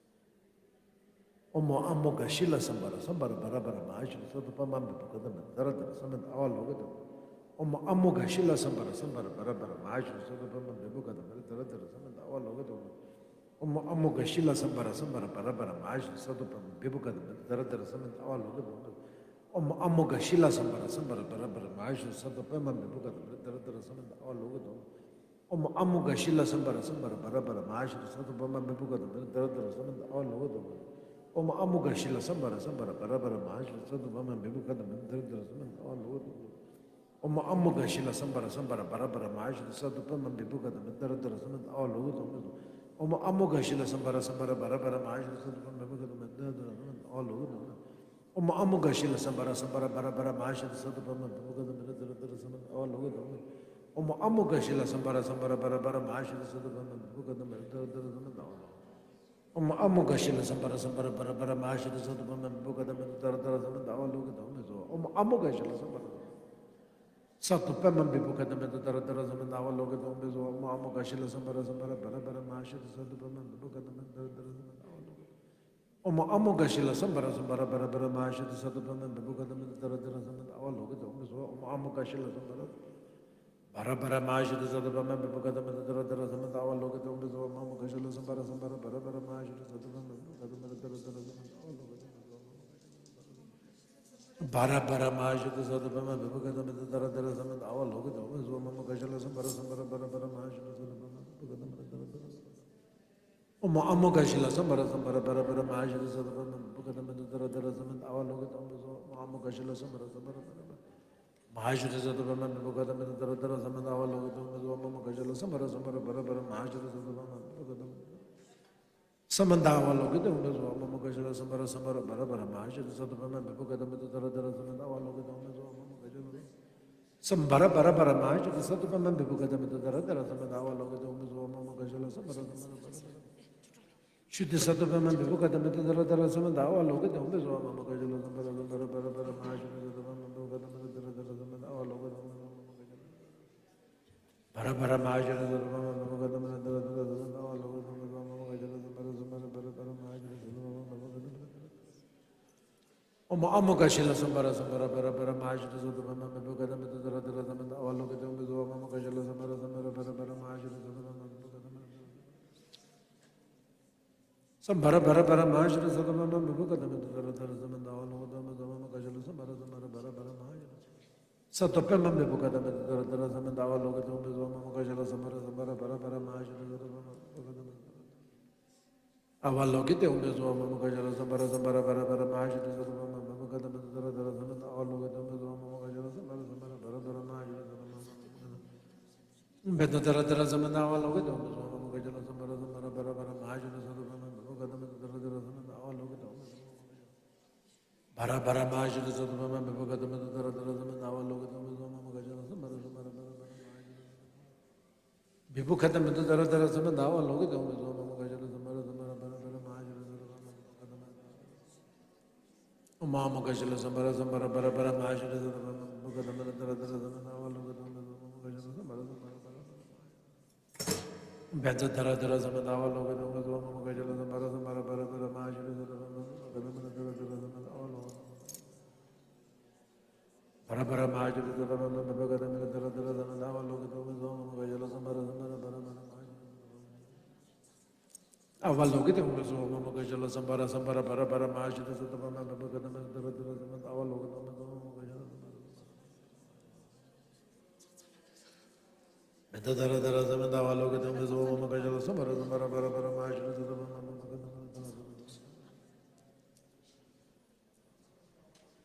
ཨ་མོ་ག་ཤི་ལ། སཾ་བྷ་ར་སཾ་བྷ་ར་བྷ་ར་བྷ་ར་མ་ཧཱ་ཤོ་ཏི། སཏྭ་པདྨ་བི་བྷུ་ཥི་ཏ་བྷུ་ཛ་དྷ་ར་དྷ་ར་སཾ་མནྟ་ཨ་ཝ་ལོ་ཀི་ཏེ་ཧཱུྃ་ཕཊ་སྭཱ་ཧཱ། ཨོཾ་ཨ་མོ་ག་ཤི་ལ། སཾ་བྷ་ར་སཾ་བྷ་ར་བྷ་ར་བྷ་ར་མ་ཧཱ་ཤོ་ཏི། སཏྭ་པདྨ་བི་བྷུ་ཥི་ཏ་བྷུ་ཛ་དྷ་ར་དྷ་ར་སཾ་མནྟ་ཨ་ཝ་ལོ་ཀི་ཏེ་ཧཱུྃ་ཕཊ་སྭཱ་ཧཱ། ཨོཾ་ཨ་མོ་ག་ཤི་ལ། སཾ་བྷ་ར་སཾ་བྷ་ར་བྷ་ར་བྷ་ར་མ་ཧཱ་ཤོ་ཏི། སཏྭ་པདྨ་བི་བྷུ་ཥི་ཏ་བྷུ་ཛ་དྷ་ར་དྷ་ར་སཾ་མནྟ་ཨ་ཝ་ལོ་ཀི་ཏེ་ཧཱུྃ་ཕཊ་སྭཱ་ཧཱ། ཨོཾ་ཨ་མོ་ག་ཤི་ལ། སཾ་བྷ་ར་སཾ་བྷ་ར་བྷ་ར་བྷ་ར་མ་ཧཱ་ཤོ་ཏི། སཏྭ་པདྨ་བི་བྷུ་ཥི་ཏ་བྷུ་ཛ་དྷ་ར་དྷ་ར་སཾ་མནྟ་ཨ་ཝ་ལོ་ཀི་ཏེ་ཧཱུྃ་ཕཊ་སྭཱ་ཧཱ། ཨོཾ་ཨ་མོ་ག་ཤི་ལ། སཾ་བྷ་ར་སཾ་བྷ་ར་བྷ་ར་བྷ་ར་མ་ཧཱ་ཤོ་ཏི། སཏྭ་པདྨ་བི་བྷུ་ཥི་ཏ་བྷུ་ཛ་དྷ་ར་དྷ་ར་སཾ་མནྟ་ཨ་ཝ་ལོ་ཀི་ཏེ་ཧཱུྃ་ཕཊ་སྭཱ་ཧཱ། ཨོཾ་ཨ་མོ་ག་ཤི་ལ། སཾ་བྷ་ར་སཾ་བྷ་ར་བྷ་ར་བྷ་ར་མ་ཧཱ་ཤོ་ཏི། སཏྭ་པདྨ་བི་བྷུ་ཥི་ཏ་བྷུ་ཛ་དྷ་ར་དྷ་ར་སཾ་མནྟ་ཨ་ཝ་ལོ་ཀི་ཏེ་ཧཱུྃ་ཕཊ་སྭཱ་ཧཱ། ཨོཾ་ཨ་མོ་ག་ཤི་ལ། སཾ་བྷ་ར་སཾ་བྷ་ར་བྷ་ར་བྷ་ར་མ་ཧཱ་ཤོ་ཏི། སཏྭ་པདྨ་བི་བྷུ་ཥི་ཏ་བྷུ་ཛ་དྷ་ར་དྷ་ར་སཾ་མནྟ་ཨ་ཝ་ལོ་ཀི་ཏེ་ཧཱུྃ་ཕཊ་སྭཱ་ཧཱ། ཨོཾ་ཨ་མོ་ག་ཤི་ལ། སཾ་བྷ་ར་སཾ་བྷ་ར་བྷ་ར་བྷ་ར་མ་ཧཱ་ཤོ་ཏི། སཏྭ་པདྨ་བི་བྷུ་ཥི་ཏ་བྷུ་ཛ་དྷ་ར་དྷ་ར་སཾ་མནྟ་ཨ་ཝ་ལོ་ཀི་ཏེ་ཧཱུྃ་ཕཊ་སྭཱ་ཧཱ། ཨོཾ་ཨ་མོ་ག་ཤི་ལ། སཾ་བྷ་ར་སཾ་བྷ་ར་བྷ་ར་བྷ་ར་མ་ཧཱ་ཤོ་ཏི། སཏྭ་པདྨ་བི་བྷུ་ཥི་ཏ་བྷུ་ཛ་དྷ་ར་དྷ་ར་སཾ་མནྟ་ཨ་ཝ་ལོ་ཀི་ཏེ་ཧཱུྃ་ཕཊ་སྭཱ་ཧཱ། ཨོཾ་ཨ་མོ་ག་ཤི་ལ། སཾ་བྷ་ར་སཾ་བྷ་ར་བྷ་ར་བྷ་ར་མ་ཧཱ་ཤོ་ཏི། སཏྭ་པདྨ་བི་བྷུ་ཥི་ཏ་བྷུ་ཛ་དྷ་ར་དྷ་ར་སཾ་མནྟ་ཨ་ཝ་ལོ་ཀི་ཏེ་ཧཱུྃ་ཕཊ་སྭཱ་ཧཱ། ཨོཾ་ཨ་མོ་ག་ཤི་ལ། སཾ་བྷ་ར་སཾ་བྷ་ར་བྷ་ར་བྷ་ར་མ་ཧཱ་ཤོ་ཏི། སཏྭ་པདྨ་བི་བྷུ་ཥི་ཏ་བྷུ་ཛ་དྷ་ར་དྷ་ར་སཾ་མནྟ་ཨ་ཝ་ལོ་ཀི་ཏེ་ཧཱུྃ་ཕཊ་སྭཱ་ཧཱ། ཨོཾ་ཨ་མོ་ག་ཤི་ལ། སཾ་བྷ་ར་སཏྭ་པདྨ་བི་བྷུ་ཥི་ཏ་བྷུ་ཛ་དྷ་ར་དྷ་ར་སཾ་མནྟ་ཨ་ཝ་ལོ་ཀི་ཏེ་ཧཱུྃ་ཕཊ་སྭཱ་ཧཱ། ཨོཾ་ཨ་མོ་ག་ཤི་ལ། སཾ་བྷ་ར་སཾ་བྷ་ར་བྷ་ར་བྷ་ར་མ་ཧཱ་ཤོ་ཏི། སཏྭ་པདྨ་བི་བྷུ་ཥི་ཏ་བྷུ་ཛ་དྷ་ར་དྷ་ར་སཾ་མནྟ་ཨ་ཝ་ལོ་ཀི་ཏེ་ཧཱུྃ་ཕཊ་སྭཱ་ཧཱ། ཨོཾ་ཨ་མོ་ག་ཤི་ལ། སཾ་བྷ་ར་སཾ་བྷ་ར་བྷ་ར་བྷ་ར་མ་ཧཱ་ཤོ་ཏི། སཏྭ་པདྨ་བི་བྷུ་ཥི་ཏ་བྷུ་ཛ་དྷ་ར་དྷ་ར་སཾ་མནྟ་ཨ་ཝ་ལོ་ཀི་ཏེ་ཧཱུྃ་ཕཊ་སྭཱ་ཧཱ། ཨོཾ་ཨ་མོ་ག་ཤི་ལ། སཾ་བྷ་ར་བྷ་ར་བྷ་ར་མ་ཧཱ་ཤོ་ཏི། སཏྭ་པདྨ་བི་བྷུ་ཥི་ཏ་བྷུ་ཛ་དྷ་ར་དྷ་ར་སཾ་མནྟ་ཨ་ཝ་ལོ་ཀི་ཏེ་ཧཱུྃ་ཕཊ་སྭཱ་ཧཱ། ཨོཾ་ཨ་མོ་ག་ཤི་ལ། སཾ་བྷ་ར་སཾ་བྷ་ར་བྷ་ར་བྷ་ར་མ་ཧཱ་ཤོ་ཏི། སཏྭ་པདྨ་བི་བྷུ་ཥི་ཏ་བྷུ་ཛ་དྷ་ར་སཾ་མནྟ་ཨ་ཝ་ལོ་ཀི་ཏེ་ཧཱུྃ་ཕཊ་སྭཱ་ཧཱ། བྷ་ར་བྷ་ར་མ་ཧཱ་ཤོ་ཏི། སཏྭ་པདྨ་བི་བྷུ་ཥི་ཏ་བྷུ་ཛ་དྷ་ར་དྷ་ར་སཾ་མནྟ་ཨ་ཝ་ལོ་ཀི་ཏེ་ཧཱུྃ་ཕཊ་སྭཱ་ཧཱ། ཨོཾ་ཨ་མོ་ག་ཤི་ལ། སཾ་བྷ་ར་སཾ་བྷ་ར་བྷ་ར་བྷ་ར་མ་ཧཱ་ཤོ་ཏི། སཏྭ་པདྨ་བི་བྷུ་ཥི་ཏ་བྷུ་ཛ་དྷ་ར་དྷ་ར་སཾ་མནྟ་ཨ་ཝ་ལོ་ཀི་ཏེ་ཧཱུྃ་ཕཊ་སྭཱ་ཧཱ། ཨོཾ་ཨ་མོ་ག་ཤི་ལ། སཾ་བྷ་ར་སཾ་བྷ་ར་བྷ་ར་བྷ་ར་མ་ཧཱ་ཤོ་ཏི། སཏྭ་པདྨ་བི་བྷུ་ཥི་ཏ་བྷུ་ཛ་དྷ་ར་དྷ་ར་སཾ་མནྟ་ཨ་ཝ་ལོ་ཀི་ཏེ་ཧཱུྃ་ཕཊ་སྭཱ་ཧཱ། ཨོཾ་ཨ་མོ་ག་ཤི་ལ། སཾ་བྷ་ར་སཾ་བྷ་ར་བྷ་ར་མ་ཧཱ་ཤོ་ཏི། སཏྭ་པདྨ་བི་བྷུ་ཥི་ཏ་བྷུ་ཛ་དྷ་ར་དྷ་ར་སཾ་མནྟ་ཨ་ཝ་ལོ་ཀི་ཏེ་ཧཱུྃ་ཕཊ་སྭཱ་ཧཱ། ཨོཾ་ཨ་མོ་ག་ཤི་ལ། སཾ་བྷ་ར་སཾ་བྷ་ར་བྷ་ར་བྷ་ར་མ་ཧཱ་ཤོ་ཏི། སཏྭ་པདྨ་བི་བྷུ་ཥི་ཏ་བྷུ་ཛ་དྷ་ར་སཾ་མནྟ་ཨ་ཝ་ལོ་ཀི་ཏེ་ཧཱུྃ་ཕཊ་སྭཱ་ཧཱ། ཨོཾ་ཨ་མོ་ག་ཤི་ལ། སཾ་བྷ་ར་སཾ་བྷ་ར་བྷ་ར་བྷ་ར་མ་ཧཱ་ཤོ་ཏི། སཏྭ་པདྨ་བི་བྷུ་ཥི་ཏ་བྷུ་ཛ་དྷ་ར་དྷ་ར་སཾ་མནྟ་ཨ་ཝ་ལོ་ཀི་ཏེ་ཧཱུྃ་ཕཊ་སྭཱ་ཧཱ། ཨོཾ་ཨ་མོ་ག་ཤི་ལ། སཾ་བྷ་ར་བྷ་ར་བྷ་ར་མ་ཧཱ་ཤོ་ཏི། སཏྭ་པདྨ་བི་བྷུ་ཥི་ཏ་བྷུ་ཛ་དྷ་ར་དྷ་ར་སཾ་མནྟ་ཨ་ཝ་ལོ་ཀི་ཏེ་ཧཱུྃ་ཕཊ་སྭཱ་ཧཱ། ཨོཾ་ཨ་མོ་ག་ཤི་ལ། སཾ་བྷ་ར་སཾ་བྷ་ར་བྷ་ར་བྷ་ར་མ་ཧཱ་ཤོ་ཏི། སཏྭ་པདྨ་བི་བྷུ་ཥི་ཏ་བྷུ་ཛ་དྷ་ར་དྷ་ར་སཾ་མནྟ་ཨ་ཝ་ལོ་ཀི་ཏེ་ཧཱུྃ་ཕཊ་སྭཱ་ཧཱ། ཨོཾ་ཨ་མོ་ག་ཤི་ལ། སཾ་བྷ་ར་སཾ་བྷ་ར་བྷ་ར་བྷ་ར་མ་ཧཱ་ཤོ་ཏི། སཏྭ་པདྨ་བི་བྷུ་ཥི་ཏ་བྷུ་ཛ་དྷ་ར་དྷ་ར་སཾ་མནྟ་ཨ་ཝ་ལོ་ཀི་ཏེ་ཧཱུྃ་ཕཊ་སྭཱ་ཧཱ། ཨོཾ་ཨ་མོ་ག་ཤི་ལ། སཾ་བྷ་ར་སཾ་བྷ་ར་བྷ་ར་བྷ་ར་མ་ཧཱ་ཤོ་ཏི། སཏྭ་པདྨ་བི་བྷུ་ཥི་ཏ་བྷུ་ཛ་དྷ་ར་དྷ་ར་སཾ་མནྟ་ཨ་ཝ་ལོ་ཀི་ཏེ་ཧཱུྃ་ཕཊ་སྭཱ་ཧཱ། ཨོཾ་ཨ་མོ་ག་ཤི་ལ། སཾ་བྷ་ར་སཾ་བྷ་ར་བྷ་ར་བྷ་ར་མ་ཧཱ་ཤོ་ཏི། སཏྭ་པདྨ་བི་བྷུ་ཥི་ཏ་བྷུ་ཛ་དྷ་ར་དྷ་ར་སཾ་མནྟ་ཨ་ཝ་ལོ་ཀི་ཏེ་ཧཱུྃ་ཕཊ་སྭཱ་ཧཱ། ཨོཾ་ཨ་མོ་ག་ཤི་ལ། སཾ་བྷ་ར་སཾ་བྷ་ར་བྷ་ར་བྷ་ར་མ་ཧཱ་ཤོ་ཏི། སཏྭ་པདྨ་བི་བྷུ་ཥི་ཏ་བྷུ་ཛ་དྷ་ར་དྷ་ར་སཾ་མནྟ་ཨ་ཝ་ལོ་ཀི་ཏེ་ཧཱུྃ་ཕཊ་སྭཱ་ཧཱ། ཨོཾ་ཨ་མོ་ག་ཤི་ལ། སཾ་བྷ་ར་སཾ་བྷ་ར་བྷ་ར་བྷ་ར་མ་ཧཱ་ཤོ་ཏི། སཏྭ་པདྨ་བི་བྷུ་ཥི་ཏ་བྷུ་ཛ་དྷ་ར་དྷ་ར་སཾ་མནྟ་ཨ་ཝ་ལོ་ཀི་ཏེ་ཧཱུྃ་ཕཊ་སྭཱ་ཧཱ། སམྦྷ་ར་བྷ་ར་བྷ་ར་མ་ཧཱ་ཤི་ཏ་སཏྭ་བྷ་མ་བི་བྷུ་ཀ་ཏ་མི་ཏ་ཙ་ར་ཙ་ར་ཛ་མ་ཏ་ཨ་ཝ་ལོ་ཀི་ཏ་མི་ཛ་བ་མ་མ་ག་ཤ་ལ་སམྦྷ་ར་སམྦྷ་ར་བྷ་ར་བྷ་ར་མ་ཧཱ་ཤི་ཏ་ཙ། ས་ཏོ་པེ་མ་མེ་བུ་ཀ་ཏ་མེ་ཏ་ཙ་ར་ཙ་ར་ཛ་མེ་ཏ་ཨ་ཝ་ལོ་ཀེ་ཏོ་མེ་ཛོ་མ་མ་ཀ་ཤ་ལ་སམ་བ་ར་སམ་བ་ར་བ་ར་བ་ར་མ་ཧ་ཤི་ཏ་ཙ་ར་བ་མ་མ་བུ་ཀ་ཏ་མེ་ཏ་ཙ་ར། ཨ་ཝ་ལོ་ཀེ་ཏོ་མེ་ཛོ་མ་མ་ཀ་ཤ་ལ་སམ་བ་ར་སམ་བ་ར་བ་ར་བ་ར་མ་ཧ་ཤི་ཏ་ཙ་ར་བ་མ་མ་བུ་ཀ་ཏ་མེ་ཏ་ཙ་ར་ཙ་ར་ཛ་མེ་ཏ་ཨ་ཝ་ལོ་ཀེ་ཏོ་མེ་ཛོ་མ་མ་ཀ་ཤ་ལ་སམ་བ་ར་སམ་བ་ར་བ་ར་བ་ར་མ་ཧ་ཤི་ཏ་ཙ་ར་བ་མ་མ་བུ་ཀ་ཏ་མེ་ཏ་ཙ་ར། བེ་ཏ་ཙ་ར་ཙ་ར་ཛ་མེ་ཏ་ཨ་ཝ་ལོ་ཀེ་ཏོ་མེ་ཛོ་མ་མ་ཀ་ཤ་ལ་སམ་བ་ར་སམ་བ་ར་བ་ར་བ་ར་མ་ཧ་ཤི་ཏ་ཙ་ར་བ་མ་མ་བུ་ཀ་ཏ་མེ་ཏ་ཙ་ར་ཙ་ར་ཛ་མེ་ཏ་ཨ་ཝ་ལོ་ཀེ་ཏོ་མེ་ཛོ་མ་མ་ཀ་ཤ་ལ། བ་ར་བ་ར་མ་ཧཱ་ཤི་ཏ་ཙ་ཏ་བ་མ་མེ་བུ་ཀ་ཏ་མེ་ཏ་ཙ་ར་ཙ་ར་ཛ་མེ་ཏ་ཨ་ཝ་ལོ་ཀེ་ཏོ་མེ་ཛོ་མ་མ་ཀ་ཤ་ལ་སམ་བ་ར་སམ་བ་ར་བ་ར་མ་ཧཱ་ཤི་ཏ་ཙ་ར། བི་བུ་ཀ་ཏ་མེ་ཏ་ཙ་ར་ཙ་ར་ཛ་མེ་ཏ་ཨ་ཝ་ལོ་ཀེ་ཏོ་མེ་ཛོ་མ་མ་ཀ་ཤ་ལ་སམ་བ་ར་སམ་བ་ར་བ་ར་བ་ར་མ་ཧཱ་ཤི་ཏ་ཙ་ར་བ་མ་མ་བུ་ཀ་ཏ་མེ་ཏ་ཙ་ར། མ་མ་ཀ་ཤ་ལ་སམ་བ་ར་སམ་བ་ར་བ་ར་བ་ར་མ་ཧཱ་ཤི་ཏ་ཙ་ར་བ་མ་མ་བུ་ཀ་ཏ་མེ་ཏ་ཙ་ར་ཙ་ར་ཛ་མེ་ཏ་ཨ་ཝ་ལོ་ཀེ་ཏོ་མེ་ཛོ་མ་མ་ཀ་ཤ་ལ་སམ་བ་ར་སམ་བ་ར་བ་ར་མ་ཧཱ་ཤི་ཏ་ཙ་ར། བེ་ཏ་ཙ་ར་ཙ་ར་ཛ་མེ་ཏ་ཨ་ཝ་ལོ་ཀེ་ཏོ་མེ་ཛོ་མ་མ་ཀ་ཤ་ལ་སམ་བ་ར་སམ་བ་ར་བ་ར་བ་ར་མ་ཧཱ་ཤི་ཏ་ཙ་ར་བ་མ་མ་བུ་ཀ་ཏ་མེ་ཏ་ཙ་ར་ཙ་ར་ཛ་མེ་ཏ་ཨ་ཝ་ལོ་ཀེ་ཏོ་མེ་ཛོ་མ་མ་ཀ་ཤ་ལ་སམ་བ་ར་སམ་བ་ར་བ་ར་མ་ཧཱ་ཤི་ཏ་ཙ་ར་བ་མ་མ་བུ་ཀ་ཏ་མེ་ཏ་ཙ་ར་ཙ་ར་ཛ་མེ་ཏ་ཨ་ཝ་ལོ་ཀེ་ཏོ་མེ་ཛོ་མ་མ་ཀ་ཤ་ལ་སམ་བ་ར་སམ་བ་ར་བ་ར་བ་ར་མ་ཧཱ་ཤི་ཏ་ཙ་ར་བ་མ་མ་ཨ་ཝ་ལོ་ཀེ་ཏོ་མེ་ཛོ་མ་མ་ཀ་ཤ་ལ་སམ་བ་ར་སམ་བ་ར་བ་ར་བ་ར་མ་ཧཱ་ཤི་ཏ་ཙ་ར་བ་མ་མ་བུ་ཀ་ཏ་མེ་ཏ་ཙ་ར་ཙ་ར་ཛ་མེ་ཏ་ཨ་ཝ་ལོ་ཀེ་ཏོ་མེ་ཛོ་མ་མ་ཀ་ཤ་ལ་སམ་བ་ར་སམ་བ་ར་བ་ར་མ་ཧཱ་ཤི་ཏ་ཙ་ར་བ་མ་མ་བུ་ཀ་ཏ་མེ་ཏ་ཙ་ར་ཛ་མེ་ཏ་ཨ་ཝ་ལོ་ཀེ་ཏོ་མེ་ཛོ་མ་མ་ཀ་ཤ་ལ་སམ་བ་ར་སམ་བ་ར་བ་ར་བ་ར་མ་ཧཱ་ཤི་ཏ་ཙ་ར་བ་མ་མ་བུ་ཀ་ཏ་མེ་ཏ་ཙ་ར་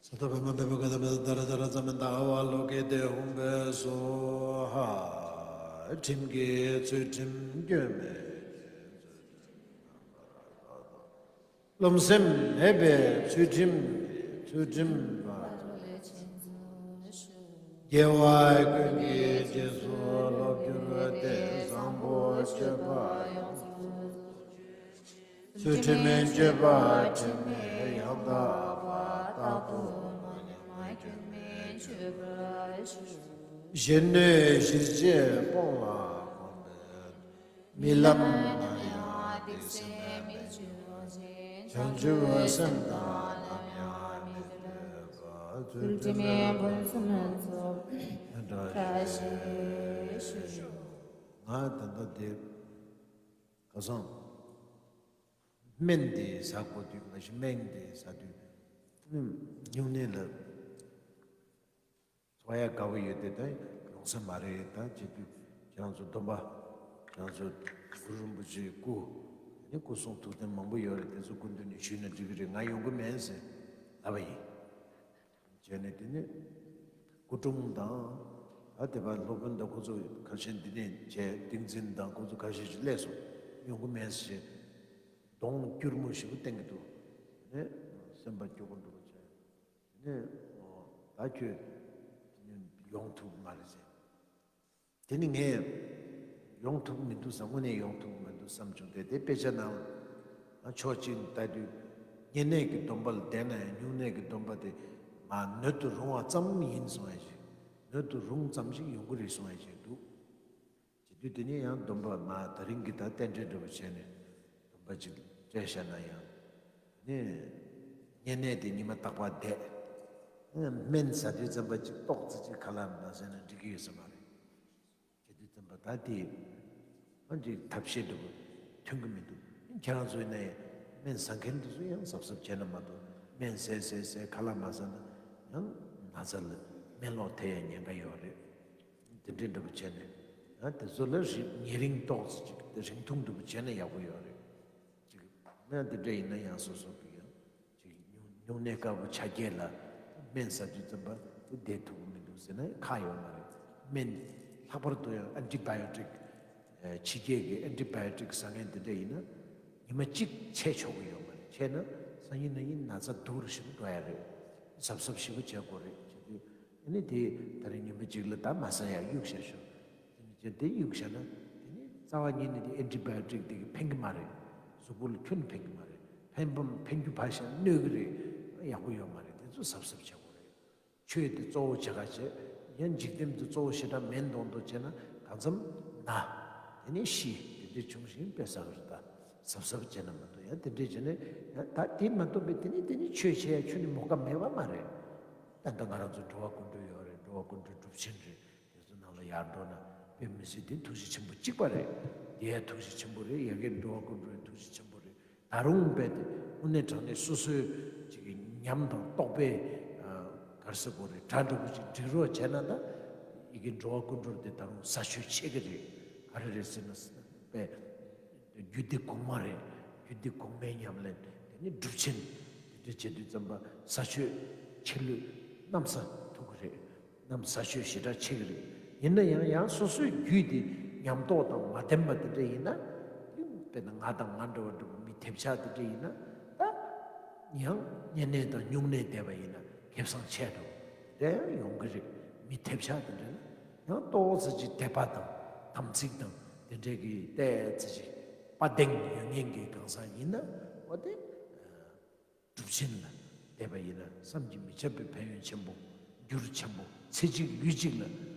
ས་ཏ་བ་མ་མེ་བུ་ཀ་ཏ་མེ་ཏ་ཙ་ར་ཙ་ར་ཛ་མེ་ཏ་ཨ་ཝ་ལོ་ཀེ་ཏོ་ཧཱུྃ་ཕཊ་སྭཱ་ཧཱ། ཁྲིམས་ཀྱི་ཚུལ་ཁྲིམས་སྐྱོན་མེད། རློམ་སེམས་མེད་པའི་ཚུལ་ཁྲིམས་ཚུལ་ཁྲིམས་པ། དགེ་བ་ཀུན་གྱི་རྗེས་སུ་སློབ་གྱུར་ཏེ། བཟང་པོ་སྤྱོད་པ་ཡོངས་སུ་རྫོགས། ཚུལ་ཁྲིམས་སྤྱོད་པ་དྲི་མེད་ཡང་དག་པ། རྟག་ཏུ་མ་ཉམས་སྐྱོན་མེད་སྤྱོད་པར་ཤོག། གཞན་གནོད་གཞིར་བྱས་སྤོང་བ་གོམས་པས། རྨི་ལམ་ན་ཡང་སྡིག་སེམས་མི་སྐྱེ་བ་ཅིན། བྱང་ཆུབ་སེམས་དང་ནམ་ཡང་མི་འབྲལ་བར། ཚུལ་ཁྲིམས་ཕུན་སུམ་ཚོགས་པའི་བཀྲ་ཤིས་ཤོག། ང་ད་ལྟ་དེ་ག་སོང་། སྨན་དེ་ཟ་དགོས་དུས་མ་གཞི་སྨན་དེ་ཟ་དུས་སྨན་སྨྱུང་གནས་ལ། འཚོ་ཡ་དགའ་བོ་ཡོད་དེ་ད་ཡོང་ས་མ་རེད། ད་བྱེད་དུས་ཁྱེད་རང་ཚོ་སྡོམ་པ། ཁྱེད་རང་ཚོ་གུ་རུ་རིན་པོ་ཆེའི་སྐུ། ནི་སྐུ་གསུང་ཐུགས་རྟེན་མང་པོ་ཡོད་རེད། དེ་ཚོ་སྐུ་མདུན་ནས་ཞུས་ན་འགྲིག་གི་རེད། ང་ཡོང་གི་མེད་ཟེར་ལབ་པ་ཡིན། བྱས་ནས་དེ་ནས་སྐུ་དྲུང་དང་། ད་དེ་བར་སློབ་དཔོན་དང་ཁོ་ཚོ་ཁ་ཤས་འདི་ནས་བྱས་ཏིང་འཛིན་དང་ཁོ་ཚོ་ཁ་ཤས་ཤིག་སླེབས་སོང་། ཡོང་གི་མེད་ཟེར། གདོང་སྐྱུར་མོ་ཞིག་བསྟན་གྱི་འདུག་ནས་སེམས་པ་སྐྱོ་པོ་འདུག་བྱས། དེ་ནས་ཨོ་ད་ཁྱོད་ཡོང་ཐུབ་མ་རེད་ཟེར། དེ་ནི་ངས་ཡོང་ཐུབ་མི་འདུག་བསམ། དངོས་གནས་ཡོང་ཐུབ་མི་འདུག་བསམ་བྱུང་སྟེ། དེ་དཔེ་ཆ་ནང་ཕྱོགས་གཅིག་ལྟ་དུས་བསྙེན་གནས་ཀྱི་སྡོམ་པ་ལ་བསྡད་ན་ཡང་སྨྱུང་གནས་ཀྱི་སྡོམ་པ་དེ་མ་སྣོད་དུ་རུང་བ་ཙམ་ཡིན་གསུང་ཡ་ཞིག་སྣོད་དུ་རུང་ཙམ་ཞིག་ཡོང་གི་རེད་གསུང་ཡ་ཞིག་འདུག་བྱེད་དུས་དེ་ནས་ཡང་སྡོམ་པ་མ་ད་རིང་གི་ད་རྟེན་འབྲེལ་འདྲ་བོ་བྱས་ནས་སྡོམ་པ་ཅིག་སྤྲད་བཞག་ན་ཡང་། ནས་བསྙེན་གནས་དེ་ཉི་མ་རྟག་པར་བསྡད། སྨན་ཟ་དུས་ཙམ་པ་ཅིག་ཏོག་ཙི་ཅིག་ཁ་ལག་མ་ཟས་ན་འགྲིག་གི་ཡོད་ས་མ་རེད། བྱེད་དུས་ཙམ་པ་ད་དེ་ཨ་ཅིག་ཐབས་ཤེས་འདྲ་བོ་ཐོན་གི་མི་འདུག་ཁྱེད་རང་ཚོ་ཡིན་ན་ཡང་སྨན་ཟ་མཁན་དེ་ཚོ་ཡང་གཟབ་གཟབ་བྱས་ན་མ་གཏོགས། སྨན་ཟས་ཟས་ཟས་ཁ་ལག་མ་ཟ་ན་ཡང་ན་ཚ་ལ་སྨན་ལོག་ཐེབས་ཡ་ཉེན་ཁ་ཡོད་རེད། དེ་འདྲའི་འདྲ་པོ་བྱས་ནས། ཡང་དེ་ཚོ་ལ་རིགས་ཉེ་རིང་ཏོག་ཙམ་ཅིག་རིང་ཐུང་འདྲ་པོ་བྱས་ན་ཡག་པོ་ཡོད་རེད། ཅིག་སྨན་དེ་འདྲ་ཡིན་ན་ཡང་སོ་སོ་གི་ཡང་ཅིག་སྨྱུང་སྨྱུང་གནས་དཀར་པོ་ཆ་རྐྱེན་ལ་སྨན་ཟ་དུས་ཙམ་པ་དེ་བསྡད་ཐུབ་ཀྱི་མི་འདུག་ཟེར་ན་ཁག་ཡོད་མ་རེད། སྨན་ལྷག་པར་དུ་ཡང་ཨན་ཊི་བྷ་ཡོ་ཊིག་ཕྱི་རྒྱལ་གྱི་ཨན་ཊི་བྷ་ཡོ་ཊིག་ཟ་མཁན་དེ་འདྲ་ཡིན་ན་ཉི་མ་གཅིག་ཆད་ཆོག་གི་ཡོད་མ་རེད། ཆད་ན་སང་ཉིན་གནངས་ཉིན་ན་ཚ་སྡུག་རུ་ཞིག་འགྲོ་ཡ་རེད། གཟབ་གཟབ་ཞེ་པོ་བྱེད་དགོས་རེད། བྱེད་དུས་ཨ་ནི་དེ་ད་རེས་ཉི་མ་གཅིག་ལ་ད་མ་ཟ་ཡ་གཡུག་བཞག་ཤོག་དེ་ནི་བྱས་དེ་གཡུག་བཞག་ན་དེ་ནི་རྩ་བ་ཉིད་ནས་དེ་ཨན་ཊི་བྷ་ཡོ་ཊིག་དེ་གིས་ཕན་གི་མ་རེད། གཟུགས་པོ་ལ་ཁྱོན་ནས་ཕན་གི་མ་རེད། ཕན་པ་ཕན་རྒྱུ་ཕར་བཞག་གནོད་གི་རེད། ཡག་པོ་ཡོད་མ་རེད། དེ་ཚོ་གཟབ་གཟབ་བྱེད་དགོས་རེད། ཆོས་དེ་གཙོ་བོ་བྱེད་ག་བྱེད། ཡང་འཇིག་རྟེན་དེ་གཙོ་བོ་ཞེ་དྲག་མིན་མདོག་མདོག་བྱས་ན་གང་འཚམ་ན། དེ་ནས་ཤི། དེ་འདྲས་བྱུང་ཞིང་དཔེ་བསགས་རེད། ད་གཟབ་གཟབ་བྱས་ན་མ་གཏོགས། ཡང་དེ་འདྲས་བྱས་ནས་ཡང་ད་དེ་མ་གཏོགས་པའི་དེ་ནས་དེ་ནས་ཆོས་བྱེད་ཡ་ཁྱོན་ནས་མོས་པ་མེད་པ་མ་རེད། ད་ལྟ་ང་རང་ཚོ་འགྲོ་བ་ཀུན་འགྲོ་ཡོད་རེད། འགྲོ་བ་ཀུན་འགྲོའི་སྒྲུབ་ཆེན་རེད། དེ་ཚོ་ནང་ལ་ཡར་འགྲོ་ན་དཔེ་མི་སྲིད་དེ་ཐུགས་རྗེ་ཆེན་པོ་གཅིག་པ་རེད། དེ་ཡ་ཐུགས་རྗེ་ཆེན་པོ་རེད། ཡ་གི་འགྲོ་བ་ཀུན་འགྲོའི་ཐུགས་རྗེ་ཆེན་པོ་རེད། ད་རུང་རྦད་དེ་དངོས་གནས་དྲང་གནས་སོ་སོའི་ཅིག་གི་ཉམས་དང་རྟོགས་པའི་ཨ་ག་རེ་ཟེར་དགོས་རེད། གྲ་འགྲིག་པོ་ཅིག་སྒྲིག་རོགས་བྱས་ན། ད་ཡི་གེ་འགྲོ་བ་ཀུན་འགྲོར་དེ་ད་རུང་ཟ་ཆོས་ཆེ་གི་རེད། ག་རེ་རེད་ཟེར་ན་དཔེ་རྒྱུད་སྡེ་གོང་མ་རེད། རྒྱུད་སྡེ་གོང་མའི་ཉམས་ལེན་དེ་ནི་སྒྲུབ་ཆེན་དེ་འདྲ་བྱེད་དུས་ཙམ་པ་ཟ་ཆོས་ཆེ་ལོས་གནམ་ས་ཐུག་གི་རེད། གནམ་ས་ཆོས་ཞེ་དྲག་ཆེ་གི་རེད། ཡིན་ན་ཡང་ཡང་སོ་སོའི་རྒྱུད་དེ་ཉམས་རྟོགས་དང་མ་ལྡན་པ་དེ་འདྲ་ཡིན་ན། དཔེར་ན་ང་དང་ང་འདྲ་བ་འདྲ་བོ་མི་ཐེབས་ཆག་དེ་འདྲ་ཡིན་ན། ད་ཡང་བསྙེན་གནས་དང་སྨྱུང་གནས་བསྡད་པ་ཡིན་ན་ཁེ་བཟང་ཆེ་འགྲོ་དེ་ཡང་ཡོང་གི་རེད། མི་ཐེབས་ཆག་དེ་འདྲ་ན་ཡང་ཏོག་ཙམ་ཅིག་དད་པ་དང་དམ་ཚིག་དང་དེ་འདྲའི་གི་ཏོག་ཙམ་ཅིག་དཔའ་གདེང་ཡོད་མཁན་གྱི་གང་ཟག་ཡིན་ན། འོ་དེ་སྒྲུབ་ཆེན་ལ་བསྡད་པ་ཡིན་ན་བསམ་གྱིས་མི་ཁྱབ་པའི་ཕན་ཡོན་ཆེན་པོ། འགྱུར་ཆེན་པོ། ཚེ་གཅིག་ལུས་གཅིག་ལ་ཨ་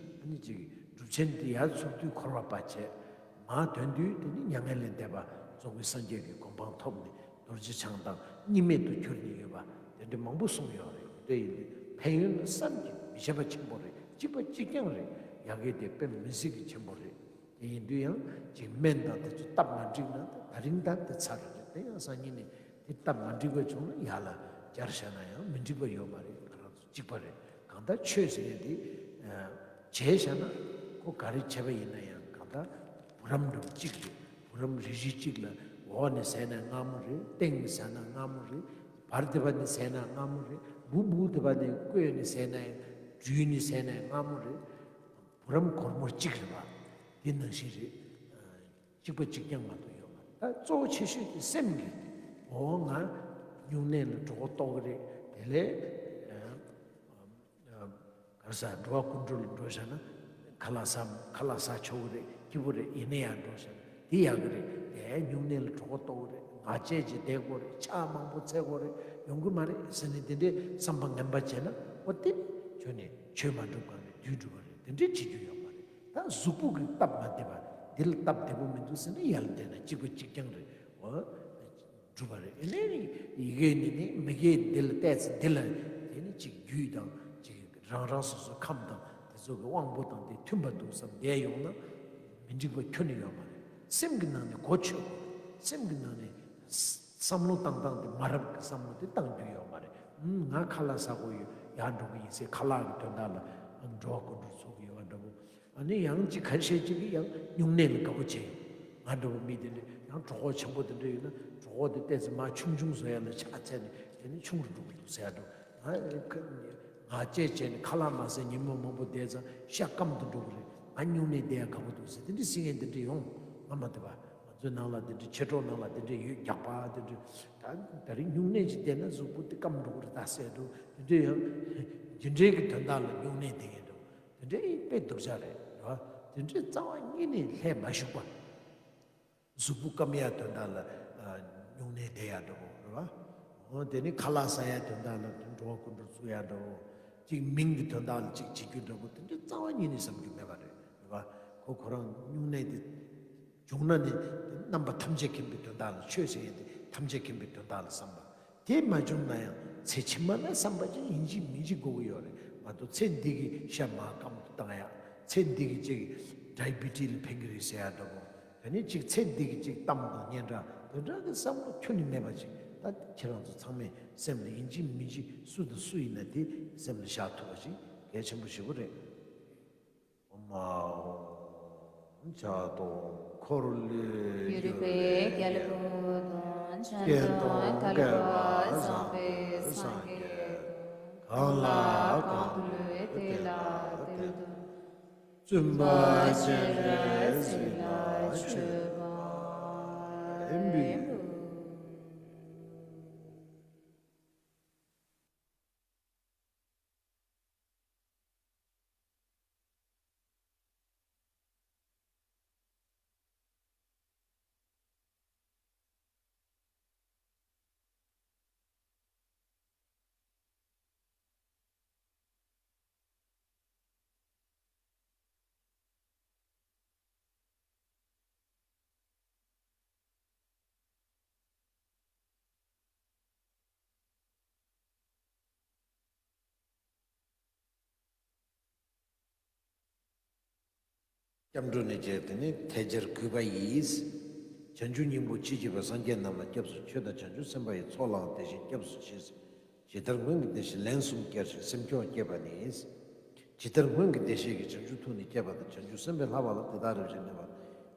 ནི་ཅིག་སྒྲུབ་ཆེན་དེ་ཡར་ཚུགས་དུས་འཁོར་བ་བར་ཆད། མར་ཐོན་དུས་དེ་ནི་མྱ་ངན་ལས་འདས་པ་རྫོགས་པའི་སངས་རྒྱས་ཀྱི་གོ་འཕང་ཐོབ་ནས་རྡོ་རྗེ་འཆང་དང་གཉིས་མེད་དུ་གྱུར་ནས་ཡོད་པ་དེ་འདྲ་མང་པོ་གསུངས་ཡོད་རེད། དེ་ཡིན་དུས་ཕན་ཡོན་ནི་བསམ་གྱིས་མི་ཁྱབ་པ་ཆེན་པོ་རེད། གཅིག་པ་གཅིག་རྐྱང་རེད། ཡ་གི་དེ་དཔེ་མི་སྲིད་ཀྱི་ཆེན་པོ་རེད། དེ་ཡིན་དུས་ཡང་ཅིག་སྨན་དང་དེ་ཚོ་སྟབས་མ་འགྲིག་ན་ད་རིང་ད་དེ་ཚར་རེད། དེ་ཡང་སང་ཉིན་ནས་དེ་སྟབས་མ་འགྲིག་པ་བྱུང་ན་ཡར་ལ་སྦྱར་བཞག་ན་ཡང་མི་འགྲིག་པ་ཡོད་མ་རེད། ང་རང་ཚོ་གཅིག་པ་རེད། གང་ལྟར་ཆོས་ཟེར་ཡས་དེ་བྱས་བཞག་ན་ཁོ་ག་རེ་བྱས་པ་ཡིན་ན་ཡང་གང་ལྟར་བུ་རམ་འགྲམ་གཅིག་རེད། བུ་རམ་རེ་རེ་གཅིག་ལ་འོག་ནས་ཟས་ན་མངར་མོ་རེད། སྟེང་ནས་ཟས་ན་མངར་མོ་རེད། བར་དེ་བ་ནས་ཟས་ན་མངར་མོ་རེད། སྦུག་སྦུག་དེ་བ་ནས་བསྐོལ་ནས་ཟས་ན་ཡང་སྦྲུས་ནས་ཟས་ན་ཡང་མངར་མོ་རེད། བུ་རམ་སྒོར་མོ་གཅིག་རེད་པ། དེ་ནང་བཞིན་རེད། གཅིག་པ་གཅིག་རྐྱང་མ་གཏོགས་ཡོད་མ་རེད། ད་གཙོ་བོ་ཆེ་ཤོས་དེ་སེམས་ཀྱི། འོ་ང་སྨྱུང་གནས་ལ་གྲོད་ཁོག་ལྟོགས་ཀྱི་རེད། དེ་ལས་ག་རེ་ཟ། འགྲོ་བ་ཀུན་འགྲོ་ལ་འགྲོ་བཞག་ན་ཁ་ལག་ཟ། ཁ་ལག་ཟ་ཆོག་གི་རེད། སྐྱིད་པོ་རེད། ཡིན་ན་ཡང་འགྲོ་བཞག་ན་དེ་ཡག་གི་རེད། དེ་སྨྱུང་གནས་ལ་གྲོད་ཁོག་ལྟོགས་ཀྱི་རེད། ང་བཅས་ཀྱིས་བསྡད་དགོས་རེད། ཕྱག་མང་པོ་འཚལ་དགོས་རེད། ཡོང་གི་མ་རེད་ཟེར་ནས་དེ་འདྲའི་བསམ་པ་ངན་པ་བྱས་ན་འོ་དེ་ཁྱོད་ནི་ཆོས་མ་སྒྲུབ་ག་ནས་དུས་སྒྲུབ་པ་རེད། དེ་འདྲའི་བྱེད་རྒྱུ་ཡོད་མ་རེད། ད་གཟུགས་པོ་གི་སྟབས་མ་བདེ་བ་འདི་ལ་སྟབས་བདེ་པོ་མི་འདུག་ཟེར་ན་ཡར་ལ་བསྡད་ན་གཅིག་པ་གཅིག་རྐྱང་རེད། འོ་སྒྲུབ་པ་རེད། ཨེ་ནས་ཡི་གེ་ནི་ནི་མི་དགེ་འདི་ལ་བལྟས་ཚེ་འདི་ལ་དེ་ནི་གཅིག་རྒྱུད་དང་གཅིག་རང་རང་སོ་སོའི་ཁམས་དང་དེ་ཚོ་གི་དབང་པོ་དང་དེ་མཐུན་པ་འདུག་བསམ་བསྡད་ཡོང་ན་མི་འགྲིག་པ་ཁྱོན་ནས་ཡོད་མ་རེད། སེམས་ཀྱི་ནང་ནས་གོ་ཆོད་དགོས། སེམས་ཀྱི་ནང་ནས་བསམ་བློ་བཏང་སྟངས་དེ་མ་རབས་ཀྱི་བསམ་བློ་དེ་བཏང་རྒྱུ་ཡོད་མ་རེད། ཨུམ་ང་ཁ་ལག་ཟ་དགོས་ཡོད། ཡར་འགྲོ་གི་ཡིན་ཟེར་ཁ་ལག་གི་དོན་དག་ལ་ཨ་འགྲོ་བ་ཀུན་འགྲོ་ཚོགས་ཀྱི་ཡོད་པ་འདྲ་པོ། ཨ་ནི་ཡང་ཅིག་ཁ་ཤས་ཅིག་གིས་ཡང་སྨྱུང་གནས་ལ་དགའ་པོ་བྱས་ཡོང་། ང་འདྲ་པོ་མི་དེ་འདྲ་ཡང་གྲོད་ཁོག་ཆེན་པོ་དེ་འདྲ་ཡོད་ན་གྲོད་ཁོག་དེ་ཏོག་ཙམ་མར་ཆུང་ཆུང་བཟོ་ཡ་ལ་ཕྱག་འཚལ་ནས་དེ་ནི་ཆུང་རུ་འགྲོ་གི་འདུག་ཟེར་ཡ་འདྲ་པོ། ང་བཅས་བྱས་ནས་ཁ་ལག་མ་ཟས་ཉིན་མོ་མང་པོ་བསྡད་ཙང་ཤ་སྐམ་དུ་འགྲོ་གི་རེད། ང་སྨྱུང་གནས་བསྡད་ཡ་དགའ་པོ་འདུག་ཟེར་དེ་འདྲ་ཟེར་མཁན་དེ་འདྲ་ཡོང་། ང་མ་བསྡད་པ། ང་ཚོའི་ནང་ལ་དེ་འདྲ་མཆེད་གྲོགས་ནང་ལ་དེ་འདྲ་ཡོད། རྒྱགས་པ་དེ་འདྲ་ད་ད་རེས་སྨྱུང་གནས་ཅིག་བསྡད་ན་གཟུགས་པོ་དེ་སྐམ་འགྲོ་གི་རེད་ད་ཟེར་འདུག་དེ་འདྲ་ཡང་རྒྱུ་འབྲས་ཀྱི་དོན་དག་ལ་སྨྱུང་གནས་བསྡད་མཁན་འདུག་དེ་འདྲའི་དཔེ་སྡུག་ཅག་རེད། རེད་བ། དེ་འདྲའི་རྩ་བ་ཉིད་ནས་ལྷད་མ་ཞུགས་པ། གཟུགས་པོ་སྐམ་ཡ་དོན་དག་ལ་ཨ་སྨྱུང་གནས་བསྡད་ཡ་འདྲ་པོ་རེད་བ། འོ་དེ་ནི་ཁ་ལག་ཟ་ཡ་དོན་དག་ལ་འགྲོ་བ་ཀུན་འགྲོ་བཙུགས་ཡ་འདྲ་པོ། གཅིག་མིང་གི་དོན་དག་ལ་གཅིག་བྱེད་རྒྱུ་འདྲ་པོ་དེ་འདྲའི་རྩ་བ་ཉིད་ནས་བསམ་རྒྱུ་མེད་པ་རེད། རེད་བ། ཁོ་ཁོ་རང་སྨྱུང་གནས་དེ་བྱུང་ན་ནི་རྣམ་པ་ཐམས་ཅད་མཁྱེན་པའི་དོན་དག་ལ། ཆོས་ཟེར་ཡ་དེ་ཐམས་ཅད་མཁྱེན་པའི་དོན་དག་ལ་བསམ་པ། དེ་མ་བྱུང་ན་ཡང་ཚེ་ཕྱི་མ་ལ་བསམ་པ་ཅིག་ཡིན་གཅིག་མིན་གཅིག་དགོས་ཀྱི་ཡོད་རེད་མ་གཏོགས། ཚེ་འདི་གི་ཤ་མར་སྐམ་དུ་བཏང་ཡ། ཚེ་འདི་གི་ཅིག་ཌའི་བི་ཊི་ལ་ཕན་གྱི་རེད་ཟེར་ཡ་འདྲ་པོ། དེ་ནས་ཅིག་ཚེ་འདི་གི་ཅིག་གཏམ་དང་སྙན་གྲགས་དེ་འདྲ་གི་བསམ་བློ་ཁྱོན་ནས་མེད་པ་ཅིག་ད་ཁྱེད་རང་ཚོ་ཚང་མས་སེམས་ལ་ཡིན་གཅིག་མིན་གཅིག་སུ་དང་སུ་ཡིན་ན་དེ་སེམས་ལ་བཞག་ཐུབ་པ་ཅིག་གལ་ཆེན་པོ་ཞེ་པོ་རེད། ཨོཾ་ཨཱཿཧཱུྃ། ཕྱག་སྟོང་འཁོར་ལོས་སྒྱུར་བའི་རྒྱལ་པོ་དང་། སྤྱན་སྟོང་ཐལ་བ་བཟང་པོའི་སངས་རྒྱས་དང་། གང་ལ་གང་འདུལ་དེ་ལ་དེ་བསྟོད། བཙུན་པ་སྤྱན་རས་གཟིགས་ལ་མཆོད་པ་ཡིན་པས། སྐྱབས་འགྲོ་ནས་བྱས་དེ་ནི་ཐལ་སྦྱར་གུས་པ་ཡིས། བྱང་ཆུབ་སྙིང་པོ་ཆེས་ཆེ་བ་སངས་རྒྱས་རྣམས་ལ་སྐྱབས་སུ་མཆི། ཆོས་དང་བྱང་ཆུབ་སེམས་དཔའ་ཡི། ཚོགས་ལའང་དེ་བཞིན་སྐྱབས་སུ་མཆི། ཇི་ལྟར་སྔོན་གྱི་བདེ་གཤེགས་ལན་གསུམ་བསྐྱར་ཞིང་སེམས་སྐྱོ་བ་བསྐྱེད་པ་ནི། ཇི་ལྟར་སྔོན་གྱི་བདེ་གཤེགས་ཀྱིས་བྱང་ཆུབ་ཐུགས་ནི་བསྐྱེད་པ་དང་། བྱང་ཆུབ་སེམས་དཔའི་ལྷག་པ་ལ་དེ་དག་རིམ་བཞིན་གནས་པ།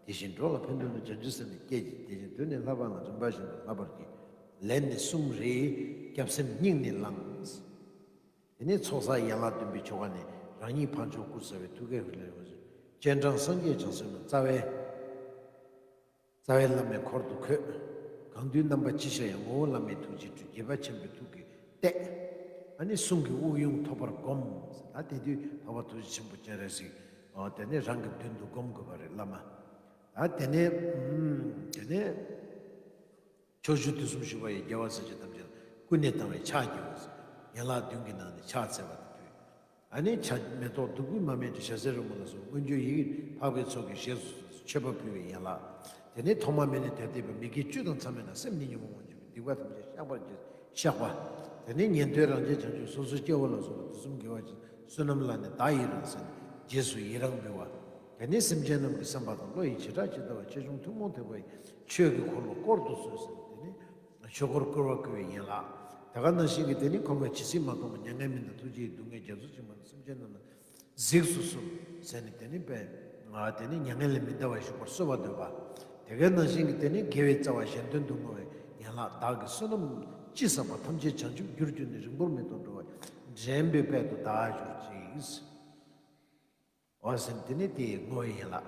དེ་བཞིན་འགྲོ་ལ་ཕན་འདོད་ན་བྱང་ཆུབ་སེམས་ནི་བསྐྱེད་ཅིང་། དེ་བཞིན་དུ་ནི་ལྷག་པ་ལ་རིམ་པ་བཞིན་དུ་བསླབ་པར་བགྱི། ལན་ནི་གསུམ་རེ། སྐྱབས་སེམས་སྙིང་ནས་བླང་། དེ་ནས་ཚོགས་བསགས་ཡན་ལག་བདུན་པའི་ཆོ་ག་ནི། རང་ཉིད་འཕགས་མཆོག་སྐུར་གསལ་བའི་ཐུགས་ཀའི་ཧཱུྃ་ལས་འོད་ཟེར། སྤྱན་དྲངས་སངས་རྒྱས་བྱང་སེམས་ལ། རྩ་བའི། རྩ་བའི་བླ་མའི་འཁོར་དུ་འཁོད། གང་འདུལ་རྣམ་པ་ཅི་ཤར་ཡང་། ངོ་བོ་བླ་མའི་ཐུགས་རྗེས་སྤྲུལ། དགྱེས་པ་ཆེན་པོའི་ཐུགས་ཀྱིས་བཏེགས། ཨ་ནི་གསུང་གི་དབུགས་དབྱུང་ཐོབ་པར་བསྒོམ། ད་དེ་དུས་འཕགས་པ་ཐུགས་རྗེ་ཆེན་པོ་སྤྱན་རས་གཟིགས། ཨོ་དེ་ནས་རང་གི་མདུན་དུ་བསྒོམ་དགོས་པ་རེད་བླ་མ། ད་དེ་ནས་ཨུམ། དེ་ནས། ཕྱོགས་བཅུ་དུས་གསུམ་བཞུགས་པ་ཡི། རྒྱལ་བ་སྲས་བཅས་ཐམས་ཅད་ལ། ཀུན་ནས་དང་བའི་ཕྱག་བགྱི་བ། ཡན་ལག་བདུན་གྱི་ནང་ནས་ཕྱག་འཚལ་བ་དེ་ཕུལ། ཨ་ནི་ཕྱག་མེ་ཏོག་བདུག་སྤོས་མར་མེ་དྲི། ཞལ་ཟས་རོལ་མོ་ལ་སོགས་སྔོན་བྱོན་ཡི་གེ་འཕགས་པའི་ཚོགས་ཀྱིས་བཞེས་སུ་གསོལ། མཆོད་པ་ཕུལ་བའི་ཡན་ལག། དེ་ནས་ཐོག་མ་མེད་ནས་དེར་གཏད་པའི། མི་དགེ་བཅུ་དང་མཚམས་མེད་ན། སེམས་ནི་ཉོན་མོངས་དབང་སྐྱེས་པའི། སྡིག་པ་ཐམས་ཅད་བཤགས་པར་བགྱི། བཤགས་པ། དེ་ནས་ཉན་ཐོས་རང་རྒྱལ་བྱང་ཆུབ་སོ་སོའི་སྐྱེ་བོ་ལ་སོགས་པ་དུས་གསུམ་དགེ་བ་ཅན་བསོད་ནམས་ལ་ནི་བདག་ཡི་རང་ཟེར་ནས་རྗེས་སུ་ཡི་རང་འབུལ་བ། དེ་ནས་སེམས་ཅན་རྣམས་ཀྱི་བསམ་པ་དང་བློ་ཡི་བྱེ་བྲག་ཇི་ལྟ་བ། ཆེ་ཆུང་ཐུན་མོང་ཐེག་པ་ཡི། ཆོས་ཀྱི་འཁོར་ལོ་བསྐོར་དུ་གསོལ་ཟེར་ནས་དེ་ནས་ཆོས་འཁོར་བསྐོར་བར་བསྐུལ་བའི་ཡན་ལག། དེ་ག་ནང་བཞིན་གྱི་དེ་ནས་འཁོར་བའི་ཇི་སྲིད་མ་སྟོངས་པ། མྱ་ངན་མི་འདའ་ཐུགས་རྗེ་ཡིས། སྡུག་བསྔལ་རྒྱ་མཚོ་ཆེན་པོ་ནས། སེམས་ཅན་རྣམས་ལ་གཟིགས་སུ་གསོལ་ཟེར་ནས་དེ་ནི་པས་ང་དེ་ནི་མྱ་ངན་ལས་མི་འདའ་བར་བཞུགས་པར་གསོལ་བ་འདེབས་པ། དེ་གའི་ནང་བཞིན་གྱི་དེ་ནི་དགེ་བའི་རྩ་བ་གཞན་དོན་དུ་བསྔོ་བའི་ཡན་ལག། བདག་གི་བསོད་ནམས་ཅི་བསགས་པ། ཐམས་ཅད་བྱང་ཆུབ་རྒྱུར་གྱུར་ནས། རིང་པོར་མི་ཐོགས་འགྲོ་བ་འདྲེན་པའི་དཔལ་དུ་བདག་གྱུར་ཅིག། འོ་ཟེར་ནས་དེ་ནི་དེའི་བསྔོ་བའི་ཡན་ལག།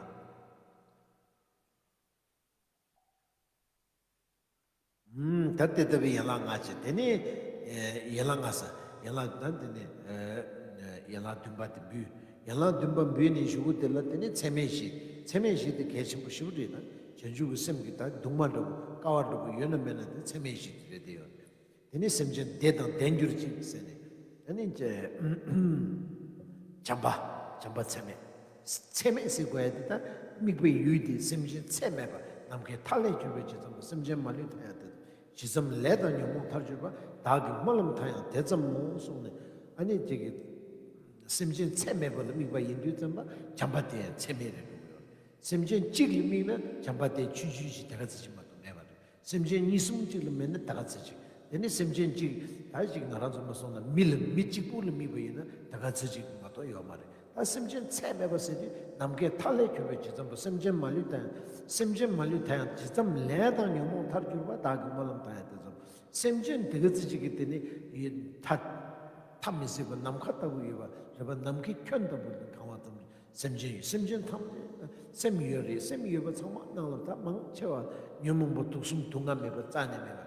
ད་དེ་ལྟ་བུའི་ཡན་ལག་ལྔ་བྱས། དེ་ནས་ཡན་ལག་ལྔ་ས། ཡན་ལག་ད་དེ་ནས་ཡན་ལག་བདུན་པ་དེ་འབུལ། ཡན་ལག་བདུན་པ་འབུལ་ནས་གཞུག་གུ་དེ་ལ་དེ་ནས་མཚན་སྨད་བཞི། མཚན་སྨད་བཞི་དེ་གལ་ཆེན་པོ་ཞེ་པོ་རེད། ད་བྱང་ཆུབ་ཀྱི་སེམས་ཀྱི་ད་གདུང་མ་འདྲ་པོ་དཀའ་བ་འདྲ་པོ་ཡོད་ན་མེད་ན་དེ་མཚན་སྨད་བཞི་དེ་རེད་དེ་ཡོད། དེ་ནས་སེམས་ཅན་བདེ་དང་ལྡན་གྱུར་ཅིག་ཟེར་ནས། དེ་ནས་བྱམས་པ། བྱམས་པ་ཚད་མེད། ཚད་མེད་ཟེར་དགོས་ཡ་དེ་ད་དམིགས་པའི་ཡུལ་དེ་སེམས་ཅན་ཚད་མེད་པ། ནམ་མཁའི་མཐའ་ཀླས་གྱུར་པའི་ཇི་ཙམ་པ། སེམས་ཅན་མ་ལུས་མཐའ་ཡང་དེ་ཙམ། ཇི་ཙམ་ལས་དང་ཉོན་མོངས་མཐར་གྱུར་པ། བདག་གི་སྨོན་ལམ་མཐའ་ཡང་དེ་ཙམ་མོ་གསུངས་ནས། ཨ་ནི་དེ་གི་སེམས་ཅན་ཚད་མེད་པ་ལ་དམིགས་པ་ཡིན་དུས་ཙམ་པ་བྱམས་པ་དེ་ཡང་ཚད་མེད་རེད་འགྲོ་གི་ཡོད། སེམས་ཅན་གཅིག་ལ་དམིགས་ན་བྱམས་པ་དེ་ཆུང་ཆུང་ཞིག་དེ་ག་ཚོད་ཅིག་མ་གཏོགས་མེད་པ་རེད། སེམས་ཅན་གཉིས་གསུམ་གཅིག་ལ་དམིགས་ན་ད་ག་ཚོད་ཅིག། དེ་ནི་སེམས་ཅན་གཅིག་ད་ཅིག་ང་རང་ཚོ་མ་སོང་ན་མི་ལ་མི་གཅིག་པུ་ལ་དམིགས་པ་ཡིན་ན་ད་ག་ཚོད་ཅིག་མ་གཏོགས་ཡོད་མ་རེད། ད་སེམས་ཅན་ཚད་མེད་པ་ཟེར་དུས་ནམ་མཁའི་མཐའ་ཀླས་གྱུར་པའི་ཇི་ཙམ་པ། སེམས་ཅན་མ་ལུས་མཐའ་ཡང་། སེམས་ཅན་མ་ལུས་མཐའ་ཡང་ཇི་ཙམ། ལས་དང་ཉོན་མོངས་མཐར་གྱུར་པ། བདག་གི་སྨོན་ལམ་མཐའ་ཡང་དེ་ཙམ། སེམས་ཅན་དེ་ག་ཚོད་ཅིག་གི་དེ་ནི་མཐའ་མཐའ་མི་སྲིད་པ་ནམ་མཁའ་ལྟ་བུ་ཡོད་པ་རེད་པ། ནམ་མཁའི་ཁྱོན་ལྟ་བུ་ལ་གང་བ་ཙམ། སེམས་ཅན་ཡོད། སེམས་ཅན་ཐམས་ཅད་སེམས་ཡོད་རེད། སེམས་ཡོད་པ་ཚང་མ་ནང་ལ་ད་མང་ཆེ་བ་ཉོན་མོངས་པ་དུག་གསུམ་དུག་ལྔ་མེད་པ་རྩ་ནས་མེད་པ།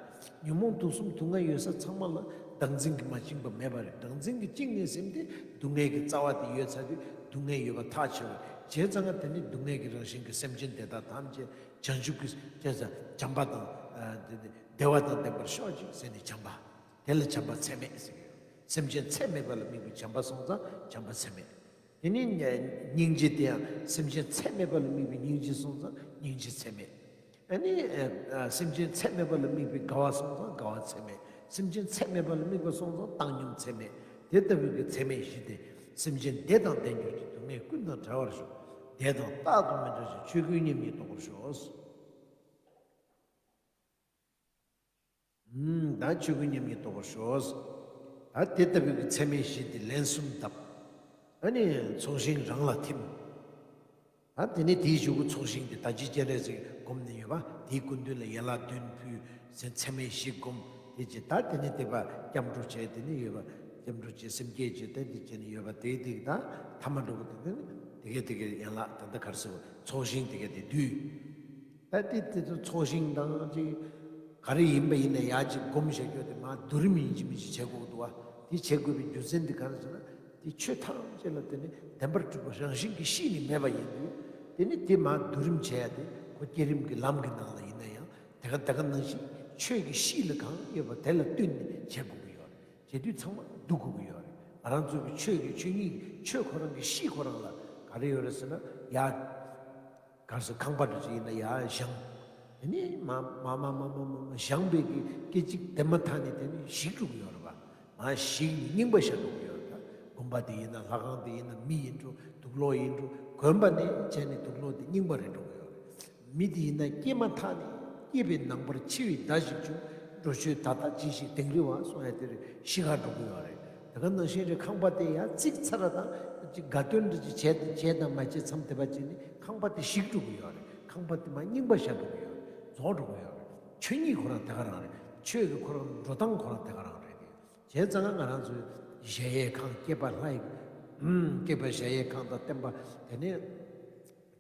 ཉོན་མོངས་དུག་གསུམ་དུག་ལྔ་ཡོད་ས་ཚང་མ་ལ་བདག་འཛིན་གྱིས་མ་བཅིངས་པ་མེད་པ་རེད། བདག་འཛིན་གྱིས་བཅིངས་ནས་སེམས་དེ་སྡུག་བསྔལ་གྱི་རྩ་བ་དེ་ཡོད་ཚར་དུས་སྡུག་བསྔལ་ཡོད་པ་ཐག་ཆོད་པ་བྱས་ཙང་ང་དེ་ནི་སྡུག་བསྔལ་གྱི་རང་བཞིན་གྱི་སེམས་ཅན་དེ་དག་ཐམས་ཅད་བྱང་ཆུབ་ཀྱི་བྱས་ཙང་བྱམས་པ་དང་བདེ་བ་དང་ལྡན་པར་ཤོག་ཅིག་ཟེར་ནས་བྱམས་པ། དེ་ལ་བྱམས་པ་ཚད་མེད་ཟེར་གྱི་ཡོད། སེམས་ཅན་ཚད་མེད་པ་ལ་དམིགས་པའི་བྱམས་པ་སོང་ཙང་བྱམས་པ་ཚད་མེད། དེ་ནི་སྙིང་རྗེ་དེ་ཡང་སེམས་ཅན་ཚད་མེད་པ་ལ་དམིགས་པའི་སྙིང་རྗེ་སོང་ཙང་སྙིང་རྗེ་ཚད་མེད། ཨ་ནི་སེམས་ཅན་ཚད་མེད་པ་ལ་དམིགས་པའི་དགའ་བ་སོང་ཙང་དགའ་བ་ཚད་མེད། སེམས་ཅན་ཚད་མེད་པ་ལ་དམིགས་པ་སོང་ཙང་བཏང་སྙོམས་ཚད་མེད། དེ་ལྟ་བུའི་གི་ཚད་མེད་བཞི་སྟེ། སེམས་ཅན་བདེ་དང་ལྡན་གྱུར་ཅིག། སྡུག་བསྔལ་ཀུན་དང་བྲལ་བར་ཤོག། བདེ་དང་རྟག་ཏུ་མི་འབྲལ་ཞིང་། ཆོས་ཀུན་མཉམ་ཉིད་རྟོགས་པར་ཤོག། ད་ཆོས་ཀུན་མཉམ་ཉིད་རྟོགས་པར་ཤོག། ད་དེ་ལྟ་བུའི་གི་ཚད་མེད་བཞི་དེ་ལན་གསུམ་བཏབ། ཨ་ནི་ཚོགས་ཞིང་རང་ལ་ཐིམ། ད་དེ་ནས་དེའི་གཞུག་གུ་ཚོགས་ཞིང་དེ་ད་ཅི་སྤྱན་རས་གཟིགས་བསྒོམས་ནས་ཡོད་པ་དེའི་སྐུ་མདུན་ལ་ཡན་ལག་བདུན་ཕུལ་ཟེར། ཚད་མེད་བཞི་བསྒོམ། དེ་ཅི་ད་དེ་ནས་དེ་པ་སྐྱབས་འགྲོ་བྱས། དེ་ནས་ཡོད་པ་སྐྱབས་འགྲོ་བྱས། སེམས་བསྐྱེད་བྱས། དེ་དེ་བྱས་ནས་ཡོད་པ་དེ་དེ་ད་ཐ་མ་འགྲོ་བོ་དེ་དེ་ནས་དེ་གས་དེ་གས་ཡན་ལག་ད་ལྟ་ག་རེ་ཟེར་བ་ཚོགས་ཞིང་དེ་གས་དེ་བསྡུས། ད་དེ་དེ་ཚོ་ཚོགས་ཞིང་དང་ཅིག་ག་རེ་ཡིན་པ་ཡིན་ན་ཡག་ཅིག་སྒོམ་བྱ་རྒྱུ་དེ་མ་བསྡུ་རིམ་ཡིན་གཅིག་མིན་གཅིག་བྱེད་དགོས་འདུག་བ། དེ་བྱེད་དགོས་པའི་རྒྱུ་མཚན་དེ་ག་རེ་ཟེར་ན། དེ་ཆོས་ཐམས་ཅད་ལ་དེ་ནི་བདེན་པར་གྲུབ་པ་རང་བཞིན་གྱིས་གཤིས་ནི་མེད་པ་ཡིན་དུས། དེ་ནི་དེ་མ་བསྡུ་རིམ་བྱེད་ཡ་དེ་ཁོ་བསྐྱེད་རིམ་གྱི་ལམ་གྱི་ནང་ལ་ཡིན་ན་ཡང་དེ་ག་དེ་ག་ནང་བཞིན་ཆོས་ཀྱི་གཤིས་ལ་གང་ཡོད་པ་དེ་ལ་བསྟུན་ནས་བྱེད་དགོས་ཀྱི་ཡོད་རེད། བྱེད་དུས་ཚང་མ་བསྡུ་དགོས་ཀྱི་ཡོད་རེད། ང་རང་ཚོ་གི་ཆོས་ཀྱི་ཆོས་ཉིད་ཆོས་ཁོ་རང་གི་གཤིས་ཁོ་རང་ལ་ག་རེ་ཡོད་རེད་ཟེར་ན་ཡ། ག་རེ་ཟེར་ཁང་པ་འདྲ་ཅིག་ཡིན་ན་ཡར་བཞེངས། དེ་ནི་མ་མ་མ་བཞེངས་པའི་གི་སྐད་ཅིག་དེ་མ་ཐག་ནས་དེ་ནི་ཞིག་འགྲོ་གི་ཡོད་རེད་པ། མ་ཞིག་ནི་རྙིང་པ་ཤར་འགྲོ་གི་ཡོད་རེད་པ། དགོན་པ་དེ་ཡིན་ན་ལྷ་ཁང་དེ་ཡིན་ན་མི་ཡིན་འགྲོ་དུག་ལོག་ཡིན་འགྲོ་དགོན་པ་ནས་བྱས་ནས་དུག་ལོག་དེ་རྙིང་པ་རེད་འགྲོ་གི་ཡོད་རེད། མི་དེ་ཡིན་ན་སྐྱེས་མ་ཐག་ནས་ སྐྱེས་པའི་ནངས་པར་འཆི་བའི་བརྡ་ཞིག་བྱུང་། འགྲོ་ཆོས་ད་ལྟ་ཅི་ཞིག་དིང་རི་བ་གསུང་ཡ་དེ་རེད། ཤི་ཁར་འགྲོ་གི་ཡོད་རེད། དེ་ག་ནང་བཞིན་རེད། ཁང་པ་དེ་ཡ་གཙིགས་ཚར་དང་ཅིག་དགའ་སྟོན་འདྲ་ཅིག་བྱས་བྱས་དང་མ་བྱས་མཚམས་དེ་པ་ཅིག་ནི་ཁང་པ་དེ་ཞིག་འགྲོ་གི་ཡོད་རེད། ཁང་པ་དེ་མ་རྙིང་པ་བཞག་འགྲོ་གི་ཡོད་རེད། རྫོགས་འགྲོ་གི་ཡོད་རེད། ཆོས་ཉིད་ཁོ་རང་དེ་ག་རང་རེད། ཆོས་ཀྱི་ཁོ་རང་འགྲོ་སྟངས་ཁོ་རང་དེ་ག་རང་རེད། བྱས་ཙང་ང་རང་ཚོའི་གཞལ་ཡས་ཁང་། སྐྱེས་པ་ལྷ་ཡི། ཨུམ། སྐྱེས་པ་གཞལ་ཡས་ཁང་དང་བསྟན་པ། དེ་ནས་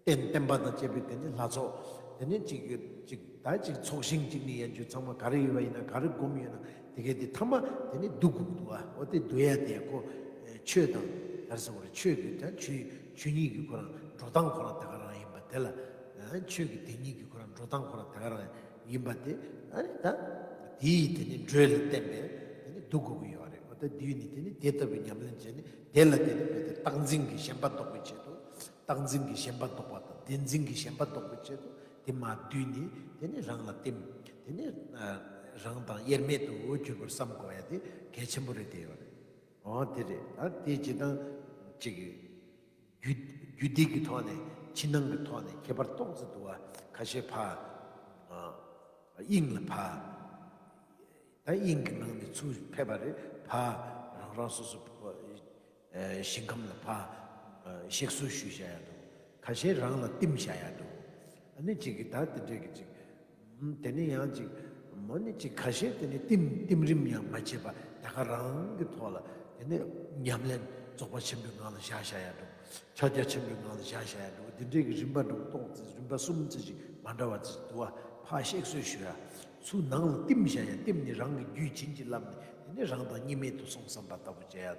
རྟེན་བརྟེན་པ་དང་བཅས་པའི་དེ་ནི་ལྷ་ཚོགས། དེ་ནི་ཅིག་ཅིག་ད་ཅིག་ཚོགས་ཞིང་གཅིག་ནི་ཡན་ཆོད་ཚང་མ་ག་རེ་ཡོད་པ་ཡིན་ན། ག་རེ་སྒོམ་ཡོད་ན་དེ་གའི་དེ་ཐ་མ་དེ་ནི་བསྡུ་དགོས་འདུག་ཨ། འོ་དེ་བསྡུ་ཡ་དེ་ཁོ་ཆོས་དང་ག་རེ་ཟེར་དགོས་རེད། ཆོས་ཀྱི་ད་ཆོས་ཆོས་ཉིད་ཀྱི་ཁོ་རང་འགྲོ་སྟངས་ཁོ་རང་དེ་ག་རང་ཡིན་པ་དེ་ལ། ཨ། ཆོས་ཀྱི་དེ་ཉིད་ཀྱི་ཁོ་རང་འགྲོ་སྟངས་ཁོ་རང་དེ་ག་རང་ཡིན་པ་དེ། ཨ་ནི་ད་དེའི་དེ་ནི་འགྲོས་ལ་བརྟེན་པའི་དེ་ནི་བསྡུ་དགོས་ཀྱི་ཡོད་རེད། འོ་ད་བསྡུས་ནས་དེ་ནི་དེ་ལྟ་བུའི་ཉམས་ལེན་བྱས་ནས། དེ་ལ་དེ་ནི་རྦད་དེ་རྟག་འཛིན་གྱི་ཞེན་པ་ལྡོག་པའི་ཆེད་དུ། རྟག་འཛིན་གྱི་ཞེན་པ་ལྡོག་པ་དང་བདེན་འཛིན་གྱི་ཞེན་པ་ལྡོག་པའི་ཆེད་དུ་དེ་མར་བསྡུས་ནས། དེ་ནི་རང་ལ་བསྟིམ། དེ་ནི་ཨ་རང་དང་དབྱེར་མེད་དུ་གྱུར་པར་བསམ་དགོས་ཡ་དེ་གལ་ཆེན་པོ་རེད། དེ་ཡོད་རེད། འོ་དེ་རེད། ད་དེ་སྤྱིར་བཏང་ཅིག་རྒྱུད་རྒྱུད་སྡེ་གི་ཐོག་ནས་ཕྱི་ནང་གི་ཐོག་ནས་ཁྱད་པར་ཏོག་ཙམ་འདུག་བ། ཁ་ཤས་ཕར་ཨ་དབྱིངས་ལ་ཕར། ད་དབྱིངས་ཀྱི་ནང་ནས་ཚུར་ཕེབས་པ་རེད། ཕར་རང་རང་སོ་སོ་ཨ་ཞིང་ཁམས་ལ་ཕར་ཨ་གཤེགས་གསོལ་ཞུས་བཞག་ཡ་འདུག་ཁ་ཤས་རང་ལ་བསྟིམ་བཞག་ཡ་འདུག་ཨ་ནི་གཅིག་གིས་ད་དེ་འདྲས་ཀྱི་གཅིག་དེ་ནས་ཡང་གཅིག་མོ་ནི་གཅིག་ཁ་ཤས་དེ་ནས་བསྟིམ་བསྟིམ་རིམ་ཡང་མ་བྱས་པ། ད་ག་རང་གི་ཐོག་ལ་དེ་ནས་ཉམས་ལེན་རྫོགས་པ་ཆེན་པོའི་ངང་ལ་བཞག་བཞག་ཡ་འདུག་ཕྱག་རྒྱ་ཆེན་པོའི་ངང་ལ་བཞག་བཞག་ཡ་འདུག་འདི་འདྲས་ཀྱི་རིམ་པ་འདྲ་བོ་ཏོག་ཙམ། རིམ་པ་གསུམ་ཙམ་ཞིག་མ་འདྲ་བ་ཙམ་འདུག་བ། ཕར་གཤེགས་གསོལ་ཞུ་ཡ། ཚུར་ནང་ལ་བསྟིམ་བཞག་ཡ། བསྟིམ་ནས་རང་གི་རྒྱུད་བྱིན་གྱིས་བརླབས་ནས། དེ་ནས་རང་དང་གཉིས་མེད་དུ་སོང་བསམ་པ་ལྟ་བུ་བྱེད་ཡ་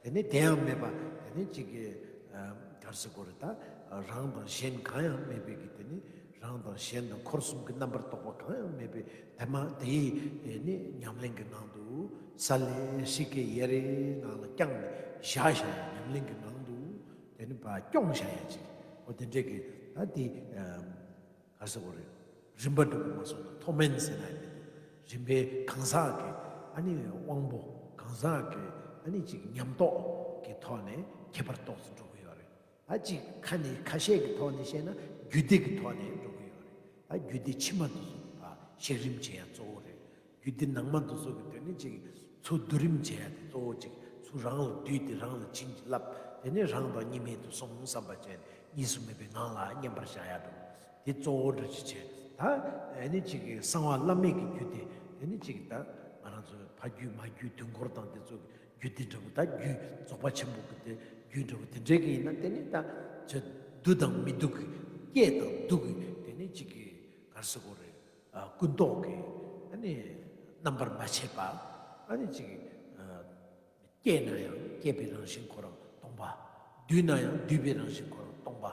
དང་། དེ་ནས་དེ་ཡང་མེད་པ། དེ་ནས་གཅིག་གི་ཨ་ག་རེ་ཟེར་དགོས་རེད། ད་རང་དང་གཞན་གང་ཡང་མེད་པའི་གི། དེ་ནས་རང་དང་གཞན་དང་འཁོར་གསུམ་གྱི་རྣམ་པར་རྟོག་པ་གང་ཡང་མེད་པའི་དེ་མ་དེའི་ནི་ཉམས་ལེན་གྱི་ངང་དུ། ས་ལེ་ཧྲིག་གེ་ཡེ་རེ་ནང་ལ་བརྐྱངས་ནས་བཞག་བཞག་ཡ། ཉམས་ལེན་གྱི་ངང་དུ་དེ་ནི་ཕར་བསྐྱོང་བཞག་ཡ་ཅིག་འོ་དེ་འདྲས་ཀྱི་ད་དེ་ཨ་ག་རེ་ཟེར་དགོས་རེད། རིམ་པ་འདྲ་བོ་མ་སོང་ན་མཐོ་དམན་ཟེར་ན་ཡང་མི་འདུག་རིམ་པའི་གང་ཟག་གི་ཨ་ནི་དབང་པོ། གང་ཟག་གི་ཨ་ནི་ཅིག་ཉམས་རྟོགས་ཀྱི་ཐོག་ནས་ཁྱད་པར་ཏོག་ཙམ་འགྲོ་གི་ཡོད་རེད། ད་ཅིག་ཁ་ནས་ཁ་ཤས་ཀྱི་ཐོག་ནས་བཤད་ན་རྒྱུད་སྡེ་གི་ཐོག་ནས་འགྲོ་གི་ཡོད་རེད། ད་རྒྱུད་སྡེ་ཕྱི་མ་དེ་ཚོ་ཕར་གཤེགས་རིམ་བྱེད་ཡ་གཙོ་བོ་རེད། རྒྱུད་སྡེ་ནང་མ་དེ་ཚོ་གི་དོན་ནི་ཅིག་ཚུར་བསྡུ་རིམ་བྱེད་ཡ་དེ་གཙོ་བོ་ཅིག་ཚུར་རང་ལ་བསྡུས་ཏེ་རང་ལ་བྱིན་གྱིས་བརླབས། དེ་ནས་རང་དང་གཉིས་མེད་དུ་སོང་བསམ་པ་བྱས་ནས་གཉིས་སུ་མེད་པའི་ངང་ལ་མཉམ་པར་བཞག་ཡ་འདུག་དེ་གཙོ་བོ་འདྲ་ཅིག་བྱས། ད་ཨ་ནི་ཅིག་གི་གསང་བ་བླ་མེད་ཀྱི་རྒྱུད་སྡེ། དེ་ནི་ཅིག་ད་ང་རང་ཚོའི་ཕ་རྒྱུད་མ་རྒྱུད་དུས་འཁོར་དང་དེ་ཚོ་གི་རྒྱུད་སྡེ་འདྲ་བོ། ད་རྒྱུད་རྫོགས་པ་ཆེན་པོ་གི་དེ་རྒྱུད་འདྲ་བོ་དེ་འདྲའི་གི་ཡིན་ན། དེ་ནི་ད་ཚོད་བསྡུ་དང་མི་བསྡུ་གི། སྐྱེས་དང་སྡུག་གི། དེ་ནི་ཅིག་གི་ག་རེ་ཟེར་དགོས་རེད། ཨ་ཀུན་རྟོག་གི་ཨ་ནི་རྣམ་པར་མ་ཕྱེད་པ། ཨ་ནི་ཅིག་ཨ་སྐྱེས་ན་ཡང་སྐྱེས་པའི་རང་བཞིན་ཁོ་རང་སྟོང་པ། འདུས་ན་ཡང་འདུས་པའི་རང་བཞིན་ཁོ་རང་སྟོང་པ།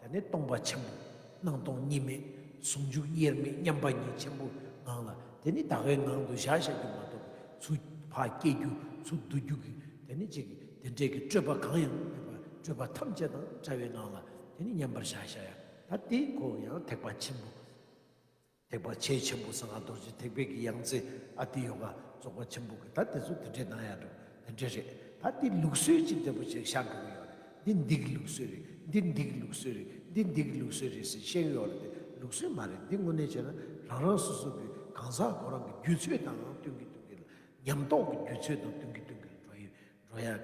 དེ་ནི་སྟོང་པ་ཆེན་པོ། སྣང་སྟོང་གཉིས་མེད། ཟུང་འཇུག་དབྱེར་མེད་མཉམ་པ་ཉིད་ཆེན་པོའི་ངང་ལ། དེ་ནི་ད་གའི་ངང་དུ་བཞག་བཞག་རྒྱུ་མ་གཏོགས། ཚུར་ཕར་སྐྱེ་རྒྱུ། ཚུར་འདུ་རྒྱུ་གི་དེ་ནི་ཅིག་དེ་འདྲའི་གི་སྤྲོས་པ་གང་ཡང་མེད་པ། སྤྲོས་པ་ཐམས་ཅད་དང་བྲལ་བའི་ངང་ལ་དེ་ནི་མཉམ་པར་བཞག་བཞག་ཡ། ད་དེ་ཁོ་ཡང་ཐེག་པ་ཆེན་པོ། ཐེག་པ་ཆེས་ཆེན་པོ་གསང་སྔགས་རྡོ་རྗེ་ཐེག་པའི་གི་ཡང་རྩེ་ཨ་ཏི་ཡོ་ག་རྫོགས་པ་ཆེན་པོ་གི། ད་དེ་ཚོ་དེ་འདྲའི་གནང་ཡ་འགྲོ། དེ་འདྲའི་རེད། ད་དེ་ལུགས་སྲོལ་གཅིག་འདྲ་པོ་ཞིག་ཤར་འགྲོ་གི་ཡོད་རེད། འདི་འདི་གི་ལུགས་སྲོལ་རེད། འདི་འདི་གི་ལུགས་སྲོལ་རེད། འདི་འདི་གི་ལུགས་སྲོལ་རེད་ཟེར་བཤད་གི་ཡོད་རེད་དེ། ལུགས་སྲོལ་མ་རེད། འདི་དངོས་གནས་བྱས་ན་རང་རང་སོ་སོ་གི་གང་ཟག་ཁོ་རང་གི་རྒྱུད་ཚོད་དང་བསྟུན་གི་བསྟུན་གི་ལ། ཉམས་རྟོགས་ཀྱི་རྒྱུད་ཚོད་དང་བསྟུན་གི་བསྟུན་གི་ལ་འགྲོ་ཡི། འགྲོ་ཡག་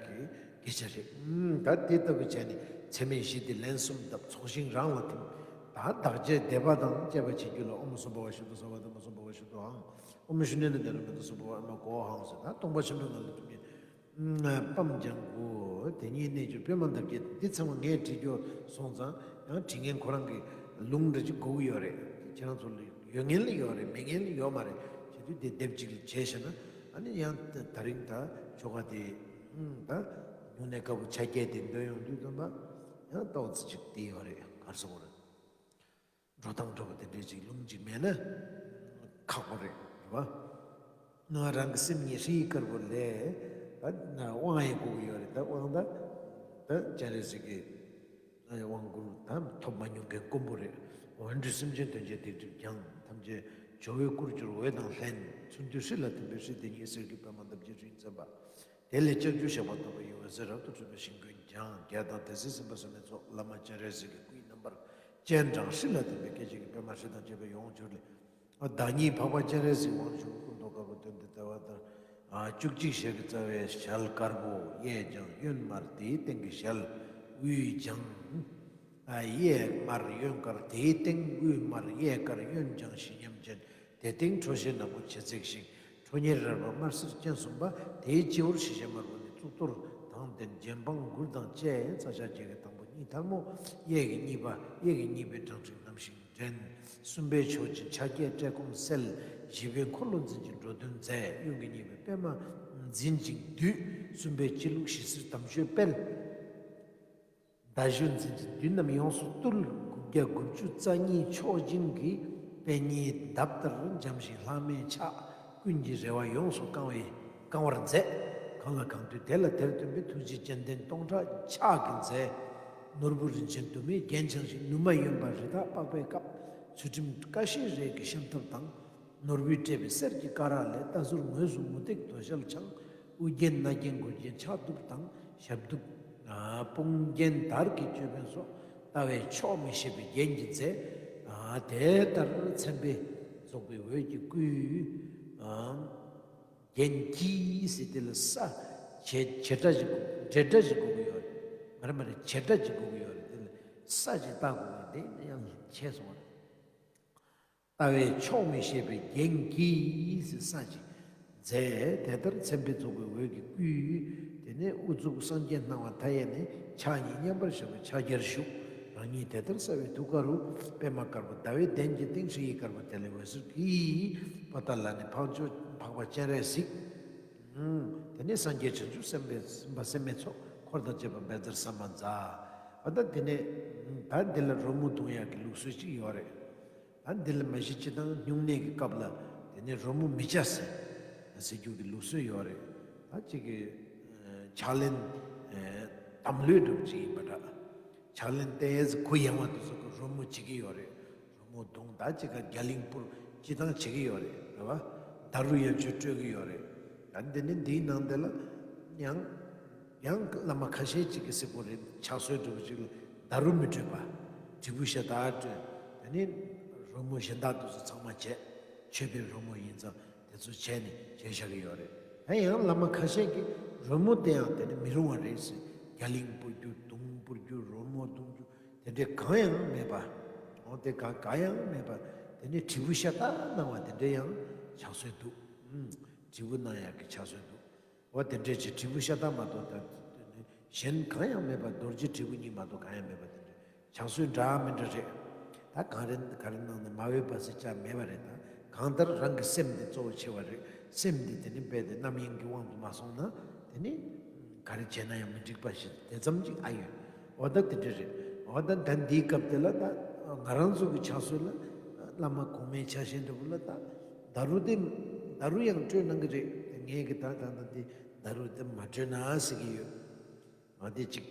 གི་སྐད་ཆ་རེད། ཨུམ། ད་དེ་ལྟ་བུ་བྱས་ནས་ཚད་མེད་བཞི་དེ་ལན་གསུམ་བཏབ། ཚོགས་ཞིང་རང་ལ་ཐིམ། ད་བདག་བསྐྱེད་བཟླས་པ་དང་བཅས་པ་བྱེད་རྒྱུ་ལ། ཨོཾ་སྭ་བྷཱ་ཝ་ཤུདྡྷ་སརྦ་དྷརྨ་སྭ་བྷཱ་ཝ་ཤུདྡྷོ་ཧཾ། ཨོཾ་ཤུནྱ་ནི་དྷརྨ་ཏཱ་སྭ་བྷཱ་ཝ་ཨ་མ་གོ་ཧཾ་ཟེར། ད་སྟོང་པ་ཆེན་པོའི་ངང་ལ་ཐིམ་ནས་སྤམ་ལྗང་གུ། དེ་ཉིད་གནས་གྱུར་པདྨ་འདབ་བརྒྱད། འདི་ཚང་མ་ངས་བྲིས་རྒྱུ་སོང་ཙང་། ཡང་བྲིས་མཁན་ཁོ་རང་གི་ལུང་འདྲ་ཅིག་དགོས་ཀྱི་ཡོད་རེད། ཁྱེད་རང་ཚོ་ལ་ཡོད་མཁན་ལ་ཡོད་རེད། མེད་མཁན་ལ་ཡོད་མ་རེད། བྱེད་དུས་དེ་དེབ་ཅིག་ལ་བྱས་ཤེ་ན། ཨ་ནི་ཡང་ད་རིང་ད་ཆོ་ག་དེ་ད་ཉུང་ནས་དཀར་པོ་ཆ་རྐྱེན་དེ་འདོན་ཡོང་དུས་ཙམ་པ་ཡང་ཏོག་ཙམ་ཅིག་དེ་ཡོད་རེད། ག་རེ་ཟེར་དགོས་རེད། འགྲོ་སྟངས་འདྲ་པོ་དེ་འདྲའི་ཅིག་ལུང་ཅིག་མེད་ན་ཁག་པོ་རེད། རེད་པ། ང་རང་གི་སེམས་ཉིད་ཧྲཱིཿདཀར་པོ་ལས་ད་དབང་ཡང་དགོས་ཀྱི་ཡོད་རེད། ད་དབང་ད་ད་སྤྱན་རས་གཟིགས་ཀྱི་དབང་བསྐུར་ད་ཐོབ་མ་མྱོང་མཁན་དཀོན་པོ་རེད། འོན་ཏེ་སེམས་ཅན་དོན་བྱེད་སྡིག་སྒྲིབ་སྦྱངས་ཐམས་ཅད་ཇོ་བོའི་སྐུར་གྱུར་འོད་དང་ལྷན། ཚུར་འདུས་ཧྲཱིཿལ་ཐིམ་པས་ཧྲཱིཿདེ་ཉིད་གསེར་གྱི་པདྨ་འདབ་བརྒྱད་ཧྲཱིཿ་མཚན་པ། དེ་ལས་ལྕགས་ཀྱུ་ཞགས་པ་ལྟ་བུ་ཡི་འོད་ཟེར་རབ་ཏུ་འཕྲོས་པས་ཞིང་ཀུན་སྦྱངས། རྒྱལ་དང་དེ་སྲིད་སེམས་དཔའ་སྲུང་མའི་ཚོགས། བླ་མ་སྤྱན་རས་གཟིགས་ཀྱི་སྐུའི་རྣམ་པར་སྤྱན་དྲངས། ཧྲཱིཿལ་ཐིམ་པས་སྐད་ཅིག་གིས་པདྨ་ཧྲཱིཿདང་བཅས་པའི་ཡོངས་གྱུར་ལས། བདག་ཉིད་འཕགས་པ་སྤྱན་རས་གཟིགས་དབང་ཕྱུག་སྐུ་མདོག་དཀར་པོ་སྟོན་པའི་ལྟ་བ་ལྟར། བཅུ་གཅིག་ཞལ་གྱི་རྩ་བའི་ཞལ་དཀར་པོ་གཡས་བརྐྱང་གཡོན་དམར། དེའི་སྟེང་གི་ཞལ་དབུས་བརྐྱང་གཡས་དམར་གཡོན་དཀར། དེའི་སྟེང་དབུས་དམར་གཡས་དཀར་གཡོན་བརྐྱང་ཞི་སྙེམས་ཅན། དེ་སྟེང་ཁྲོ་ཞལ་ནག་པོ་བྱེད་ཚེག་ཞིང་། ཁྲོ་གཉེར་རལ་པ་དམར་སེར་སྤྱན་གསུམ་པ། དེའི་སྤྱི་བོར་ཞི་བྱེད་དམར་པོ་ནི་གཙུག་ཏོར་དང་ལྡན། རྒྱན་སྤང་མགུལ་དང་བཅས་རྩ་ཞགས་བརྒྱད་ཀྱི་དང་པོ་གཉིས་ཐལ་མོ་གཡས་ཀྱི་གཉིས་པ། གཡས་ཀྱི་གཉིས་པས་བྲང་ཁྲིག་བསྣམས་ཤིང་འགྲན། གསུམ་པས་ཕྱོགས་བཅུའི་ཕྱག་རྒྱས་བཀྲེས་སྐོམ་སེལ། བཞི་པས་འཁོར་ལོ་འཛིན་ཅིང་འགྲོ་དོན་མཛད། གཡོན་གྱི་གཉིས་པས་པདྨ་འཛིན་ཅིང་འདུད། གསུམ་པས་སྤྱི་བླུགས་ཞི་བསིལ་དམ་ཆོས་སྤེལ། མདའ་གཞུ་འཛིན་ཅིང་མདུན་རྣམས་ཡོངས་སུ་བཏུལ། དགུ་བརྒྱ་དགུ་བཅུ་རྩ་གཉིས་མཆོག་སྦྱིན་གྱིས། པད་ཉིའི་འདབས་ལྟར་འཇམ་ཞིང་ལྷག་མའི་ཕྱག། ཀུན་གྱི་རེ་བ་ཡོངས་སུ་བསྐང་བའི་བསྐང་བར་མཛད། གང་ལ་གང་འདུལ་དེ་ལ་དེར་སྟོན་པའི། ཐུགས་རྗེའི་སྤྱན་ལྡན་སྟོང་ཕྲག་ཕྱག་གིས་མཛད། ནོར་བུ་རིན་ཆེན་དུ་མས་རྒྱན་འཆང་ཞིང་། ནུ་མ་གཡོན་པ་རི་དྭགས་པགས་པའི་སྐབས། ཚུལ་ཁྲིམས་ཀ་ཤའི་རས་ཀྱིས་ཤམ་ཐབས་དང་། ནོར་བུས་སྤྲས་པའི་གསེར་གྱི་སྐ་རགས་ལས། རྟ་ཟུར་ངོས་སུ་མུ་སྟེགས་དོ་ཤལ་འཆང་། དབུ་རྒྱན་རྣ་རྒྱན་མགུལ་རྒྱན་ཕྱག་གདུབ་དང་། ཞབས་གདུབ་དཔུང་རྒྱན་དར་གྱི་ཅོད་པན་སོགས། ལྟ་བས་ཆོག་མི་ཤེས་པའི་རྒྱན་གྱིས་མཛེས། དེ་ལྟར་མཚན་དཔེ་རྫོགས་པའི་འོད་ཀྱི་སྐུའི་རྒྱན་གྱིས་ཟེར། དེ་ལ་ས་བྱེད་བྱེད་སྒྲ་ཞིག་དགོས། འབྲེལ་སྒྲ་ཞིག་དགོས་ཀྱི་ཡོད་རེད། མ་རེད་མ་རེད། བྱེད་སྒྲ་ཞིག་དགོས་ཀྱི་ཡོད་རེད། དེ་ལ་ས་ཞིག་བཏགས་དགོས་ཀྱི་ཡོད་རེད། དེ་ཡང་ཆད་སོང་བ་རེད། ལྟ་བས་ཆོག་མི་ཤེས་པའི་རྒྱན་གྱིས་ཟེར་ས་ཞིག་མཛད། དེ་ལྟར་མཚན་དཔེ་རྫོགས་པའི་འོད་ཀྱི་སྐུའི། དེ་ནས་དབུ་གཙུག་སངས་རྒྱས་སྣང་བ་མཐའ་ཡས་ནས། ཕྱག་གཉིས་མཉམ་པར་བཞག་པའི་ཕྱག་རྒྱར་བཞུགས། རང་ཉིད་དེ་ལྟར་གསལ་བའི་ཐུགས་ཀ་རུ། པདྨ་དཀར་པོ་ཟླ་བའི་གདན་གྱི་སྟེང་། ཧྲཱིཿཡིག་དཀར་པོ་དེ་ལས་འོད་ཟེར་གྱིས། པོ་ཏཱ་ལ་ནས་འཕགས་མཆོག་འཕགས་པ་སྤྱན་རས་གཟིགས། དེ་ནས་སངས་རྒྱས་བྱང་ཆུབ་སེམས་དཔའི་སེམས་དཔའ་སེམས་དཔའི་ཚོགས་འཁོར་དང་བཅས་པ་བཛྲ་ས་མ་ཛཿ། ཨ་ད་དེ་ནས་ད་འདི་ལ་རོལ་མོ་བརྡུང་ཡག་གི་ལུགས་སྲོལ་ཅིག་ཡོད་རེད། ད་འདི་ལ་མ་གཞི་སྤྱིར་བཏང་སྨྱུང་གནས་ཀྱི་སྐབས་ལ་དེ་ནས་རོལ་མོ་མི་རྐྱབ་ཟེར་ཟེར་རྒྱུ་གི་ལུགས་སྲོལ་ཡོད་རེད། ད་གཅིག་གི་ཕྱག་ལེན་དམ་ལུས་འདྲ་བོ་ཅིག་ཡིན་པ་འདྲ། ཕྱག་ལེན་ཏོག་ཙམ་གུ་ཡངས་པ་དེ་ཚོ་གི་རོལ་མོ་བྱེད་ཀྱི་ཡོད་རེད། རོལ་མོ་བརྡུང་། ད་གཅིག་ག་རྒྱ་གླིང་སྤུར་སྤྱིར་བཏང་བྱེད་ཀྱི་ཡོད་རེད། རེད་བ། ཌཱ་རུ་ཡང་ཆོས་སྤྲོད་ཀྱི་ཡོད་རེད། ད་འདི་ནི་འདིའི་ནང་དེ་ལ་ཡང་ཡང་བླ་མ་ཁ་ཤས་ཅིག་གིས་ཟེར་གོ་རེད། ཕྱག་སྲོལ་འདྲ་བོ་ཅིག་ལ་ཌཱ་རུ་མི་སྤྲོད་པ། དྲིལ་བུ་ཤ་སྟག་སྤྲོད། དེ་ནི་རོལ་མོ་གཞན་དག་དེ་ཚོ་ཚང་མ་བྱས། མཆོད་པའི་རོལ་མོ་ཡིན་ཙང་དེ་ཚོ་བྱས་ནས་བྱས་བཞག་གི་ཡོད་རེད། ད་ཡང་བླ་མ་ཁ་ཤས་ཀྱིས་རོལ་མོ་དེ་ཡང་དེ་ནི་མི་རུང་བ་རེད་ཟེར། རྒྱ་གླིང་སྤུར་རྒྱུ། དུང་སྤུར་རྒྱུ། རོལ་མོ་བརྡུང་རྒྱུ། དེ་འདྲའི་གང་ཡང་མེད་པ། འོ་དེ་ག་ག་ཡང་མེད་པ། དེ་ནས་དྲིལ་བུ་ཤ་སྟག་གནང་བ་དེ་འདྲའི་ཡང་ཕྱག་སྲོལ་འདུག། ཨུམ། དྲིལ་བུ་གནང་ཡག་གི་ཕྱག་སྲོལ་འདུག། འོ་དེ་འདྲའི་ཅིག་དྲིལ་བུ་ཤ་སྟག་མ་གཏོགས་ད་གཞན་གང་ཡང་མེད་པ། རྡོ་རྗེ་དྲིལ་བུ་གཉིས་མ་གཏོགས་གང་ཡང་མེད་པ་དེ་འདྲའི་ཕྱག་སྲོལ་འདྲ་མི་འདྲ་རེད། ད་གངས་རི་གངས་རི་ནང་ནས་མ་འོས་པ་ཟེར་བྱ་མེད་པ་རེད། ད་གང་ལྟར་རང་གི་སེམས་འདི་གཙོ་བོ་ཆེ་བ་རེད། སེམས་འདི་དེ་ནི་རྦད་དེ་རྣམ་གཡེང་གི་དབང་དུ་མ་སོང་ན་དེ་ནི། ག་རེ་བྱས་ན་ཡང་མི་འགྲིག་པ་ཞིག་དེ་ཙམ་ཅིག་ཨ་ཡོད། འོ་ད་དེ་འདྲ་རེད། འོ་ད་ད་འདིའི་སྐབས་དེ་ལ་ད་ང་རང་ཚོ་གི་ཕྱག་སྲོལ་ལ་བླ་མ་གོང་མའི་ཕྱག་ཆེན་འདྲ་བོ་ལ་ད་ཌཱ་རུ་དེ་ཌཱ་རུ་ཡང་སྤྲོད་གནང་གི་རེད། ངས་གི་ད་ད་ད་དེ་ཌཱ་རུ་དེ་མ་སྤྲོད་ན་ཟེར་གི་ཡོད། ང་དེ་ཅིག་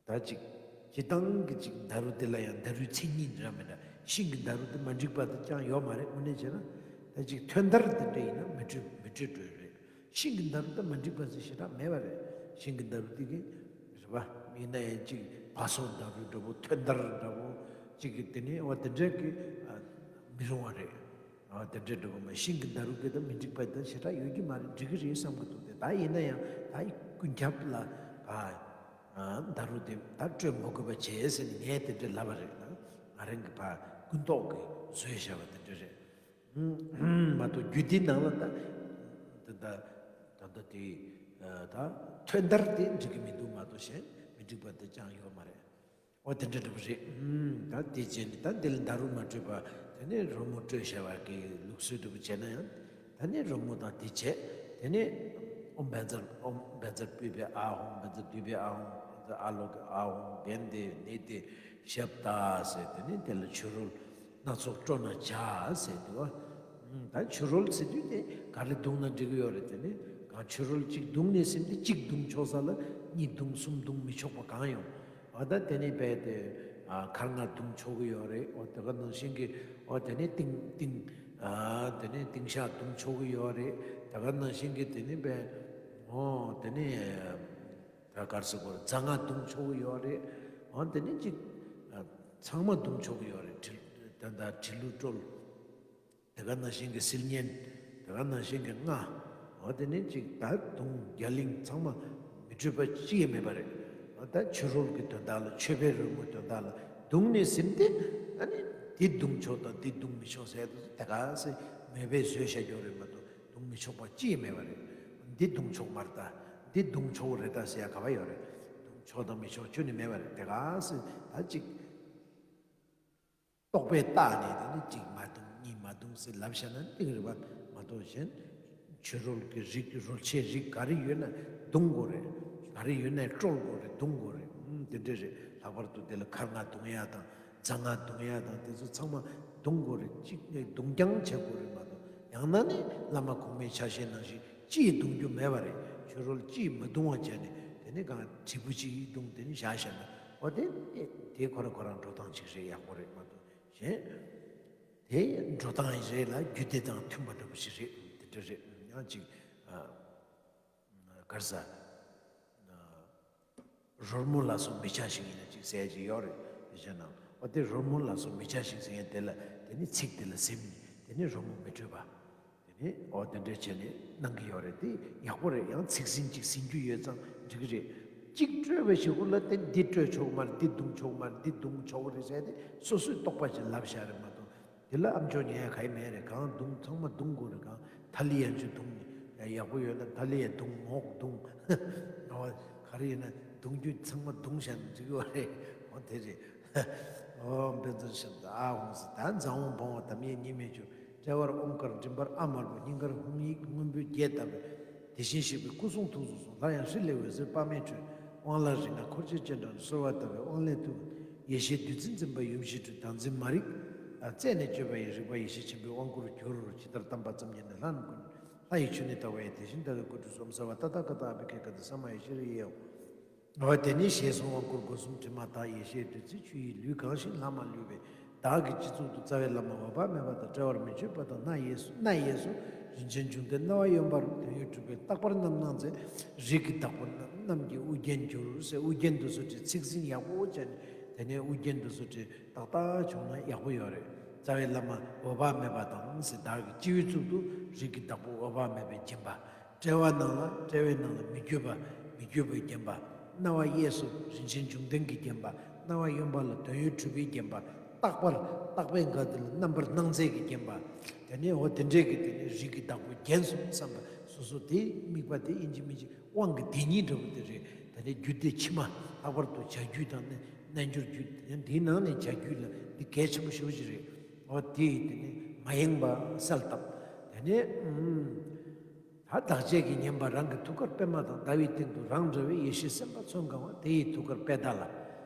ད་ཅིག་སྤྱིར་བཏང་གི་ཅིག་ཌཱ་རུ་དེ་ལ་ཡང་ཌཱ་རུའི་མཚན་ཉིད་འདྲ་མི་འདྲ། ཤིང་གི་ཌཱ་རུ་དེ་མ་འགྲིག་པ་དེ་ཅང་ཡོད་མ་རེད། དངོས་གནས་བྱས་ན་ད་ཅིག་ཐོན་དར་དེ་འདྲ་ཡིན་ན་མི་སྤྲོད་མི་སྤྲོད་འགྲོ་ཡི་རེད། ཤིང་གི་ཌཱ་རུ་དེ་མ་འགྲིག་པ་ཟེར་ཞེ་དྲག་མེད་པ་རེད། ཤིང་གི་ཌཱ་རུ་དེ་གི་རེད་པ། ཡིན་ན་ཡང་ཅིག་བ་སོ་ཌཱ་རུ་འདྲ་པོ། ཐོན་དར་འདྲ་པོ་ཅིག་གི་དེ་ནས་འོ་དེ་འདྲ་གི་ཨ་མི་རུང་བ་རེད། འོ་དེ་འདྲ་འདྲ་པོ་མ། ཤིང་གི་ཌཱ་རུ་གི་ད་མི་འགྲིག་པ་ད་ཞེ་དྲག་ཡོད་ཀྱི་མ་རེད། འགྲིག་གི་རེད་བསམ་གི་འདུག་སྟེ། ད་ཡིན་ན་ཡང་ད་ཀུན་ཁྱབ་ལ་ཨ་ཌཱ་རུ་དེ་ད་སྤྲོད་མ་དགོས་པ་བྱས་ཟེར་ནས་ངས་དེ་འདྲ་ལབ་པ་རེད། ང་རང་གི་ཕ་ཀུན་རྟོག་གིས་བཟོས་བཞག་པ་དེ་འདྲ་རེད། མ་གཏོགས་རྒྱུད་སྡེའི་ནང་ལ་ད་ད་ད་ད་ད་དེ་ད་ཐོན་དར་དེ་འགྲིག་གི་མི་འདུག་མ་གཏོགས་གཞན་མི་འགྲིག་པ་དེ་ཅང་ཡོད་མ་རེད། འོ་དེ་འདྲ་འདྲ་པོ་རེད། ད་དེ་བྱས་ནས་ད་འདི་ལ་ཌཱ་རུ་མ་སྤྲོད་པ། དེ་ནས་རོལ་མོ་སྤྲོད་བྱ་བ་གི་ལུགས་སྲོལ་འདྲ་པོ་བྱས་ན་ཡང་། ད་ནི་རོལ་མོ་དང་དེ་བྱས། དེ་ནས་ཨོཾ་བཛྲ་ཨོཾ་བཛྲ་པུཥྤེ་ཨཱཿཧཱུྃ། བཛྲ་དཱུྃཔེ་ཨཱཿཧཱུྃ། བཛྲ་ཨཱ་ལོ་ཀེ་ཨཱཿཧཱུྃ། གནྡྷེ་ནཻ་ཏེ་ཤབྡ་ཟེར། དེ་ནས་དེ་ལ་ཆོས་རོལ་སྣ་ཚོགས་དཀྲོལ་ན་བྱ་ཟེར་འདུག་བ། ད་ཆོས་རོལ་ཟེར་དུས་དེ་ག་རེ་བརྡུངས་ན་འགྲིག་གི་ཡོད་རེད། དེ་ནི་གང་ཆོས་རོལ་གཅིག་བརྡུངས་ནས་ཟིན་ཏེ། གཅིག་བརྡུངས་ཆོག་ས་ལ་གཉིས་བརྡུངས་གསུམ་བརྡུངས་མི་ཆོག་པ་གང་ཡོང་། འོ་ད་དེ་ནི་རྦད་དེ་ཨ་འཁར་རྔ་བརྡུངས་ཆོག་གི་ཡོད་རེད། འོ་དེ་ག་ནང་བཞིན་གྱི་འོ་དེ་ནི་ཏིང་ཏིང་ཨ་དེ་ནི་ཏིང་ཤགས་བརྡུངས་ཆོག་གི་ཡོད་རེད། དེ་ག་ནང་བཞིན་གྱི་དེ་ནི་རྦད་འོ་དེ་ནི་ད་ག་རེ་ཟེར་དགོས་རེད། རྫ་རྔ་བརྡུངས་ཆོག་གི་ཡོད་རེད། འོ་དེ་ནི་ཅིག་ཨ་ཚང་མ་བརྡུངས་ཆོག་གི་ཡོད་རེད། དྲིལ་ད་ད་དྲིལ་ལུ་དཀྲོལ། དེ་ག་ནང་བཞིན་གྱི་སིལ་སྙན། དེ་ག་ནང་བཞིན་གྱི་རྔ། འོ་དེ་ནི་ཅིག་ད་དུང་རྒྱ་གླིང་ཚང་མ་མི་འཕྲོད་པ་ཅི་ཡང་མེད་པ་རེད། འོ་ད་ཆོས་རོལ་གྱི་དོན་དག་ལ་མཆོད་པའི་རོལ་མོའི་དོན་དག་ལ་བརྡུངས་ནས་ཟིན་ཏེ། ཨ་ནི་འདི་བརྡུང་ཆོག་དང་འདི་བརྡུང་མི་ཆོག་ཟེར་དུས་དེ་ག་སེ་མོས་པས་བཟོས་བཞག་རྒྱུ་རེད་མ་གཏོགས་བརྡུང་མི་ཆོག་པ་ཅི་ཡང་མེད་པ་རེད། འདི་བརྡུང་ཆོག་མ་རེད་ད། འདི་བརྡུང་ཆོག་རེད་ད་ཟེར་ཡ་ག་པ་ཡོད་རེད། བརྡུང་ཆོག་དང་མི་ཆོག་ཁྱོན་ནས་མེད་པ་རེད། དེ་ག་སེ་ད་ཅིག་རྟོག་པས་བརྟགས་ནས་དེ་ནི་གཅིག་མ་བརྡུང་གཉིས་མ་བརྡུང་ཟེར་ལབ་བཞག་ན་གཏིང་རེད་པ་མ་གཏོགས་གཞན། ཆོས་རོལ་གྱི་རིགས་རོལ་ཆའི་རིགས་ག་རེ་ཡོད་ན་བརྡུང་དགོས་རེད། ག་རེ་ཡོད་ན་དཀྲོལ་དགོས་རེད། བརྡུང་དགོས་རེད། ཨུམ་དེ་འདྲ་རེད། ལྷག་པར་དུ་དེ་ལ་མཁར་རྔ་བརྡུང་ཡ་དང་རྫ་རྔ་བརྡུང་ཡ་དང་དེ་ཚོ་ཚང་མ་བརྡུང་དགོས་རེད། གཅིག་ནས་བརྡུང་རྐྱང་བྱེད་དགོས་རེད་མ་གཏོགས་ཡང་ན་ནི་བླ་མ་གོང་མའི་ཕྱག་བཞེས་ནང་བཞིན་ཅི་ཡིས་བརྡུང་རྒྱུ་མེད་པ་རེད། ཆོས་རོལ་ཅི་ཡིས་མ་བརྡུང་བ་བྱས་ནས་དེ་ནི་གང་དྲིལ་བུ་ཅིག་བརྡུངས་དེ་ནི་བཞག་བཞག་ན་འོ་དེ་དེ་ཁོ་རང་ཁོ་རང་འགྲོ་སྟངས་ཅིག་རེད། ཡག་པོ་རེད་མ་གཏོགས། གཞན། དེ་འགྲོ་སྟངས་རེད་ལ་རྒྱུད་སྡེ་དང་མཐུན་པ་འདྲ་པོ་ཞིག་རེད། དེ་འདྲ་རེད། ཡང་ཅིག་ཨ། ག་རེ་ཟ། ཨ། རོལ་མོ་ལ་སོགས་མི་བྱ་ཞིང་ཡིན་ན་ཅིག་ཟེར་ཅིག་ཡོད་རེད། དེ་བྱས་ན་འོ་དེ་རོལ་མོ་ལ་སོགས་མི་བྱ་ཞིང་ཟེར་མཁན་དེ་ལ་དེ་ནི་ཚིག་དེ་ལ་ཟིན་ནས་དེ་ནི་རོལ་མོ་མི་འཕྲོད་པ། དེ་ནི་འོ་དེ་འདྲས་བྱས་ནས་གནང་གི་ཡོད་རེད། དེ་ཡག་པོ་རེད། ཡང་ཚིག་ཟིན་ཅིག་ཟིན་རྒྱུ་ཡོད་ཙང་འགྲིག་གི་རེད། གཅིག་སྤྲོས་པའི་གཞུག་གུ་ལ་དེ་འདི་སྤྲོས་ཆོག་མ་རེད། འདི་བརྡུང་ཆོག་མ་རེད། འདི་བརྡུང་ཆོག་རེད་ཟེར་ཏེ་སོ་སོའི་རྟོག་པ་ཅིག་ལབ་བཞག་རེད་མ་གཏོགས། དེ་ལ་ཨམ་ཅོག་ཉན་ཡ་ག་ཡེ་མེད་རེད། གང་བརྡུང་ཚང་མ་བརྡུང་དགོས་རེད། གང་ཐ་ལི་ཡན་ཆུ་བརྡུང་ནས་ཡག་པོ་ཡོད་ན་ཐ་ལི་ཡན་བརྡུང་མོག་བརྡུང་། འོ་ག་རེ་ཡིན་ན་བརྡུང་རྒྱུ་ཚང་མ་བརྡུང་བཞག་ན་འགྲིག་གི་བ་རེད། འོ་དེ་རེད། འོ་དཔེ་མཚོན་བཤད་ད་ཨ་ཧོང་སི་ད་འཛམ་བུ་བང་བ་དམ་ཡེ་གཉིས་མེད་ཆུ། དཔྲལ་བར་ཨོཾ་དཀར་མགྲིན་པར་ཨ་དམར་པོ། སྙིང་གར་ཧཱུྃ་ཡིག་སྔོན་པོའི་རྒྱས་བཏབ་པས། དེ་བཞིན་གཤེགས་པའི་སྐུ་གསུང་ཐུགས་སུ་སོང་། སླར་ཡང་ཧྲཱིཿལ་འོད་ཟེར་དཔག་མེད་འཕྲོས། དབང་ལ་རིགས་ལྔ་འཁོར་བཅས་སྤྱན་དྲངས་ནས། གསོལ་བ་བཏབ་པས་དབང་ལས་ཐུགས། ཡེ་ཤེས་བདུད་རྩི་འཛིན་པ་ཡུམ་ཤིན་ཏུ། བདག་འཛིན་མ་རིག་རྩད་ནས་གཅོད་པ་ཡི། རིག་པ་ཡེ་ཤེས་ཆེན་པོའི་དབང་བསྐུར་གྱུར། ཇི་ལྟར་བལྟམས་པ་ཙམ་ཉིད་ནི་ལྷ་རྣམས་ཀུན། ལྷ་ཡི་ཆོས་ནི་ལྟ་བ་ཡི། དེ་བཞིན་ལྟ་བའི་སྐུ་ཁྲུས་གསོལ། ཨོཾ་སརྦ་ཏ་ཐཱ་ག་ཏ་ཨ་བྷི་ཥེ་ག་ཏེ་ས་མ་ཡེ་ཤེས་ར་ཡེ་ཧཱུྃ། འོ་དེ་ནས་ཞེས་གསུངས། དབང་བསྐུར་སྒོ་གསུམ་དྲི་མ་དག། ཡེ་ཤེས་བདུད་རྩིའི་ཆུ་ཡིས་ལུས་གང་ཞིང་ལྷ་མ་ལུས་པའི། བདག་གི་སྤྱི་གཙུག་ཏུ་རྩ་བའི་བླ་མ་འོད་དཔག་མེད་པ་དང་། དཔྲལ་བར་མི་བརྗོད་པ་དང་རྣ་གཡས་སུ། རྣ་གཡས་སུ་རིན་ཆེན་འབྱུང་ལྡན་རྣ་བ་གཡོན་པར་དོན་ཡོད་གྲུབ་པའི་རྟག་པར་རྣམ་སྣང་མཛད། རིགས་ཀྱི་བདག་པོ་རྣམས་ཀྱི་དབུ་རྒྱན་གྱུར་ཟེར། དབུ་རྒྱན་དུ་སོ་བྲིས་ཚིག་ཟིན་ཡག་པོ་བྱས་ནས་དེ་ནས་དབུ་རྒྱན་དུ་སོ་བྲིས་ཏག་ཏག་བྱུང་ན་ཡག་པོ་ཡོད་རེད། རྩ་བའི་བླ་མ་འོད་དཔག་མེད་པ་དང་ཟེར། བདག་གི་སྤྱི་བོའི་གཙུག་ཏུ་རིགས་ཀྱི་བདག་པོ་འོད་དཔག་མེད་པས་བརྒྱན་པ། དཔྲལ་བ་ནང་ལ་དཔྲལ་བའི་ནང་ལ་མི་བསྐྱོད་པ། མི་བསྐྱོད་པས་བརྒྱན་པ། རྣ་བ་གཡས་སུ་རིན་ཆེན་འབྱུང་ལྡན་གྱིས་བརྒྱན་པ། རྣ་བ་གཡོན་པ་ལ་དོན་ཡོད་གྲུབ་པས་བརྒྱན་པ། རྟག་པར་རྟག་པའི་འགའ་དེ་ལ་རྣམ་པར་སྣང་མཛད་ཀྱིས་བརྒྱན་པ། དེ་ནས་འོ་དེ་འདྲས་ཀྱི་དེ་ནས་རིགས་ཀྱི་བདག་པོས་བརྒྱན་སོང་བསམ་པ། སོ་སོ་དེའི་དམིགས་པ་དེ་ཡིན་གཅིག་མིན་གཅིག་དབང་གི་དེ་ཉིད་འདྲ་པོ་དེ་རེད། དེ་ནས་རྒྱུད་སྡེ་ཕྱི་མ་ལྷག་པར་དུ་བྱ་རྒྱུད་དང་རྣལ་འབྱོར་རྒྱུད་དེ་འདིའི་ནང་ནས་བྱ་རྒྱུད་ལ་འདི་གལ་ཆེན་པོ་ཞེ་པོ་ཅིག་རེད། འོ་དེ་དེ་ནས་མ་ཡེངས་པ་གསལ་བཏབ། དེ་ནས་ཨུམ། ད་བདག་བསྐྱེད་ཀྱིས་ཉན་པ་རང་གི་ཐུགས་ཀར་པད་མ་དང་ཟླ་བའི་སྟེང་དུ་རང་འདྲ་བའི་ཡེ་ཤེས་སེམས་དཔའ་ཚོན་གང་བ་དེ་ཡི་ཐུགས་ཀར་པད་ཟླ་ལ།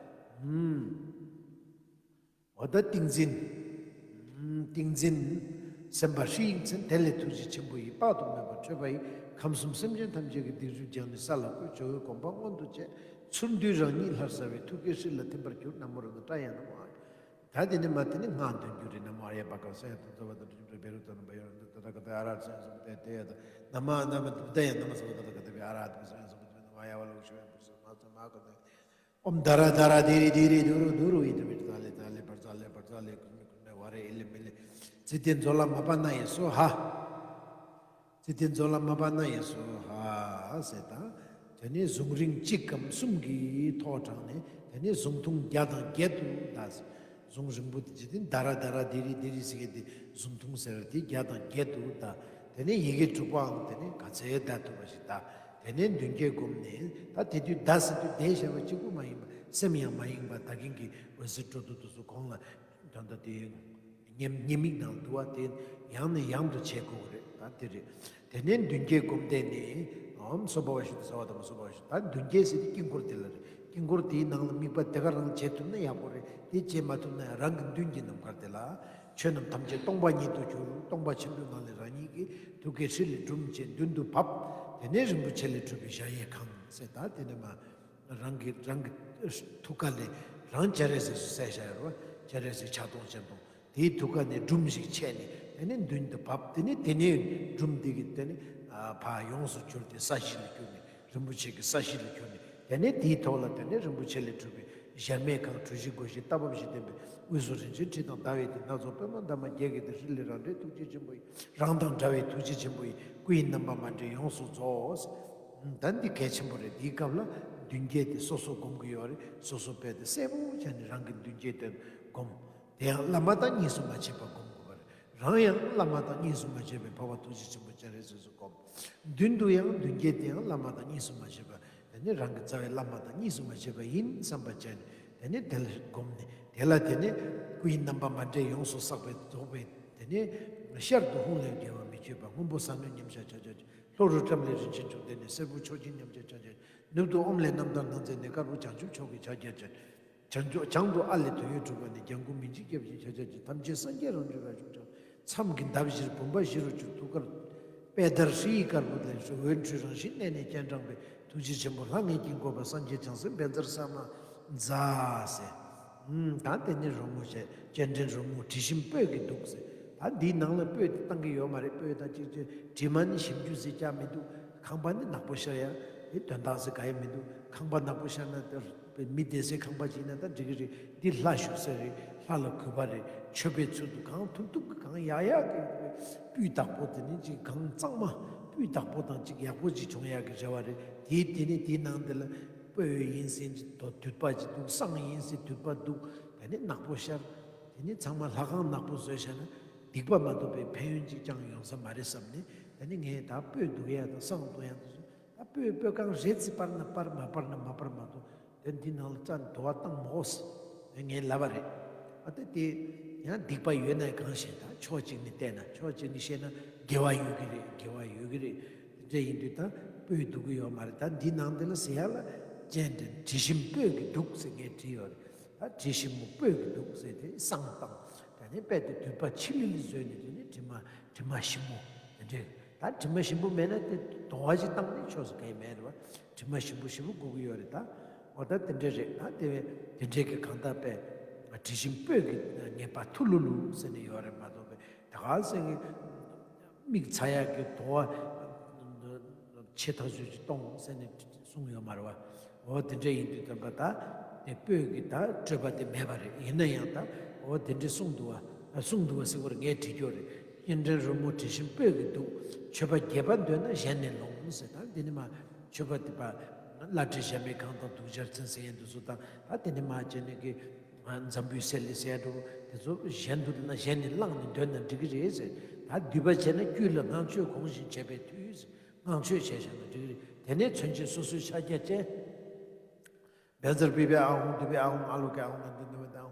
ཨུམ། འོ་ད་ཏིང་འཛིན། ཨུམ། ཏིང་འཛིན་སེམས་དཔའ་ཧྲཱིཿལ་མཚན། དེ་ལས་ཐུགས་རྗེ་ཆེན་པོ་ཡི་དཔག་ཏུ་མེད་པ་འཕྲོས་པ་ཡིས། ཁམས་གསུམ་སེམས་ཅན་ཐམས་ཅད་ཀྱི་སྡིག་སྒྲིབ་སྦྱངས་ནས་ས་ལ་བཀོད། ཇོ་བོའི་དགོངས་པ་མངོན་དུ་བྱས། ཚུར་འདུས་རང་ཉིད་ལྷར་གསལ་བའི་ཐུགས་ཀའི་ཧྲཱིཿལ་ཐིམ་པར་གྱུར། ན་མོ་རཏྣ་ཏྲཱ་ཡ་ན་མོ། ད་དེ་ནས་མ་དེ་ནས་སྔགས་འདོན་རྒྱུ་རེད། ན་མོ་ཨཱརྱ་པ་ཀ་སཱ་ཡ་ཏུཏྟཱ་ཝ་ཏ་ཏྲཱིཿལ་བྷེ་རུ་ཏ་ནམ་པ་ཡོ་ར་ཏ་ཏ་ཀ་ཏ་ཨ་ར་ཧ་ཏ་སྭཱ་ཧཱ་སུ་ཏ་ཏེ་ཡ་ཏ། ན་མ་ན་མ་ཏུཏྟཱ་ཡ་ན་མ་སྭ་བ་ཏ་ཏ་ཀ་ཏ་བྷེ་ཨ་ར་ཧ་ཏ་སྭཱ་ཧཱ་སུ་ཏ་ཏེ་ན་མ་ཡ་བ་ལ་ཝ་ཤི་ཝ་ཡ་པུ་རི་ས་མ་ཧཱ་ཙ་མ་ཧཱ་ཀ་ཏ། ཨོཾ་དྷ་ར་དྷ་ར་དྷི་རི་དྷི་རི་དྷུ་རུ་དྷུ་རུ། ཨི་ཏི་བི་ཏི་ཏཱ་ལེ་ཏཱ་ལེ་བྷར་ཏཱ་ལེ་བྷར་ཏཱ་ལེ། ཀུརྨེ་ཀུརྨེ་ཝ་རེ་ཨི་ལེ་མི་ལེ། ཙི་ཏེ་མཛོ་ལ་མ་པ་ན་ཡེ་སྭཱ་ཧཱ། ཙི་ཏེ་མཛོ་ལ་མ་པ་ན་ཡེ་སྭཱ་ཧཱ་ཟེར་དང་། དེ་ནས་གཟུངས་རིང་གཅིག་གམ་གསུམ་གྱིས་ཐོག་དྲངས་ནས་དེ་ནས་གཟུངས་ཐུང་བརྒྱ་དང་བརྒྱད་དུ་བཟླ། གཟུངས་རིང་པོ་དེ་ཅི་སྟེ་དྷ་ར་དྷ་ར་དྷི་རི་དྷི་རི་ཟེར་མཁན་དེ་གཟུངས་ཐུང་ཟེར་བ་དེ་བརྒྱ་དང་བརྒྱད་དུ་བཟླ། དེ་ནས་ཡི་གེ་དྲུག་པའང་དེ་ནས་ག་ཚད་བཟླ་ཐུབ་པ་ཞིག་བཟླ། དེ་ནས་མདུན་བསྐྱེད་བསྒོམས་ནས་ད་དེ་དུས་བཟླ་ཟེར་དུས་བཟླས་བྱ་བ་གཅིག་པུ་མ་ཡིན་པ་སེམས་ཡང་མ་ཡེངས་པ་ད་གིན་གྱི་འོད་ཟེར་སྤྲོ་བསྡུ་དུ་སུ་གོང་ལ་ད་ལྟ་དེ། ཉམས་ཉམས་མིག་ནང་དུ་བ་དེ་ཡང་ནས་ཡང་དུ་བྱེད་དགོས་རེད། ད་དེ་རེད། དེ་ནས་མདུན་བསྐྱེད་བསྒོམ་བཟླས་ནས་ཨོཾ་སྭ་བྷཱ་ཝ་ཤུདྡྷ་སྭ་བྷཱ་ཝ་དྷརྨ་སྭ་བྷཱ་ཝ་ཤུདྡྷ། ད་མདུན་བསྐྱེད་ཟེར་དེ་དཀྱིལ་འཁོར་དེ་ལ་རེད། དཀྱིལ་འཁོར་དེའི་ནང་ལ་དམིགས་པ་དེ་ག་རང་བྱེད་ཐུབ་ན་ཡག་པོ་རེད། དེ་བྱེད་མ་ཐུབ་ན་ཡང་རང་གི་མདུན་གྱི་ནམ་མཁར་དེ་ལ་ཆོས་རྣམས་ཐམས་ཅད་སྟོང་པ་ཉིད་དུ་གྱུར། སྟོང་པ་ཆེན་པོའི་ངང་ལས་རང་ཉིད་ཀྱི་ཐུགས་ཀའི་ཧྲཱིཿལས་སྒྲུབ་བྱས་མདུན་དུ་བབས། དེ་ནས་རིན་པོ་ཆེ་ལས་གྲུབ་པའི་གཞལ་ཡས་ཁང་ཟེར་ད་དེ་ནས་མ། རང་གི་རང་གི་ཐུགས་ཀ་ལས་རང་སྤྱན་རས་གཟིགས་སུ་གསལ་བཞག་ཡོད་རེད་བ། སྤྱན་རས་གཟིགས་ཕྱག་སྟོང་སྤྱན་སྟོང་། དེའི་ཐུགས་ཀ་ནས་སྒྲུམ་ཞིག་ཆད་ནས་དེ་ནས་མདུན་དུ་བབས། དེ་ནས་དེ་ནས་སྒྲུམ་དེ་གི་དེ་ནས་ཕར་ཡོངས་སུ་གྱུར་ཏེ་ས་གཞི་ལ་གྱུར་ནས་རིན་པོ་ཆེ་གི་ས་གཞི་ལ་གྱུར་ནས་དེ་ནས་དེའི་ཐོག་ལ་དེ་ནས་རིན་པོ་ཆེ་ལས་གྲུབ་པའི་ གཞལ་མེད་ཁང་གྲུ་བཞི་སྒོ་བཞི་རྟ་བབས་བཞི་ལྡན་པའི། དབུས་སུ་རིན་ཆེན་ཁྲི་དང་ཟླ་བའི་གདན། སྣ་ཚོགས་པདྨ་འདབ་མ་བརྒྱད་ཀྱི་སྟེང་། ཧྲཱི་ལས་རང་འདྲའི་ཐུགས་རྗེ་ཆེན་པོ་ཡིས། རང་དང་འདྲ་བའི་ཐུགས་རྗེ་ཆེན་པོ་ཡིས། སྐུ་ཡི་རྣམ་པ་མ་འདྲེས་ཡོངས་སུ་རྫོགས། ད་འདི་གལ་ཆེན་པོ་རེད། འདིའི་སྐབས་ལ་མདུན་བསྐྱེད་དེ་སོ་སོ་སྒོམ་གྱི་ཡོད་རེད། སོ་སོ་དཔེ་དེ་གསལ་པོ་བྱས་ནས་རང་གི་མདུན་བསྐྱེད་དེ་སྒོམ། དེ་ཡང་བླ་མ་དང་གཉིས་སུ་མ་མཆིས་པ་སྒོམ་དགོས་པ་རེད། རང་ཡང་བླ་མ་དང་གཉིས་སུ་མ་མཆིས་པའི་འཕགས་པ་ཐུགས་རྗེ་ཆེན་པོ་སྤྱན་རས་གཟིགས་སུ་སྒོམ། མདུན་དུ་ཡང་མདུན་བསྐྱེད་དེ་ཡང་བླ་མ་དང་གཉིས་སུ་མ་མཆིས་པ། དེ་ནི་རང་གི་རྩ་བའི་བླ་མ་དང་གཉིས་སུ་མ་མཆིས་པ་ཡིན་བསམ་པ་བྱས་ནས། དེ་ནི་དེ་ལ་བསྒོམས་ནས། དེ་ལ་དེ་ནི་སྐུ་ཡི་རྣམ་པ་མ་འདྲེས་ཡོངས་སུ་བསགས་པའི་རྫོགས་པའི་དེ་ནི་ཤར་དུ་ཧཱུྃ་ལས་རྒྱལ་བ་མི་བསྐྱོད་པ། སྔོན་པོ་ཟ་སྣོད་མཉམ་གཞག་ཕྱག་རྒྱ་ཆེ། ལྷོ་རུ་ཏྲཾ་ལས་རིན་ཆེན་འབྱུང་ལྡན་ནས། སེར་པོ་མཆོག་སྦྱིན་མཉམ་གཞག་ཕྱག་རྒྱ་ཆེ། ནུབ་ཏུ་ཨོཾ་ལས་རྣམ་ཐར་སྣང་མཛད་ནས། དཀར་པོ་བྱང་ཆུབ་མཆོག་གི་ཕྱག་རྒྱ་ཆེ། བྱང་ཆུབ་བྱང་དུ་ཨ་ལས་དོན་ཡོད་གྲུབ་པ་ནས། ལྗང་གུ་མི་འཇིགས་སྐྱབས་སྦྱིན་ཕྱག་རྒྱ་ཆེ། ཐམས་ཅད་སངས་རྒྱས་རང་བྱུང་རབ་བྱུང་ཕྱག། མཚམས་ཀྱི་འདབ་བཞིར་བུམ་པ་བཞི་རུ་གྱུར། ཐུགས་ཀར་པད་ཟླར་ཧྲཱིཿཡི་དཀར་པོ་ལས། འོད་འཕྲོས་རང་བཞིན་གནས་ནས་སྤྱན་དྲངས་པའི། ཐུགས་རྗེ་ཆེན་པོ་ལྷ་ལྔའི་དཀྱིལ་འཁོར་པ། སངས་རྒྱས་བྱང་སེམས་བཛྲ་ས་མ་ཛཿཟེར། ད་དེ་ནི་རོལ་མོ་བྱས། སྤྱན་འདྲེན་རོལ་མོ་དྲི་ཞིམ་སྤོས་ཀྱིས་བདུག་ཟེར། ད་འདིའི་ནང་ལ་སྤོས་དེ་བཏང་གི་ཡོད་མ་རེད། སྤོས་དང་གཅིག་གཅིག་དྲི་མ་ནི་ཞིམ་རྒྱུ་ཟེར་ཅང་མི་འདུག། ཁང་པ་ནི་ནག་པོ་ཤར་ཡ་དེ་དོན་དག་ཟེར་ག་ཡ་མི་འདུག། ཁང་པ་ནག་པོ་ཤར་ན་དེ་མི་བསྡད་སའི་ཁང་པ་ཅིག་ཡིན་ན་ད་འགྲིག་གི་རེད། འདི་ལྷ་བཞུགས་ས་རེད། ལྷ་ལ་གུས་པ་རེད། མཆོད་པའི་ཚུལ་དུ་གང་ཐུབ་ཐུབ་ཀྱི་གང་ཡག་ཡག་གི་སྤུས་དག་པོ་དེ་ནི་ཅིག་གང་གཙང་མ་སྤུས་དག་པོ་དང་ཅིག་ཡག་པོ་ཅིག་བྱུང་ཡག་གི་རེ་བ་རེད། དེའི་དེ་ནི་དེའི་ནང་དེ་ལ་སྤོས་ཡིན་ཟེར་གྱི་དོ་དུད་པ་ཅིག་འདུག། བསང་ཡིན་ཟེར་དུད་པ་འདུག། དེ་ནི་ནག་པོ་ཤར། དེ་ནི་ཚང་མ་ལྷ་ཁང་ནག་པོ་བཟོས་བཞག་ན་སྡིག་པ་མ་གཏོགས་པའི་ཕན་ཡོན་ཅིག་ཀྱང་ཡོང་ས་མ་རེད་བསམ་ནས། དེ་ནི་ངས་ད་སྤོས་འདུག་ཡ་དང་བསང་འདུག་ཡ་དང་། ད་སྤོས་སྤོས་གང་རེད་ཟེར་པར་ན་པར། མ་པར་ན་མ་པར། མ་གཏོགས་དེ་འདི་ནང་ལ་རྩ་ནས་དུ་བ་བཏང་མོ་ཟེར་ངས་ལབ་པ་རེད། ཨ་ད་དེ་ཡང་སྡིག་པ་ཡོད་ན་གང་ཞིག་ད་ཕྱོགས་གཅིག་ནས་བལྟས་ན། ཕྱོགས་གཅིག་ནས་བཤད་ན་དགེ་བ་ཡོད་ཀྱི་རེད། དགེ་བ་ཡོད་ཀྱི་རེད། དེ་འདྲ་ཡིན་དུས་ད་སྤོས་འདུག་གི་ཡོད་མ་རེད། ད་འདི་ནང་འདི་ལ་ཟེར་ཡ་ལ་སྤྱན་འདྲེན་དྲི་ཞིམ་སྤོས་ཀྱིས་བདུག་ཟེར་ངས་བྲིས་ཡོད་རེད། ད་དྲི་ཞིམ་པོ་སྤོས་ཀྱིས་བདུག་ཟེར་དེ་བསང་བཏང་། ད་ནི་དཔེ་དེ་དུད་པ་ཆི་ལི་ལི་བཟོས་ནས། དེ་ནི་དྲི་མ་དྲི་མ་ཞིམ་པོ་དེ་འདྲས། ད་དྲི་མ་ཞིམ་པོ་མེད་ན་དེ་དོ་བ་ཅིག་བཏང་ནས་ཆོག་ས་གང་ཡང་མེད་རེད་བ། དྲི་མ་ཞིམ་པོ་ཞིམ་པོ་དགོས་ཀྱི་ཡོད་རེད་ད། འོ་ད་དེ་འདྲས་རེད། ད་དེ་བས་དེ་འདྲས་ཀྱི་གང་ལྟར་དཔེ་དྲི་ཞིམ་སྤོས་ཀྱིས་ངེས་པ་ཐུ་ལུ་ལུ་ཟེར་ནས་ཡོད་རེད་མ་གཏོགས་པས། ད་ག་ཟེར་གི་མིག་ཚ་ཡག་གི་དོ་བ་ཆེ་ཐག་ཆོད་ཅིག་གཏོང་ཟེར་ནས་གསུངས་ཡོད་མ་རེད་བ། འོ་དེ་འདྲ་ཡིན་དུས་ཙམ་པ་ད་དེ་སྤོས་ཀྱི་ད་སྤྲོས་པ་དེ་མེད་པ་རེད། ཡིན་ན་ཡང་ད་འོ་དེ་འདྲ་གསུངས་འདུག་བ། གསུངས་འདུག་བ་ཟེར་བར་ངས་བྲིས་རྒྱུ་རེད། སྤྱན་འདྲེན་རོལ་མོ་དྲི་ཞིམ་སྤོས་ཀྱིས་བདུག། མཆོད་པ་རྒྱས་པ་འདོད་ན་གཞན་ནས་ལོངས་ཟེར། ད་འདི་ནི་མ་མཆོད་པ་དེ་པ་བླ་བྲེ་གཞལ་མེད་ཁང་དང་གདུགས་ཆར་ཚན་ཟེར་ཡན་དུ་སུ་དང་ད་དེ་ནི་མ་བྱས་ནས་ཀྱི་འཛམ་བུའི་གསེར་ལས་གསལ་འགྲོ་དེ་ཚོ་གཞན་དུ་ན་གཞན་ནས་བླངས་ནས་འདོན་ན་འགྲིག་གི་རེད་ཟེར། ད་འདུས་པ་བྱས་ན་དཀྱུས་ལ་བསྔགས་བརྗོད་གོང་བཞིན་བྱས་པས་འཐུས་ཟེར། བསྔགས་བརྗོད་བྱས་བཞག་ན་འགྲིག་གི་རེད། དེ་ནས་མཚོན་བྱེད་སོ་སོའི་ཕྱག་རྒྱ་བཅས། བཛྲ་པུཥྤེ་ཨཱཿཧཱུྃ། བདུག་པས་ཨཱཿཧཱུྃ། ཨཱ་ལོ་ཀེ་ཨཱཿཧཱུྃ། ནཱ་དཱ་ནཱ་བ་ཏཱཿཧཱུྃ།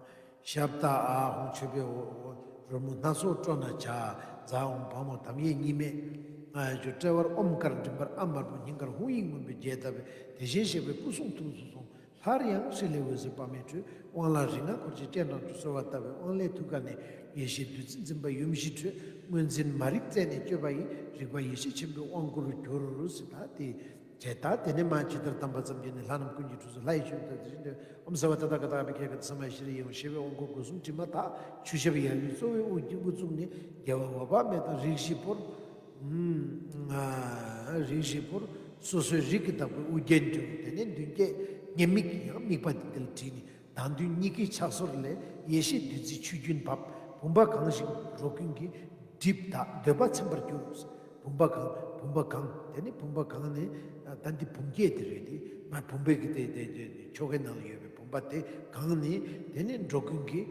ཞབས་ཏ་ཨཱཿཧཱུྃ། མཆོད་པའི་འོ་འོ་རོལ་མོ་སྣ་ཚོགས་དཀྲོལ་ན་བྱ། ཛཿཧཱུྃ། བ་མོ་དམ་ཡེ་གཉིས་མེད་ཨ་ཅོ། དཔྲལ་བར་ཨོཾ་དཀར་མགྲིན་པར་ཨ་དམར་པོ། སྙིང་གར་ཧཱུྃ་ཡིག་མངོན་པར་བརྒྱས་བཏབ་པས། དེ་བཞིན་གཤེགས་པའི་སྐུ་གསུང་ཐུགས་སུ་སོང་། སླར་ཡང་ཧྲཱི་ལས་འོད་ཟེར་དཔག་མེད་འཕྲོས། དབང་ལྷ་རིགས་ལྔ་འཁོར་བཅས་སྤྱན་དྲངས་ཏེ་གསོལ་བ་བཏབ་པས། དབང་ལྷའི་ཐུགས་ཀ་ནས་ཡེ་ཤེས་བདུད་རྩི་འཛིན་པ་ཡུམ་བཞི་འཕྲོས། དངོས་འཛིན་མ་རིག་རྩད་ནས་གཅོད་པ་ཡི། རིག་པ་ཡེ་ཤེས་ཆེན་པོའི་དབང་བསྐུར་གྱུར་ཟེར། ད་དེ་བྱས། ད་དེ་ནས་མར་ཇི་ལྟར་གདམས་པ་ཙམ་གྱིས་ནི། ལྷ་རྣམས་ཀུན་གྱི་གྲོགས་སུ་ལྷ་ཡི་ཆོས་སུ་འདོད། དེ་བཞིན་དུ་ཨོཾ་སརྦ་ཏ་ཐཱ་ག་ཏ་ཨ་བྷི་ཥེ་ཀ་ཏ་ས་མ་ཤྲཱི་ཡེ་ཧཱུྃ། ཞེས་པའི་དབང་བསྐུར་སྒོ་གསུམ་དྲི་མ་དག། ཆུ་ཞབས་ཡ་ལུས་གཙོ་བོའི་དབུ་དབུ་བཙུགས་ནས། རྒྱལ་བ་འོད་དཔག་མེད་དང་རིགས་བཞི་པོར། རིགས་བཞི་པོར་སོ་སོའི་རིགས་ཀྱི་བདག་པོའི་དབུ་རྒྱན་གྱུར། དེ་ནས་མདུན་བསྐྱེད་ཉེ་དམིགས་ཡང་དམིགས་པ་དེ་འདི་ལ་བྲིས་ནས། བདག་མདུན་གཉིས་ཀའི་ཕྱག་སོར་ལས། ཡེ་ཤེས་བདུད་རྩིའི་ཆུ་རྒྱུན་བབས། བུམ་པ་གང་ཞིག་འགྲོ་ཀུན་གྱི། སྒྲིབ་དག་འདོད་པ་ཚིམ་པར་གྱུར། བུམ་པ་གང་། བུམ་པ་གང་། དེ་ནི་བུམ་པ་གང་ནི། ད་འདི་བུམ་བསྐྱེད་དེ་རེད་དེ། ང་བུམ་པའི་གི་དེ་དེ་དེ་ཆོ་གའི་ནང་ལ་ཡོད་པའི་བུམ་པ་དེ་གང་ནི། དེ་ནི་འགྲོ་ཀུན་གྱི་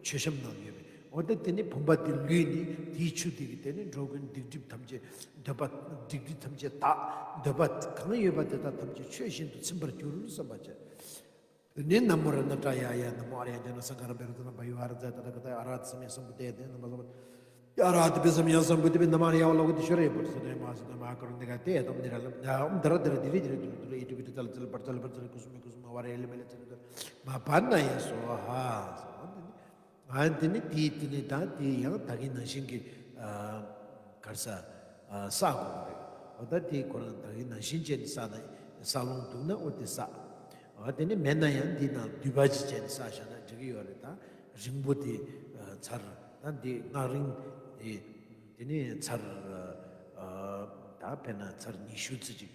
མཆོད་བཤམས་ནང་ལ་ཡོད་པའི། འོ་ད་དེ་ནི་བུམ་པ་དེ་ལུས་ནི་དེའི་ཆུ་དེ་གི་དེ་ནི་འགྲོ་ཀུན་སྡིག་སྒྲིབ་ཐམས་ཅད་འདོད་པ། སྡིག་སྒྲིབ་ཐམས་ཅད་དག། འདོད་པ་གང་ཡོད་པ་དེ་དག་ཐམས་ཅད་ཆོས་བཞིན་དུ་ཚིམ་པར་གྱུར་བསམ་པ་བྱས། ནི་ན་མོ་རཏྣ་ཏྲ་ཡ་ཡ། ན་མོ་ཨཱརྱ་ཛྙཱ་ན་སཾ་ག་ར་བེ་ར་ཏ་ན་བྷ་ཡུ་ཨ་ར་ཛ་ཏ་ཐཱ་ག་ཏ་ཡ། ཨ་ར་ཧ་ཏ་སམ་ཡཀ་སཾ་བུ་དྷ་ཡ། དེ་ན་མ་ལ་བ་ཡ། ཨ་ར་ཧ་ཏ་བེ་སམ་ཡཀ་སཾ་བུ་དྷ་བེ། ན་མ་ཨཱརྱ་ཝ་ལོ་ཀི་ཏེ་ཤྭ་ར་ཡ། པུ་རི་ས་ཏ་ཡ་མ་ཧཱ་ས་ཏ་མ་ཧཱ་ཀ་རུ་ཎི་ཀ་ཏེ་ཡ་ཏམ་ནི་ར་ལམ་ཡ། ཨོཾ་དྷ་ར་དྷ་ར་དྷི་རི་དྷི་ར་དྷུ་ར་དྷུ་ར། ཨེ་ཏྲི་བྷི་ཏྲི་ཙ་ལ་ཙ་ལ་པྲ་ཙ་ལ་པྲ་ཙ་ལ་ཀུ་སུ་མི་ཀུ་སུ་མ། ཝ་ར་ཡ་ལི་མ་ལི་ཙ་ལ་ཙ་ལ། མ་པ་ཎ་ཡ་སྭཱ་ཧཱ། ཨ་དེ་ནི་དེའི་དེ་ནི་ད་དེ་ཡང་ད་གིན་ནང་བཞིན་གྱི་ཨ་གར་ས་ཨ་ས་གོ་རེད། འོ་ད་དེ་ཁོ་རང་ད་གིན་ནང་བཞིན་བྱས་ནས་ས་ན་ས་ལོང་འདུག་ན་འོ་དེ་ས། འོ་དེ་ནི་མེད་ན་ཡང་འདི་ནང་འདུས་པ་ཅིག་བྱས་ནས་ས་བཞག་ན་འགྲིག་གི་ཡོད་རེད། ད་རིང་པོ་དེ་ཨ་ཚར། ད་འདི་སྔགས་རིང་དེ་དེ་ནི་ཚར་ཨ་ད་དཔེར་ན་ཚར་ཉི་ཤུ་ཙམ་ཅིག་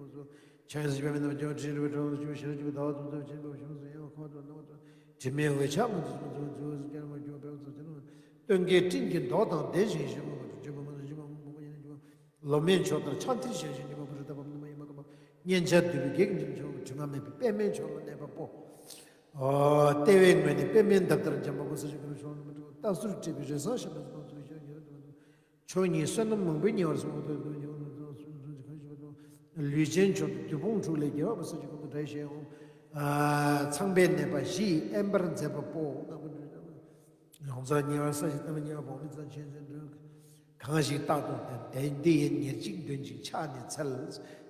ལ་སོགས། ཕྱག་གཡས་སུ་འཕགས་པའི་ནམ་མཁའ་སྤྱོད་པ། སྤྲིན་བྲལ་བའི་ཁྲོ་བོ་དང་བཅས་པ། ཞལ་ལ་བཞུགས་པའི་ཟླ་བ་དང་མཚུངས་པའི་བྱད་པ་ཞུ་བ་སོགས་ཡང་ཁ་དོག་སྣ་ཚོགས་དྲི་མེད་འོད་ཆགས་མང་དུ་སོང་། མཚུངས་པའི་མཛེས་པ་སོགས་ཀྱང་མ་གྱུར་པ་དཔེ་མཚོན་ཅན། སྟོན་ཀའི་སྤྲིན་གྱི་མདོག་དང་ལྡན་ཞིང་ཞིམ་པ་མ་གྱུར་ཅན། བྱད་པ་མང་དུ་སྦྱིན་པ་མང་པོ་མང་པོ་ཡིན་ན་འབྱུང་བ། ལོ་མའི་མཆོག་ལྟར་ཕྱག་མཐིལ་བཞད་ཅིང་འཇིགས་པ་སྤུ་གྲི་ལྟ་བུ། ནུ་མ་ཡིན་པ་ཀུན་སྤངས་སྙན་ཆ་དུད་པའི་གེགས་རྣམས་འཇོམས་པ། དྲི་མ་མེད་པའི་པདྨའི་མཆོག་ལ་གནས་པ་པོ། ལྟེ་བའི་ངོས་ནས་པདྨའི་འདབ་ལྟར་འཇམ་པ་པོ། ས་གཞི་ཀུན་ལ་ཕྱོགས་རྣམས་སྤྲུལ་པ། རྟ་ཟུར་བཀྲད་པའི་རས་བཟང་ཞིམ་པ་ཟེར་བ་ཚོས་ཤོག་ཉེ་རུ་དུ་མ་དུ། ཕྱོགས་གཉིས་བསོད་ནམས་མང་པོས་ཉེ་བར་བསྲུང་བ། ལུས་ཅན་མཆོག་ཏུ་བདུད་དཔུང་དྲུག་ལས་རྒྱལ་བ་པོ། ས་གཞི་ཀུན་ཏུ་དགྲ་ཡིས་ཞེན་འོང་། ཚངས་པའི་གནས་པ་བཞི་ཡིས་དབེན་པར་མཛད་པ་པོ། ཡོངས་རྫོགས་ཉེ་བར་ས་གཞི་ལྟ་བུ་ཉེ་བར་འོག་མིན་ཙམ་ཆེན་ཟེར་འདོན། གང་ཞིག་རྟག་ཏུ་དེ་འདི་ཡིན་ཉེར་གཅིག་འདོན་ཅིང་ཕྱག་ནི་འཚལ།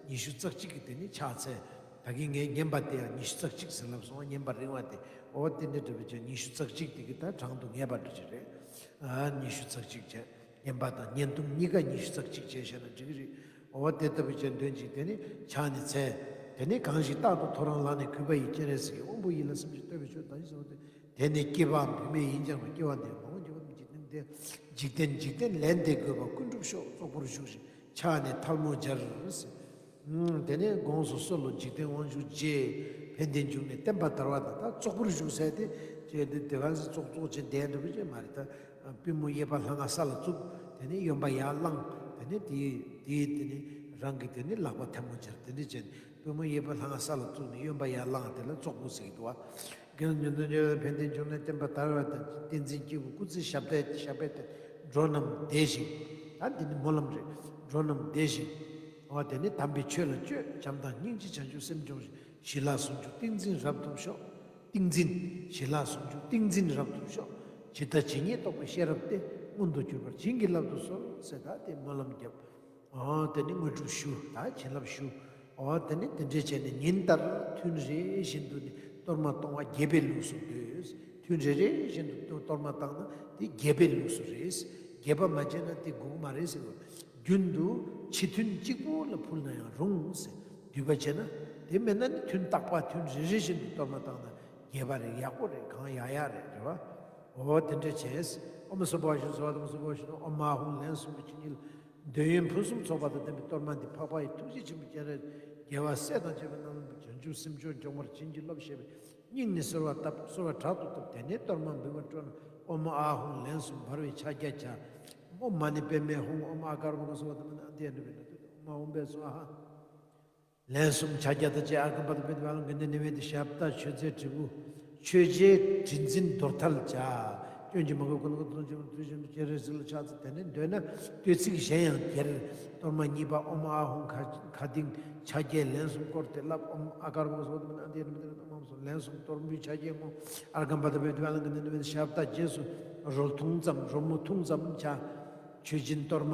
ཉི་ཤུ་རྩ་གཅིག་གི་དེ་ནི་ཕྱག་འཚལ། ད་གིན་ངས་བསྙེན་པ་དེ་ཡང་ཉི་ཤུ་རྩ་གཅིག་ཟེར་ལབ་སོང་བ། བསྙེན་པ་རིང་བ་དེ། འོ་དེ་འདྲ་འདྲ་བའི་ཅན་ཉི་ཤུ་རྩ་གཅིག་དེ་གི་ད་གྲངས་དུ་ངེས་པ་འདྲ་ཅིག་རེད། ཨ་ཉི་ཤུ་རྩ་གཅིག་བྱས། བསྙེན་པ་དང་བསྙེན་ཐུང་གཉིས་ཀ་ཉི་ཤུ་རྩ་གཅིག་བྱས་བཤད་ན་འགྲིག་གི་རེད། འོ་དེ་ལྟ་བུ་བྱས་འདོན་ཅིག་དེ་ནི་ཕྱག་ནི་འཚལ། དེ་ནི་གང་ཞིག་རྟག་ཏུ་ཐོ་རངས་ལག་ནས་གུས་པ་ཡིས། སྤྱན་རས་གཟིགས་ཀྱི་དབང་པོ་ཡིད་ལ་བསམ་ཞིང་བསྟོད་པའི་མཆོག་ད་ཞིག་ཟེར་བ་དེ། དེ་ནི་སྐྱེ་བའམ་བུད་མེད་ཡིན་ཀྱང་སྐྱེ་བ་འདིར་མ་འོངས་སྐྱེ་བ་འདིར་འཇིག་རྟེན་འདི་འཇིག་རྟེན་འཇིག་རྟེན་ལས་འདས་དགོས་པ་ཀུན་གྲུབ་ཤོག་ཙོག་པུར་བཞུགས་ཤིང་ཕྱག་ནས་ཐལ་མོ་སྦྱར། དེ་ནས་དགོངས་སུ་གསོལ་ལོ། འཇིག་རྟེན་དབང་ཕྱུག་རྗེ། ཕན་བདེའི་འབྱུང་གནས་བསྟན་པ་དར་བ་དང་། ད་ཙོག་པུར་བཞུགས་ཟེར་དེ་ཅེས་དེ་དེ་ག་ཚོད་ཙོག་ཙོག་ཅེས་བསྡད་འགྲོ་གི་ཅེས་མ་རེད། ད་པུས་མོ་གཡས་པ་ལྷ་ང་ས་ལ་བཙུགས། དེ་ནས་གཡོན་པ་ཡར་བླངས། དེ་ནས་དེའི་དེའི་དེ་ནས་རང་གི་དེ་ནས་ལག་པ་ཐལ་མོ་སྦྱར། དེ་འདྲ་བྱས་ནས་པུས་མོ་གཡས་པ་ལྷ་ང་ས་ལ་བཙུགས་ནས་གཡོན་པ་ཡར་བླངས། དེ་ལ་ཙོག་པུར་ཟེར་གྱི་འདུག་བ། དགེ་འདུན་ཉོན་ཐོས་ཉོན་ཐོས་ཕན་བདེའི་འབྱུང་གནས་བསྟན་པ་དར་བ་དང་། བསྟན་འཛིན་སྐྱེས་བུ་སྐུ་ཚེ་ཞབས་པད་ཞབས་པད་བརྟན། འགྲོ་རྣམས་བདེ་ཞིང་། ད་འདི་ནི་སྨོན་ལམ་རེད། འགྲོ་རྣམས་བདེ་ཞིང་། འོ་དེ་ནི་དམ་པའི་ཆོས་ལ་སྤྱོད། བྱམས་དང་སྙིང་རྗེ་བྱང་ཆུབ་སེམས་སྦྱོང་ཞིང་། ཞི་ལྷག་ཟུང་འཇུག་ཏིང་འཛིན་རབ་ཏུ་ཤོག་ཏིང་འཛིན། ཞི་ལྷག་ཟུང་འཇུག་ཏིང་འཛིན་རབ་ཏུ་ཤོག་ཇི་ལྟ་ཇི་སྙེད་རྟོགས་པའི་ཤེས་རབ་སྟེ། མངོན་དུ་གྱུར་པར་བྱིན་གྱིས་བརླབ་ཏུ་གསོལ་ཟེར། ད་དེ་སྨོན་ལམ་བརྒྱབ། ཨོ་དེ་ནི་དངོས་གྲུབ་ཞུ། ད་བྱིན་རླབས་ཞུ། ཨོ་དེ་ནི་དེ་འདྲས་བྱས་ནས་ཉིན་ལྟར་ཐུན་རེ་བཞིན་དུ་ནི་གཏོར་མ་གཏོང་བ་རྒྱས་པའི་ལུགས་སུ་འདོད། ཐུན་རེ་རེ་བཞིན་དུ་གཏོར་མ་བཏང་ན་དེ་རྒྱས་པའི་ལུགས་སུ་རེད། རྒྱས་པ་མ་བྱས་ན་དེ་དགོས་མ་རེད་ཟེར་བ། རྒྱུན་དུ་ཕྱི་ཐུན་གཅིག་པུ་ལ་ཕུལ་ན་ཡང་རུང་ཟེར། བསྡུས་པ་བྱས་ན་དེ་མེད་ན་ནི་ཐུན་རྟག་པ་ཐུན་རེ་རེ་བཞིན་དུ་གཏོར་མ་བཏང་ན། རྒྱས་པ་རེད། ཡག་པོ་རེད། གང་ཡག་ཡག་རེད། རེད་བ། འོ་དེ་འདྲ་བྱས། ཨོཾ་སྭ་བྷཱ་ཤིབ་སྭ་བྷཱ་ཏཱ་ཨོཾ་སྭ་བྷཱ་ཤིབ་ཨོཾ་ཨཱཿཧཱུྃ་ལན་གསུམ་གྱིས་ཆོས་ཉིད་ལ་འདོད་ཡོན་ཕུན་སུམ་ཚོགས་པ་དང་ལྡན་པའི་གཏོར་མ་འདི་འཕགས་པ་ཡི་ཐུགས་རྗེ་ཆེན་པོ་སྤྱན་རས་གཟིགས་རྒྱལ་བ་སྲས་དང་བཅས་པའི་རྣམས་ལ་བྱང་ཆུབ་སེམས་མཆོག་འབྱུང་བར་བྱིན་གྱིས་རློབས་ཞེས་པའི་སྙིང་ནས་གསོལ་བ་བཏབ། གསོལ་བ་དྲག་ཏུ་བཏབ། དེ་ནས་གཏོར་མ་འབུལ་བར་སྤྲོ་ན། ཨོཾ་ཨཱཿཧཱུྃ་ལན་གསུམ་འབར་བའི་ཕྱག་རྒྱ་བྱ། ཨོཾ་མ་ཎི་པདྨེ་ཧཱུྃ། ཨོཾ་ཨ་ཀཱ་ར་མ་ག་སྭ་བྷཱ་ཏ་མ་ཎི་ཨ་ཏྱ་ནུ་བེ་ན་ཏུ་ཏུ། ཨོཾ་ཨཱཿཧཱུྃ་བྷཻ་སྭཱ་ཧཱ། ལན་གསུམ་ཕྱག་རྒྱ་དང་བཅས་ཨརྒྷཾ་པདྡྷ་བྷེ་ཏ་ཝཱ་ལང་གི་ནི་ནི་བེ་དི་ཞབས་ཏ་མཆོད་རྫས་དྲིལ་བུ། མཆོད་བྱའི་དྲི་འཛིན་དོར་ཐལ་བྱ། སྐྱོན་གྱིས་མ་གོས་ཀུན་ལ་ཀུན་ཏུ་སྤྱན་རས་གཟིགས་ལ་ཕྱག་འཚལ། དེ་ནས་འདོད་ན་བསྟོད་ཚིག་གཞན་ཡང་གྱེར། གཏོར་མ་གཉིས་པ་ཨོཾ་ཨཱཿཧཱུྃ་མཁའ་མཁའ་ལྡིང་ཕྱག་རྒྱའི་ལན་གསུམ་བསྐོར་ཏེ་ལབ། ཨོཾ་ཨ་ཀཱ་ར་མ་ག་སྭ་བྷཱ་ཏ་མ་ཎི་ཨ་ཏྱ་ནུ་བེ་ཏ་ན་ཏུ། ཨོཾ་ཨཱཿཧཱུྃ་ལན་གསུམ་གཏོར་འབུལ་ཕྱག་རྒྱའི་ངོ་། ཨརྒྷཾ་པདྡྷ་བྷེ་ཏ་ཝཱ་ལང་གི་ནི་ནི་བེ་དི་ཞབས་ཏ་རྗེས་སུ་རོལ་ཐུང་ཙམ། རོལ་མོ་ཐུང་ཙམ་བྱ། མཆོད་སྦྱིན་གཏོར་མ་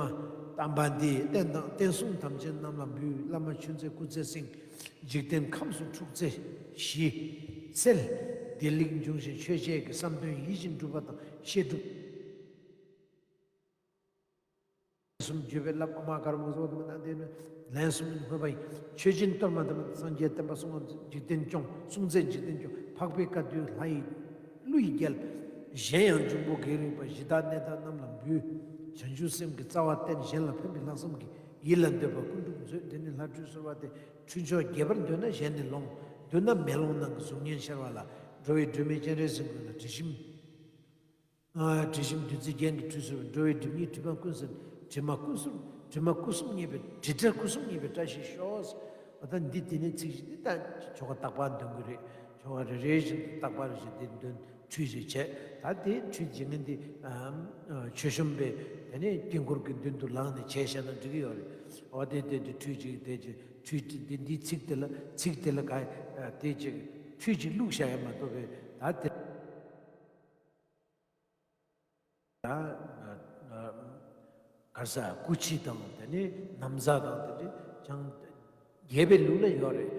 དམ་པ་འདི། རྟེན་དང་རྟེན་གསུམ་དམ་ཅན་རྣམས་ལ་འབུལ། བླ་མ་ཆོས་མཛད་སྐུ་ཚེ་བསྲིང་། འཇིག་རྟེན་ཁམས་སུ་འཁྲུག་རྩོད་ཞི་སེལ། བདེ་ལེགས་འབྱུང་ཞིང་ཆོས་འཆད་ཀྱི། བསམ་དོན་ཡིད་བཞིན་འགྲུབ་པ་དང་། བཤད་སྒྲུབ་གསུམ་བརྗོད་པའི་ལབ། ཨོཾ་ཨ་ཀཱ་ར་མ་ག་སྭ་བྷཱ་ཏ་མ་ཎི་ཨ་ཏྱ་ནུ་བེ་ཏ་ན་ཏུ། ལན་གསུམ་བསྔོས་པ་ཡིས། མཆོད་སྦྱིན་གཏོར་མ་དམ་པ་སངས་རྒྱས་བསྟན་པ་སྲུང་བར་མཛད། འཇིག་རྟེན་སྐྱོང་། སྲུང་མཛད་འཇིག་རྟེན་སྐྱོང་། འཕགས་པའི་བཀའ་བསྡུས་ལྷ་ཡི་ཀླུ་ཡི་རྒྱལ། གཞན་ཡང་འབྱུང་པོ་བགེགས་རིག་པ་གཞི་བདག་གནས་བདག་རྣམས་ལ་འབུལ། བྱང་ཆུབ་སེམས་ཀྱི་རྩ་བ་བརྟན། གཞན་ལ་ཕན་པའི་ལྷག་བསམ་གྱིས། ཡིད་ལ་འདོད་པ་ཀུན་འགྲུབ་མཛོད། དེ་ནས་ལྷ་ཁྲུས་གསོལ་བ་སྟེ། ཁྲུས་མཆོག་རྒྱས་པར་འདོད་ན་གཞན་ནས་ལོངས། འདོད་ན་མེ་ལོང་ནང་གི་གཟུགས་བརྙན་ཤར་བ་ལ། འགྲོ་བའི་སྒྲོན་མེ་སྤྱན་རས་གཟིགས་མགོན་ལ་དྲི་ཞིམ། ཨ། དྲི་ཞིམ་བདུད་རྩི་རྒྱན་གྱི་ཁྲུས་གསོལ། འགྲོ་བའི་སྒྲིབ་གཉིས་དྲི་མ་ཀུན་སེལ། དྲི་མ་ཀུན་སེལ། དྲི་མ་སྐུ་གསུམ་མཉེས་པའི། དྲི་བྲལ་སྐུ་གསུམ་མཉེས་པའི་བཀྲ་ཤིས་ཤོག། འོ་ད་འདི་དེ་ནས་ཚིག་བཞི་འདི་ད་ཆོ་ག་རྟག་པར་འདོན་གྱི་རེད། ཆོ་ག་རེ་རེ་བཞིན་དུ་རྟག་པར་བཞིན་དེ་འདོན། ཁྲུས་ཞིག་བྱས། ད་དེ་ཁྲུས་བྱེད་མཁན་དེ། ཨ། མཆོད་གཤོམ་པས་དེ་ནས་དཀྱིལ་འཁོར་གྱི་མདུན་དུ་ལངས་ནས་བྱས་བཞག་ན་འགྲིག་གི་ཡོད་རེད། འོ་དེ་དེ་དེ་ཁྲུས་ཅིག་དེ་ཅིག་ཁྲུས་དེ་འདི་ཚིག་དེ་ལ་ཚིག་དེ་ལ་ག་དེ་ཅིག་ཁྲུས་ཅིག་བླུགས་བཞག་ཡ་མ་གཏོགས་པའི་ད་དེ། ད་ག་ས་སྐུ་ཕྱི་དང་དེ་ནས་ན་བཟའ་དང་དེ་འདྲ་ཅང་རྒྱས་པའི་ལུགས་ལ་ཡོད་རེད།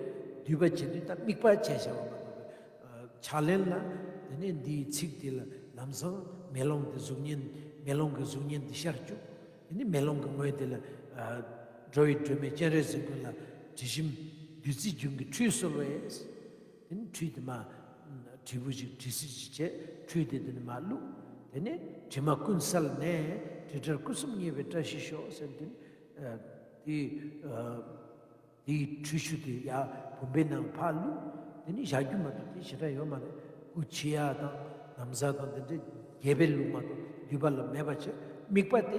འདུས་པ་བྱེད་དུས་ད་དམིགས་པ་བྱས་བྱ་བ་མ་གཏོགས་པའི་ཕྱག་ལེན་ལ་དེ་ནས་འདིའི་ཚིག་དེ་ལ་ལམ་སང་མེ་ལོང་དེ་གཟུགས་བརྙན། མེ་ལོང་གི་གཟུགས་བརྙན་དེ་ཤར་བཅུག་དེ་ནས་མེ་ལོང་གི་ངོས་དེ་ལ། ཨ། འགྲོ་བའི་སྒྲོན་མེ་སྤྱན་རས་གཟིགས་མགོན་ལ་དྲི་ཞིམ་བདུད་རྩི་རྒྱུན་གྱི་ཁྲུས་གསོལ་བས། དེ་ནས་ཁྲུས་དེ་མ། དྲིལ་བུ་ཞིག་དྲི་སིལ་ཞིག་བྱས། ཁྲུས་དེ་དེ་ནས་མ་བླུགས། དེ་ནས་དྲི་མ་ཀུན་བསལ་ནས། དྲི་བྲལ་སྐུ་གསུམ་མཉེས་པའི་བཀྲ་ཤིས་ཤོག་ཟེར། དེ་ནས། ཨ། དེ། ཨ། དེའི་ཁྲུས་ཆུ་དེ་ཡར་བུམ་པའི་ནང་ཕར་བླུགས། དེ་ནས་བཞག་རྒྱུ་མ་གཏོགས་དེ་ཞེ་དྲག་ཡོད་མ་རེད། སྐུ་ཕྱི་ཡ་དང་ན་བཟའ་དང་དེ་འདྲའི་རྒྱས་པའི་ལུགས་མ་གཏོགས་འདུས་པ་ལ་མེད་པ་བྱས། དམིགས་པ་དེ་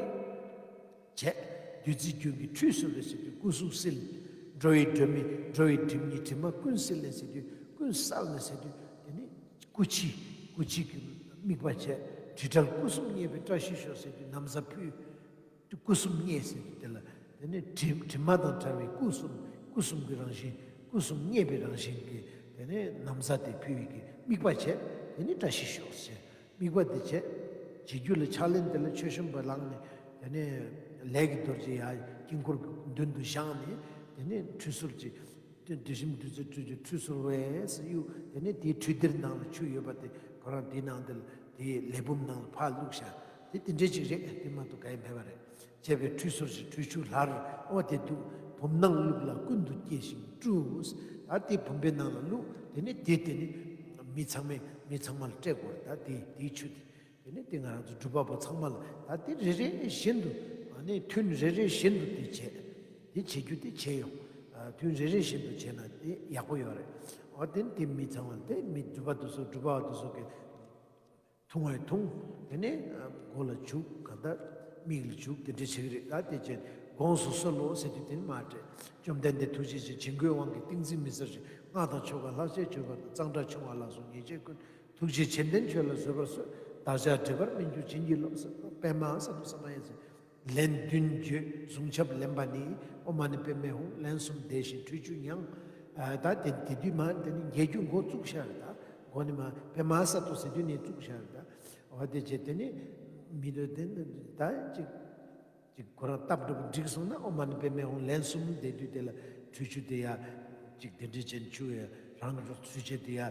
བྱས། བདུད་རྩི་རྒྱུན་གྱི་ཁྲུས་གསོལ་བས་ཟེར་དུས་སྐུ་གཟུགས་བསིལ། འགྲོ་བའི་སྒྲོན་མེ། འགྲོ་བའི་སྒྲིབ་གཉིས་དྲི་མ་ཀུན་སེལ་ནས་ཟེར་དུས་ཀུན་བསལ་ནས་ཟེར་དུས། དེ་ནས་སྐུ་ཕྱི། སྐུ་ཕྱི་གི་དམིགས་པ་བྱས། དྲི་བྲལ་སྐུ་གསུམ་མཉེས་པའི་བཀྲ་ཤིས་ཤོག་ཟེར་དུས་ན་བཟའ་ཕུལ། སྐུ་གསུམ་མཉེས་ཟེར་དུས་དེ་ལ་དེ་ནས་དྲི་དྲི་མ་དང་བྲལ་བའི་སྐུ་གསུམ། སྐུ་གསུམ་གྱི་རང་བཞིན། སྐུ་གསུམ་མཉེས་པའི་རང་བཞིན་གྱི་དེ་ནས་ན་བཟའ་དེ་ཕུལ་བའི་གི་དམིགས་པ་བྱས། དེ་ནས་བཀྲ་ཤིས་ཤོག་ཟེར། དམིགས་པ་དེ་བྱས། བྱེད་རྒྱུ་ལ་ཕྱག་ལེན་དེ་ལ་མཆོད་གཤོམ་པ་ལངས་ནས། དེ་ནས་ལས་ཀྱི་རྡོ་རྗེ་ཡར་དཀྱིལ་འཁོར་གྱི་མདུན་དུ་བཞེངས་ནས། དེ་ནས་ཁྲུས་གསོལ་གྱི་དེ་དྲི་ཞིམ་བདུད་རྩི་ཁྲུས་ཀྱི་ཁྲུས་གསོལ་བས་གཡུག་དེ་ནས་དེའི་ཁྲུས་གདན་ནང་ལ་ཆུ་ཡོད་པ་དེ་ཁོ་རང་དེའི་ནང་དེ་ལ་དེའི་ལས་བུམ་ནང་ལ་ཕར་བླུགས་བཞག་དེ་དེ་འདྲས་ཅིག་རེད། དེ་མ་གཏོགས་ག་ཡེ་མེད་པ་རེད། བྱས་པའི་ཁྲུས་གསོལ་ཞིང་ཁྲུས་ཆུ་སླར། ཨོ་དེ་འདུག་བུམ་ནང་བླུགས་ལ་ཀུན་ཏུ་སྐྱེ་ཞིང་བཀྲུ། ད་དེ་བུམ་པའི་ནང་ལ་བླུགས། དེ་ནས་དེ་དེ་ནི་མི་ཚང་མས་མི་ཚང་མ་ལ་སྤྲད་དགོས་རེད། ད་དེ་དེའི་ཆུ་དེ། དེ་ནས་དེ་ང་རང་ཚོ་སྒྲུབ་པ་པོ་ཚང་མ་ལ། ད་དེ་རེ་རེ་བཞིན་དུ། ཨ་ནི་ཐུན་རེ་རེ་བཞིན་དུ་དེ་བྱས། དེ་བྱེད་རྒྱུ་དེ་བྱས་ཡོང་། ཨ། ཐུན་རེ་རེ་བཞིན་དུ་བྱས་ན་དེ་ཡག་པོ་ཡོད་རེད། འོ་དེ་ནི་དེ་མི་ཚང་མ་ལ། དེ་མི་སྒྲུབ་པ་དེ་ཚོ་སྒྲུབ་པ་བ་དེ་ཚོ་གི་འཐུང་བས་འཐུང་། དེ་ནས་མགོ་ལ་བྱུག་གང་ལྟར་མིག་ལ་བྱུག་དེ་འདྲ་བྱེད་ཀྱི་རེད། ད་དེ་བྱས་དགོངས་སུ་གསོལ་ལོ་ཟེར་དུས་དེ་ནི་མ་སྤྲད། བཅོམ་ལྡན་འདས་ཐུགས་རྗེ་ཆེ། བྱིང་རྒོད་དབང་གིས་ཏིང་འཛིན་མི་སེལ་ཞིང་། སྔགས་དང་ཆོ་ག་ལྷག་བཅས་མཆོད་པ་དང་། གཙང་སྦྲ་ཆུང་བ་ལ་སོགས་ཉེས་བྱས་ཀུན། ཐུགས་རྗེ་ཆེ་ལྡན་ཁྱོད་ལ་བཟོད་པར་གསོལ། བདག་ཅག་སྒྲིབ་པར་མི་འགྱུར་བྱིན་གྱིས་རློབས། པདྨ་སཏྭ་ས་མ་ཡ་ཟེར། ལན་བདུན་བརྗོད། གཟུངས་ཆབ་ལེན་པ་ནི། ཨོཾ་མ་ཎི་པདྨེ་ཧཱུྃ། ལན་གསུམ་བཟླས་ཤིང་ཁྲུས་ཆུ་མྱང་། ཨ། ད་དེ་དེ་དུས་མ་དེ་ནི་འགྱེལ་རྒྱུ་འགོ་བཙུགས་ཤག་རེད། ད་འགོ་ནི་མ་པདྨ་སཏྭ་ཟེར་དུས་ནས་བཙུགས་ཤག་རེད། ད་འོ་དེ་བྱས་དེ་ནི་མི་འདོད་དེ་ནི་ད་ཅིག་ཅིག་ཁོ་རང་སྟབས་འགྲོ་པོ་འགྲིག་སོང་ན། ཨོཾ་མ་ཎི་པདྨེ་ཧཱུྃ་ལན་གསུམ་བཟླས་དུས་དེ་ལ་ཁྲུས་ཆུ་དེ་ཡ་ཅིག་དེ་འདྲ་ཅན་ཆུ་ཡ་རང་གི་ཁྲུས་ཆུ་དེ་ཡ་ག་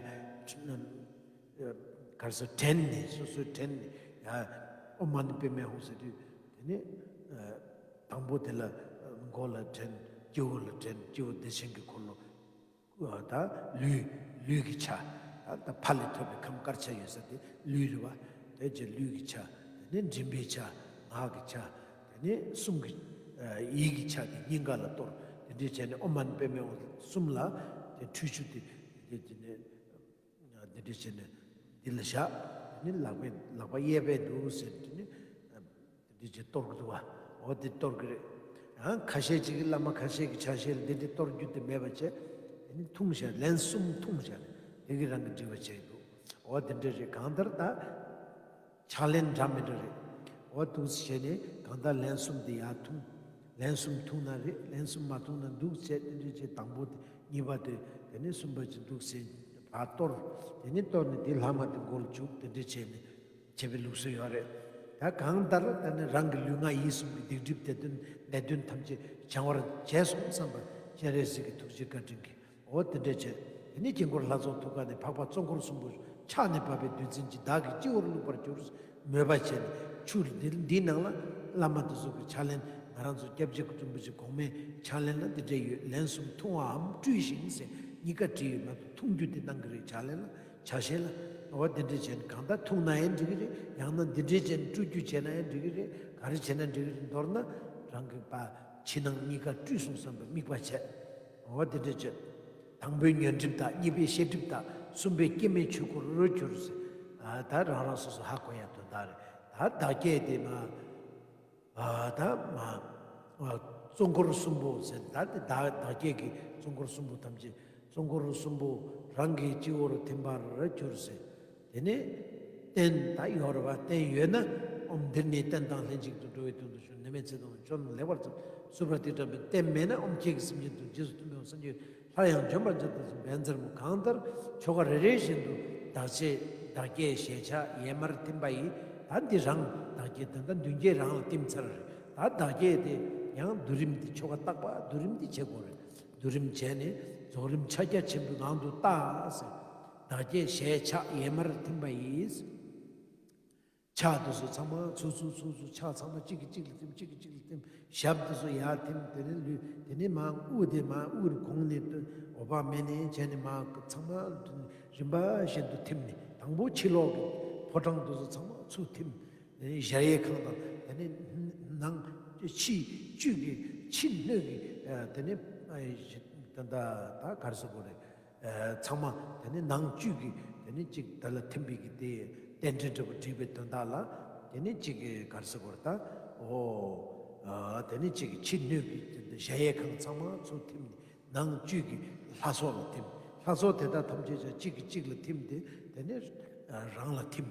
རེ་ཟེར། བྲན་ནས། སོ་སོས་བྲན་ནས་ཡ། ཨོཾ་མ་ཎི་པདྨེ་ཧཱུྃ་ཟེར་དུས་དེ་ནས་དང་པོ་དེ་ལ་མགོ་ལ་བྲན། སྤྱི་བོ་ལ་བྲན། སྤྱི་བོ་བདེ་ཆེན་གྱི་འཁོར་ལོ། ད་ལུས་ལུས་ཀྱི་ཆ། ད་ཕ་ལས་ཐོབ་པའི་ཁམས་དཀར་ཆ་ཡོད་ས་དེ་ལུས་རེད་བ། དེ་རྗེས་ལུས་ཀྱི་ཆ། དེ་ནས་མགྲིན་པའི་ཆ། ངག་གི་ཆ། དེ་ནས་གསུང་གི་ཡིད་ཀྱི་ཆ་དེ་སྙིང་ག་ལ་གཏོར། དེ་འདྲས་བྱས་ནས་ཨོཾ་མ་ཎི་པདྨེ་ཧཱུྃ་གསུམ་ལ་དེ་ཁྲུས་ཆུ་དེ་དེ་དེ་ནས། འདི་འདྲ་བྱས་ནས་འདི་ལ་བཞག་འདི་ནི་ལག་པས་ལག་པ་གཡས་པས་འདུག་ཟེར། འདི་ནི་འདི་འདྲ་བྱས་གཏོར་གི་འདུག་བ། འོ་འདི་གཏོར་གི་རེད། ཡང་ཁ་ཤས་ཅིག་གིས་བླ་མ་ཁ་ཤས་ཀྱི་ཆ་ཤས་ལ་འདི་འདྲ་གཏོར་རྒྱུ་དེ་མེད་པ་བྱས། འདི་ནི་འཐུང་བཞག་ལན་གསུམ་འཐུང་བཞག་འདི་གིས་རང་གི་སྒྲིབ་པ་བྱས་འདུག་འོ་འདི་འདྲ་རེད། གང་ལྟར་ད། ཕྱག་ལེན་འདྲ་མི་འདྲ་རེད། འོ་འདུག་སེ་བྱས་ནས་གང་ལྟར་ལན་གསུམ་དེ་ཡར་འཐུང་། ལན་གསུམ་འཐུང་ན་རེད། ལན་གསུམ་མ་འཐུང་ན་འདུག་བྱས་དེ་འདྲ་བྱས། དང་པོ་དེ་གཉིས་པ་དེ་དེ་ནས་གསུམ་པ་ཅིག་འདུག་སེ་ཕར་གཏོར། དེ་ནས་གཏོར་ནས་དེ་ལྷག་མ་དེ་མགོ་ལ་བཅུག་དེ་འདྲ་བྱས་ནས་བྱེད་པའི་ལུགས་སྲོལ་ཡོད་རེད། ད་གང་ལྟར་ད་ནི་རང་གི་ལུས་ངག་ཡིད་གསུམ་གྱི་སྡིག་སྒྲིབ་དེ་དོན་ནད་གདོན་ཐམས་ཅད་བྱང་བར་བྱས་སོང་བསམ་པ་སྤྱན་རས་གཟིགས་ཀྱི་ཐུགས་རྗེ་བཀའ་དྲིན་གྱིས། འོ་དེ་འདྲ་བྱས། དེ་ནས་དཀྱིལ་འཁོར་ལྷ་ཚོགས་ཐུགས་ཀ་ནས་འཕགས་པ་གཙོ་འཁོར་གསུམ་པོ་ཕྱག་ནས་བབས་པའི་བདུད་རྩི་འདི་བདག་གིས་སྤྱི་བོར་བླུགས་པར་གྱུར། མོས་པ་བྱས་ནས་ཆུ་འདི་འདིའི་ནང་ལ་བླ་མ་དེ་ཚོ་གི་ཕྱག་ལེན། ང་རང་ཚོ་སྐྱབས་རྗེ་སྐུ་རིན་པོ་ཆེ་གོང་མའི་ཕྱག་ལེན་ལ་འདི་འདྲ་ཡོད། ལན་གསུམ་འཐུང་བའམ་བཀྲུས་ཤིང་ཟེར་གཉིས་ཀ་བྲིས་ཡོད་མ་གཏོགས་འཐུང་རྒྱུ་དེ་གནང་གི་རེད། ཕྱག་ལེན་ལ་ཕྱག་བཞེས་ལ། འོ་འདི་འདྲ་བྱས་ནས་གང་ལྟར་འཐུང་ན་ཡང་འགྲིག་གི་རེད། ཡང་ན་འདི་འདྲ་བྱས་ནས་བཀྲུ་རྒྱུ་བྱས་ན་ཡང་འགྲིག་གི་རེད། ག་རེ་བྱས་ན་འགྲིག་གི་རེད། མདོར་ན་རང་གི་པ་ཕྱི་ནང་གཉིས་ཀ་བཀྲུས་སོང་བསམ་པའི་དམིགས་པ་བྱས། འོ་དེ་འདྲ་བྱས། དང་པོའི་ཉོན་སྒྲིབ་དག་གཉིས་པའི་ཤེས་སྒྲིབ་དག་གསུམ་པས་སྐྱེ་མེད་ཆོས་སྐུར་གྱུར་ཟེར། ཨ་ད་རང་རང་སོ་སོ་ཧ་གོ་ཡ་དོན་དག་རེད། ད་བདག་བསྐྱེད་དེ་མ། ཨ་ད་མ། ཨ་གཙོ་འཁོར་གསུམ་པོ་ཟེར། ད་དེ་བདག་བདག་བསྐྱེད་ཀྱི་གཙོ་འཁོར་གསུམ་པོ་ཐམས་ཅད་གཙོ་འཁོར་གསུམ་པོ་རང་གི་སྤྱི་བོར་ཐིམ་པར་གྱུར་ཟེར། དེ་ནས་རྟེན་ད་ཡོད་རེད་བ། རྟེན་ཡོད་ན་ཨོཾ་འདིར་ནི་བསྟན་དང་ལྷན་ཅིག་ཏུ་འགྲོ་བའི་དོན་དུ་ཞུ། ནད་མེད་ཚེ་དང་ཆོས་རྣམས་ལེགས་པར་ཚང་། གསུར་པ་འདི་བགྲངས་པས། རྟེན་མེད་ན་ཨོཾ་ཁྱེད་ཀྱི་སེམས་ཅན་དུ། རྗེས་སུ་མཐུན་པའི་སངས་རྒྱས་སླར་ཡང་འབྱོན་པར་མཛད་དུ་གསོལ། བཛྲ་མུ། གང་ལྟར་ཆོ་ག་རེ་རེ་བཞིན་དུ་བདག་བསྐྱེད་བདག་བསྐྱེད་ཞལ་ཕྱག་ཡས་མར་ཐིམ་པ་ཡིས། ད་འདི་རང་བདག་བསྐྱེད་དེ་འདྲ་མདུན་བསྐྱེད་རང་ལ་ཐིམ་ཚར་རེད། ད་བདག་བསྐྱེད་དེ་ཡང་བསྡུ་རིམ་འདི་ཆོ་ག་བརྟག་པ་བསྡུ་རིམ་འདི་བྱེད་དགོས་རེད། བསྡུ་རིམ་བྱས་ནས་རྫོགས་རིམ་ཕྱག་རྒྱ་ཆེན་པོའི་ངང་དུ་བལྟ་ཟེར། བདག་བསྐྱེད་ཞལ་ཕྱག་ཡས་མར་ཐིམ་པ་ཡིས། ཕྱག་དེ་ཚོ་ཚང་མ་ཚུར་ཚུར་ཚུར་ཚུར་ཕྱག་ཚང་མ་གཅིག་གིས་གཅིག་ལ་ཐིམ། གཅིག་གིས་གཅིག་ལ་ཐིམ། ཞབས་དེ་ཚོ་ཡར་ཐིམ། དེ་ནས་ལུས། དེ་ནས་མར་དབུ་དེ་མར་དབུ་རུ་གོང་ནས་ཏུ་འོད་དཔག་མེད་ནས་བྱས་ནས་མར་ཚང་མ་རིམ་པ་བཞིན་དུ་ཐིམ་ནས། དང་པོ་ཕྱི་ལོགས་ཀྱི་ཕོ་བྲང་དེ་ཚོ་ཚང་མ་ཚུར་ཐིམ། དེ་ནས་གཞལ་ཡས་ཁང་དང་། དེ་ནས་ནང་ཕྱི་བཅུད་ཀྱི་ཕྱི་སྣོད་ཀྱི་དེ་ནས་ད་ད་ད་ག་རེ་ཟེར་དགོས་རེད། ཚང་མ་དེ་ནི་ནང་བཅུད་ཀྱི་དེ་ནི་གཅིག་དེ་ལ་ཐིམ་པའི་གི་དེ་རྟེན་འབྲེལ་འདྲ་པོ་བསྒྲིགས་པའི་དོན་དག་ལ། དེ་ནི་གཅིག་གི་ག་རེ་ཟེར་དགོས་རེད་ད། འོ། དེ་ནི་གཅིག་གི་ཕྱི་སྣོད་ཀྱི་གཞལ་ཡས་ཁང་ཚང་མ་ཚུར་ཐིམ་ནས་ནང་བཅུད་ཀྱི་ལྷ་ཚོགས་ལ་ཐིམ། ལྷ་ཚོགས་དེ་དག་ཐམས་ཅད་ཀྱང་གཅིག་གིས་གཅིག་ལ་ཐིམ་སྟེ་དེ་ནི་རང་ལ་ཐིམ།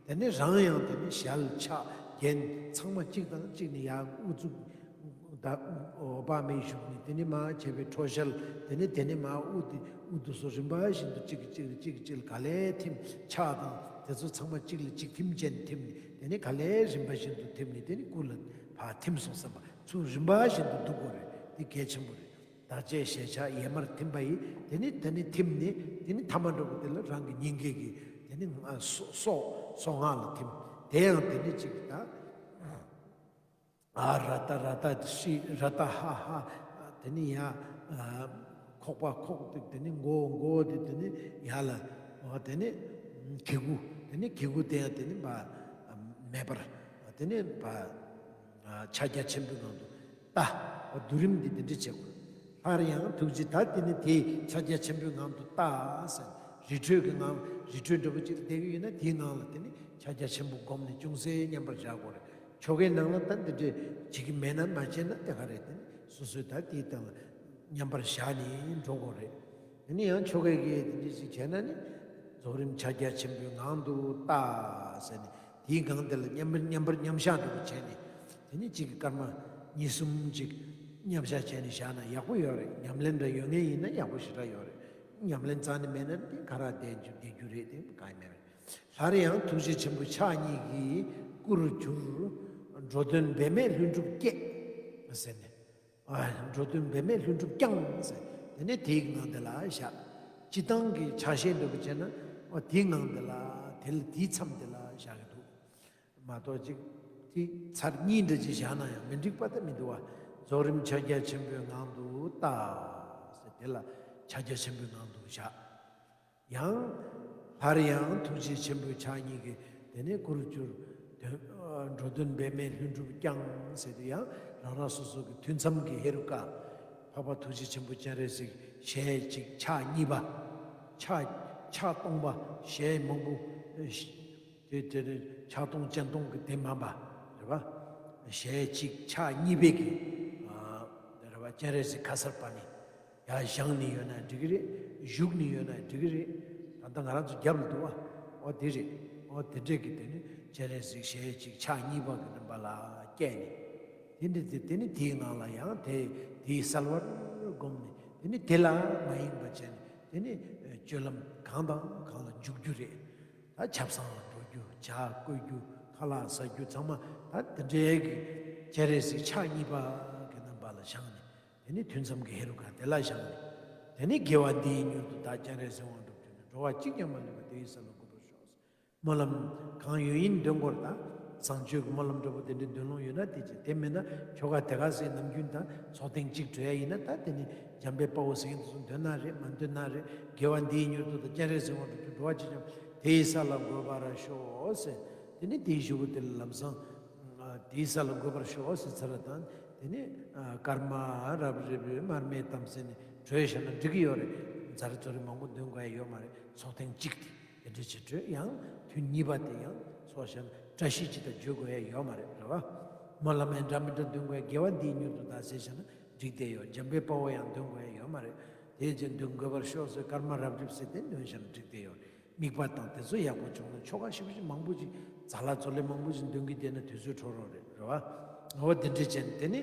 དེ་ནས་རང་ཡང་དེ་ནས་ཞལ་ཕྱག་རྒྱན་ཚང་མ་གཅིག་དང་གཅིག་ནས་ཡར་དབུ་བཙུགས། ད་འོད་དཔག་མེད་བཞུགས་ནས། དེ་ནས་མར་བྱས་པའི་ཁྲོ་ཞལ། དེ་ནས་དེ་ནས་མར་དབུ་དེ་དབུ་དེ་ཚོ་རིམ་པ་བཞིན་དུ་གཅིག་གིས་གཅིག་ལ་གཅིག་གིས་གཅིག་ལ་ག་ལེར་ཐིམ། ཕྱག་དང་དེ་ཚོ་ཚང་མ་གཅིག་ལ་གཅིག་ཐིམ་བྱས་ནས་ཐིམ་ནས། དེ་ནས་ག་ལེར་རིམ་པ་བཞིན་དུ་ཐིམ་ནས་དེ་ནས་སྐུ་ལ་ཕར་ཐིམ་སོང་བསམ་པ་ཚུར་རིམ་པ་བཞིན་དུ་འདུག་དགོས་རེད། དེ་གལ་ཆེན་པོ་རེད། བདག་བསྐྱེད་ཞལ་ཕྱག་ཡས་མར་ཐིམ་པ་ཡིས། དེ་ནི་དེ་ནི་ཐིམ་ནས་དེ་ནི་ཐ་མ་འགྲོ་གི་དེ་ལ་རང་གི་སྙིང་གའི་གི་དེ་ནི་སྲོག་སྲོག་སྲོག་སྔགས་ལ་ཐིམ། དེ་ཡང་དེ་ནི་གཅིག་ད། ཨ་ར་ཏ་ར་ཏ་ཧྲི་ར་ཏ་ཧ་ཧ། དེ་ནི་ཡ། ཁོག་པ་ཁོག་དེ་དེ་ནི་མགོ་མགོ་དེ་དེ་ནི་ཡ་ལ། དེ་ནི་གི་གུ། དེ་ནི་གི་གུ་དེ་ཡང་དེ་ནི་མ་མེད་པར། དེ་ནི་མ། ཕྱག་རྒྱ་ཆེན་པོའི་ངང་དུ་བལྟ། བསྡུ་རིམ་འདི་འདི་འདྲ་བྱེད་དགོས། སླར་ཡང་ཐུགས་རྗེ་ད་དེ་ནི་དེའི་ཕྱག་རྒྱ་ཆེན་པོའི་ངང་དུ་བལྟ་ཟེར། རི་ཁྲོད་ཀྱི་ངང་། རི་ཁྲོད་འདྲ་པོ་ཅིག་ལ་བསྡད་ཀྱི་ཡོད་ན་དེའི་ངང་ལ་དེ་ནི་ཕྱག་རྒྱ་ཆེན་པོ་བསྒོམས་ནས་ཅུང་ཟད་མཉམ་པར་བཞག་དགོས་རེད། ཆོ་གའི་ནང་ལ་ད་འདི་འདྲ་བྱེད་ཀྱི་མེད་ན་མ་བྱས་ན་དེ་ག་རེད། དེ་ནི་སོ་སོས་ད་དེའི་སྟེང་ལ་མཉམ་པར་བཞག་ནས་འགྲོ་དགོས་རེད། དེ་ནི་ཡང་ཆོ་གའི་གི་དེ་འདྲ་ཞིག་བྱས་ན་ནི་རྫོགས་རིམ་ཕྱག་རྒྱ་ཆེན་པོའི་ངང་དུ་བལྟ་ཟེར་ནས། དེའི་སྒང་དེ་ལ་མཉམ་པར་མཉམ་པར་མཉམ་བཞག་འདྲ་པོ་བྱས་ནས། དེ་ནས་གཅིག་གི་སྐར་མ་གཉིས་གསུམ་ཅིག་མཉམ་བཞག་བྱས་ནས་བཞག་ན་ཡག་པོ་ཡོད་རེད། ཉམས་ལེན་འདྲ་ཡོད་མཁན་ཡིན་ན་ཡག་པོ་ཞེ་དྲག་ཡོད་རེད། ཉམས་ལེན་རྩ་ནས་མེད་ན་དེ་ག་ར་བསྡད་རྒྱུ་བསྡད་རྒྱུ་རེད། དེ་གང་ཡང་མེད་རེད། སླར་ཡང་ཐུགས་རྗེ་ཆེན་པོ་ཕྱག་གཉིས་ཀྱིས་སྐུར་གྱུར། འགྲོ་དོན་འབད་མེད་ལྷུན་གྲུབ་བསྐྱེད་ཟེར་ནས། འགྲོ་དོན་འབད་མེད་ལྷུན་གྲུབ་ཀྱང་ཟེར། དེ་ནས་དེའི་ངང་དེ་ལ་བཞག་སྤྱི་བཏང་གི་ཆ་ཤས་འདྲ་པོ་བྱས་ན། འོ་དེའི་ངང་དེ་ལ། དེ་ལ་དེའི་མཚམས་དེ་ལ་བཞག་གི་འདུག་མ་གཏོགས་ཅིག་དེ་ཚར་གཉིས་འདྲ་ཅིག་བཞག་ན་ཡང་མི་འགྲིག་པ་ད་མི་འདུག་བ། རྫོགས་རིམ་ཕྱག་རྒྱ་ཆེན་པོའི་ངང་དུ་བལྟ་ཟེར། དེ་ལ་ཕྱག་རྒྱ་ཆེན་པོའི་ངང་དུ་བཞག་ཡང་ སླར་ཡང་ཐུགས་རྗེ་ཆེན་པོའི་ཕྱག་གཉིས་ཀྱིས་དེ་ནས་བསྐུར་གྱུར། དོན་འགྲོ་དོན་འབད་མེད་ལྷུན་གྲུབ་ཀྱང་ཟེར་དུས་ཡང་རང་རང་སོ་སོ་གི་ཐུན་མཚམས་ཀྱི་ཧེ་རུ་ཀ། འཕགས་པ་ཐུགས་རྗེ་ཆེན་པོ་སྤྱན་རས་གཟིགས་ཞལ་གཅིག་ཕྱག་གཉིས་པ། ཕྱག་ཕྱག་སྟོང་པ་ཞལ་མང་པོ། དེ་དེ་ནས་ཕྱག་སྟོང་སྤྱན་སྟོང་གི་དེ་མ་པ་རེད་པ། ཞལ་གཅིག་ཕྱག་གཉིས་པའི་གི་རེད་པ། སྤྱན་རས་གཟིགས་ཁ་སར་པ་ནི། ཡར་བཞེངས་ནས་ཡོད་ན་འགྲིག་གི་རེད། བཞུགས་ནས་ཡོད་ན་འགྲིག་གི་རེད། ད་ལྟ་ང་རང་ཚོ་རྒྱབ་ལ་འདུག་བ། ཨོ་དེ་རེད། ཨོ་དེ་འདྲས་ཀྱི་དེ་ནི་སྤྱན་རས་གཟིགས་ཞལ་གཅིག་ཕྱག་གཉིས་པ་གི་རྣམ་པ་ལ་བསྐྱེད་ནས། དེ་འདྲས་དེ་དེ་ནི་དེའི་ངང་ལ་ཡང་དེ་དེའི་གསལ་བར་བསྒོམས་ནས། དེ་ནི་དེ་ལ་མ་ཡེངས་པ་བྱས་ནས། དེ་ནི་སྤྱོད་ལམ་གང་དང་གང་ལ་འཇུག་རྒྱུ་རེད། ད་ཆབ་གསང་ལ་འགྲོ་རྒྱུ། ཇ་བསྐོལ་རྒྱུ། ཁ་ལག་ཟ་རྒྱུ་ཚང་མ་ད་དེ་འདྲའི་གི་སྤྱན་རས་གཟིགས་ཕྱག་གཉིས་པ་གི་རྣམ་པ་ལ་བཞེངས་ནས། དེ་ནི་ཐུན་མཚམས་ཀྱི་ཧེ་རུ་ཀ་དེ་ལ་བཞེངས་ནས། དེ་ནི་དགེ་བ་འདིའི་མྱུར་དུ་བདག་སྤྱན་རས་གཟིགས་དབང་འགྲུབ་གྱུར་ནས། འགྲོ་བ་གཅིག་ཀྱང་མ་ལུས་པ་དེ་ཡི་ས་ལ་འགོད་པར་ཤོག། སྨོན་ལམ་གང་ཡོད་ཡིན་འདོན་དགོས་རེད། ད་བཟང་སྤྱོད་ཀྱི་སྨོན་ལམ་འདྲ་པོ་དེ་འདྲའི་འདོན་ལོང་ཡོད་ན་དེ་བྱེད། དེ་མེད་ན་ཆོ་ག་དེ་ག་སེ་ནམ་རྒྱུན་ད་ཚོགས་ཐེངས་གཅིག་གྲོལ་ཡ་ཡིན་ན། ད་དེ་ནི་འཇམ་དཔལ་དཔའ་བོ་ཟེར་མཁན་དེ་ཚོ་འདོན་ན་རེད་མ་འདོན་ན་རེད། དགེ་བ་འདིའི་མྱུར་དུ་བདག་སྤྱན་རས་གཟིགས་དབང་འགྲུབ་གྱུར། འགྲོ་བ་གཅིག་ཀྱང་དེ་ཡི་ས་ལ་འགོད་པར་ཤོག་ཟེར། དེ་ནི་དེའི་གཞུག་གུ་དེ་ལ་ལམ་སང་། དེའི་ས་ལ་འགོད་པར་ཤོག་ཟེར་ཚར་བ་དང་། དེ་ནི་ཨ་སྐར་མ་རབ་རིབ་མར་མེ་དམ་ཟེར་ནས་གྲོལ་བཞག་ན་འགྲིག་གི་ཡོད་རེད། ཛ་རི་ཛོ་རི་མང་པོ་འདོན་དགོས་ཡ་ཡོད་མ་རེད། ཚོགས་ཐེངས་གཅིག་དེ་དེ་འདྲ་བྱེད་གྲོལ། ཡང་ཐུན་གཉིས་པ་དེ་ཡང་ཚོགས་བཞག་ན་བཀྲ་ཤིས་ཅི་ལྟར་བརྗོད་དགོས་ཡ་ཡོད་མ་རེད། རེད་བ། སྨོན་ལམ་ཡང་འདྲ་མི་འདྲ་འདོན་དགོས་ཡ། དགེ་བ་འདིའི་མྱུར་དུ་བདག་ཟེར་བཞག་ན་འགྲིག་བསྡད་ཡོད། འཇམ་དཔལ་དཔའ་བོ་ཡང་འདོན་དགོས་ཡ་ཡོད་མ་རེད། དེ་རྗེས་འདོན་དགོས་པར་ཤོག་ཟེར་སྐར་མ་རབ་རིབ་ཟེར་དེ་འདོན་བཞག་ན་འགྲིག་བསྡད་ཡོད་རེད། དམིགས་པ་དང་དེ་ཚོ་ཡག་པོ་བྱུང་ན། ཆོ་ག་ཞིབ་ཞིབ་མང་པོ་ཅིག་ཛ་ལ་ཛོ་ལེ་མང་པོ་ཅིག་འདོན་གྱི་བསྡད་ན་དུས་ཚོད་འཕྲོ་རོགས་རེད། རེད་བ། འོ་དེ་འདྲ་བྱས་ནས་དེ་ནི།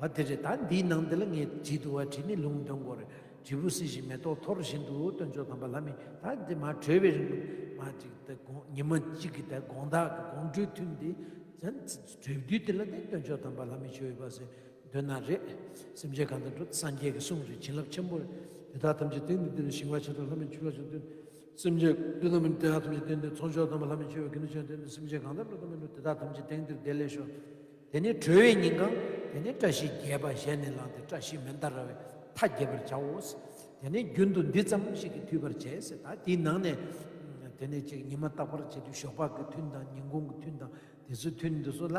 འོ་དེ་རེད། ད་འདིའི་ནང་དེ་ལ་ངས་བྲིས་འདུག་བ། བྲིས་ནི་ལུང་འདོན་དགོས་རེད། དྲིལ་བུ་བསིལ་ཞིང་མེ་ཏོག་འཐོར་བཞིན་དུ། སྟོན་མཆོག་དམ་པ་ལྷ་མིའི། ད་འདི་མ་གྲོལ་བའི་རིང་དུ་མ་ཅིག་ད་དགོང་ཉི་མ་གཅིག་གི་ད་དགོང་དག་གི་དགོང་དྲོའི་ཐུན་འདི་གྲོལ་དུས་དེ་ལ་དེ་སྟོན་མཆོག་དམ་པ་ལྷ་མིའི་མཆོད་འོས་པ་ཟེར། འདོན་ན་རེད། སེམས་ཅན་གང་དག་འགྲོ། སངས་རྒྱས་ཀྱི་གསུང་རེད། བྱིན་རླབས་ཆེན་པོ་རེད། དེ་དག་ཐམས་ཅད་དེང་འདིར་བདེ་ལེགས་ཤོག། ཞིང་རལ་ཆེ་ཐོབ་ལྷ་མིའི་ཆོས་ལ་ཞུགས་ཏེ། སེམས་ཅན་ཀུན་ཏུ་མི་དེ་དག་ཐམས་ཅད་དེང་འདིར། ཚོགས་མཆོག་དམ་པ་ལྷ་མིའི་ཆོས་པ་དགེ་འདུན་ཆོས་དེང་འདིར། སེམས་ཅན་གང་དག་འགྲོ་དང་མི་འགྲོ། དེ་དག་ཐམས་ཅད་དེང་འདིར་བདེ་ལེགས་ཤོག། དེ་ནས་གྲོལ་བའི་ཉིན་གང་དེ་ནས་བཀྲ་ཤིས་རྒྱས་པ་ཞལ་ནས་ལངས་ཏེ། བཀྲ་ཤིས་མནྡ་ར་བའི་མཐའ་རྒྱས་པར་བྱའོ། དེ་ནས་རྒྱུན་དུ་འདི་ཙམ་ཞིག་གིས་ཐུབ་པར་བྱས་ཟེར། ད་དེའི་ནང་ནས་དེ་ནས་ཅིག་ཉི་མ་རྟག་པར་བྱེད་དུས་ཞོགས་པ་གི་ཐུན་དང་ཉིན་གུང་གི་ཐུན་དང་དེ་ཚོའི་ཐུན་འདི་ཚོ་ལ།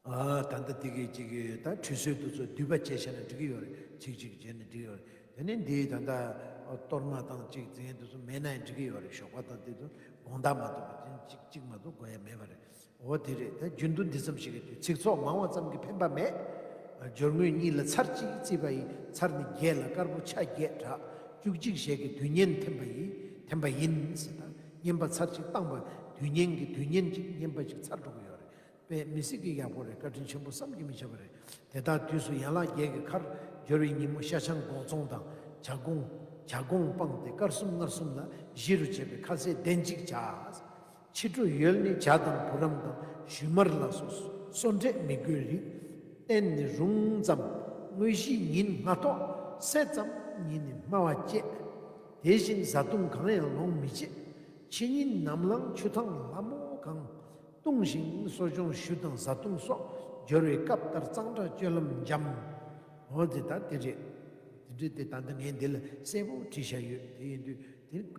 ཨ། ད་ལྟ་དེ་གའི་ཅིག་གི་ད་ཁྲུས་གསོལ་དེ་ཚོ་སྡུད་པ་བྱས་བཞག་ན་འགྲིག་གི་ཡོད་རེད། ཚིག་གཅིག་བྱས་ན་འགྲིག་གི་ཡོད་རེད། དེ་ནས་འདིའི་ད་ལྟ་གཏོར་མ་དང་ཅིག་རྫས་དེ་ཚོ་མེད་ན་ཡང་འགྲིག་གི་ཡོད་རེད། ཞོགས་པ་དང་དེ་ཚོ་དགོང་དག་མ་གཏོགས་པ་ཅིག་ཅིག་མ་གཏོགས་དགོས་ཡ་མེད་པ་རེད། འོ་དེ་རེད། ད་རྒྱུན་དུ་འདི་ཙམ་ཞིག་གི་དུས། ཚིག་ཚོགས་མང་བ་ཙམ་གྱིས་ཕན་པ་མེད། སྦྱོར་དངོས་གཉིས་ལ་ཚར་གཅིག་བརྩིས་པ་ཡིས། ཚར་ནི་བརྒྱད་ལ་དཀར་པོ་ཆ་བརྒྱད་དྲག། བཅུ་གཅིག་ཞལ་གྱི་དུས་ངན་འཐེན་པ་ཡིས། འཐེན་པ་ཡིན་ཟེར། ད་བསྙེན་པ་ཚར་གཅིག་བཏང་པ་དུས་ངན་གྱི་དུས་ངན་གཅིག་བསྙེན་པ་ཅིག་ཚར་འགྲོ་གི་ཡོད་རེད། དཔེ་མི་སྲིད་ཀྱི་ཡག་པོ་རེད། བཀའ་དྲིན་ཆེན་པོ་བསམ་གྱིས་མི་ཁྱབ་པ་རེད། དེ་དག་དུས་སུ་ཡན་ལག་བརྒྱད་ཀྱི་མཁར། སྦྱོར་བའི་ཉིན་མོ་ཤ་ཆང་སྒོག་ཙོང་དང་། ཇ་སྒོང་། ཇ་སྒོང་སྤངས་ཏེ་དཀར་གསུམ་མངར་གསུམ་ལ། བཞི་རུ་བྱས་པའི་ཁ་ཟས་གདན་གཅིག་བྱ། ཕྱི་དྲོ་ཡོལ་ནི་ཇ་དང་བུ་རམ་དང་། ཞུན་མར་ལ་སོགས་སོ་འབྲས་མི་དགོས་རིགས། བསྟེན་ནི་རུང་ཙམ་དངོས་གཞི་ཉིན་སྔ་ཐོག། ཟས་ཙམ་ཉིན་ནི་སྨྲ་བ་བཅད། དེ་བཞིན་བཟའ་བཏུང་གང་ཡང་ལོངས་མི་བྱེད། ཕྱི་ཉིན་ནམ་ལངས་ཆུ་ཐང་ལྷ་མོ་གང་། བཏུང་ཞིང་གསོ་སྦྱོང་ཞུ་དང་བཟའ་བཏུང་སོགས། སྦྱོར་བའི་སྐབས་ལྟར་གཙང་སྦྲ་སྤྱོད་ལམ་འཇམ། འོ་དེ་ད་དེ་རེད། དེ་འདྲ་དེ་ད་ལྟ་ངས་འདི་ལ་གསལ་པོ་བྲིས་བཞག་ཡོད། དེ་ཡིན་དུས་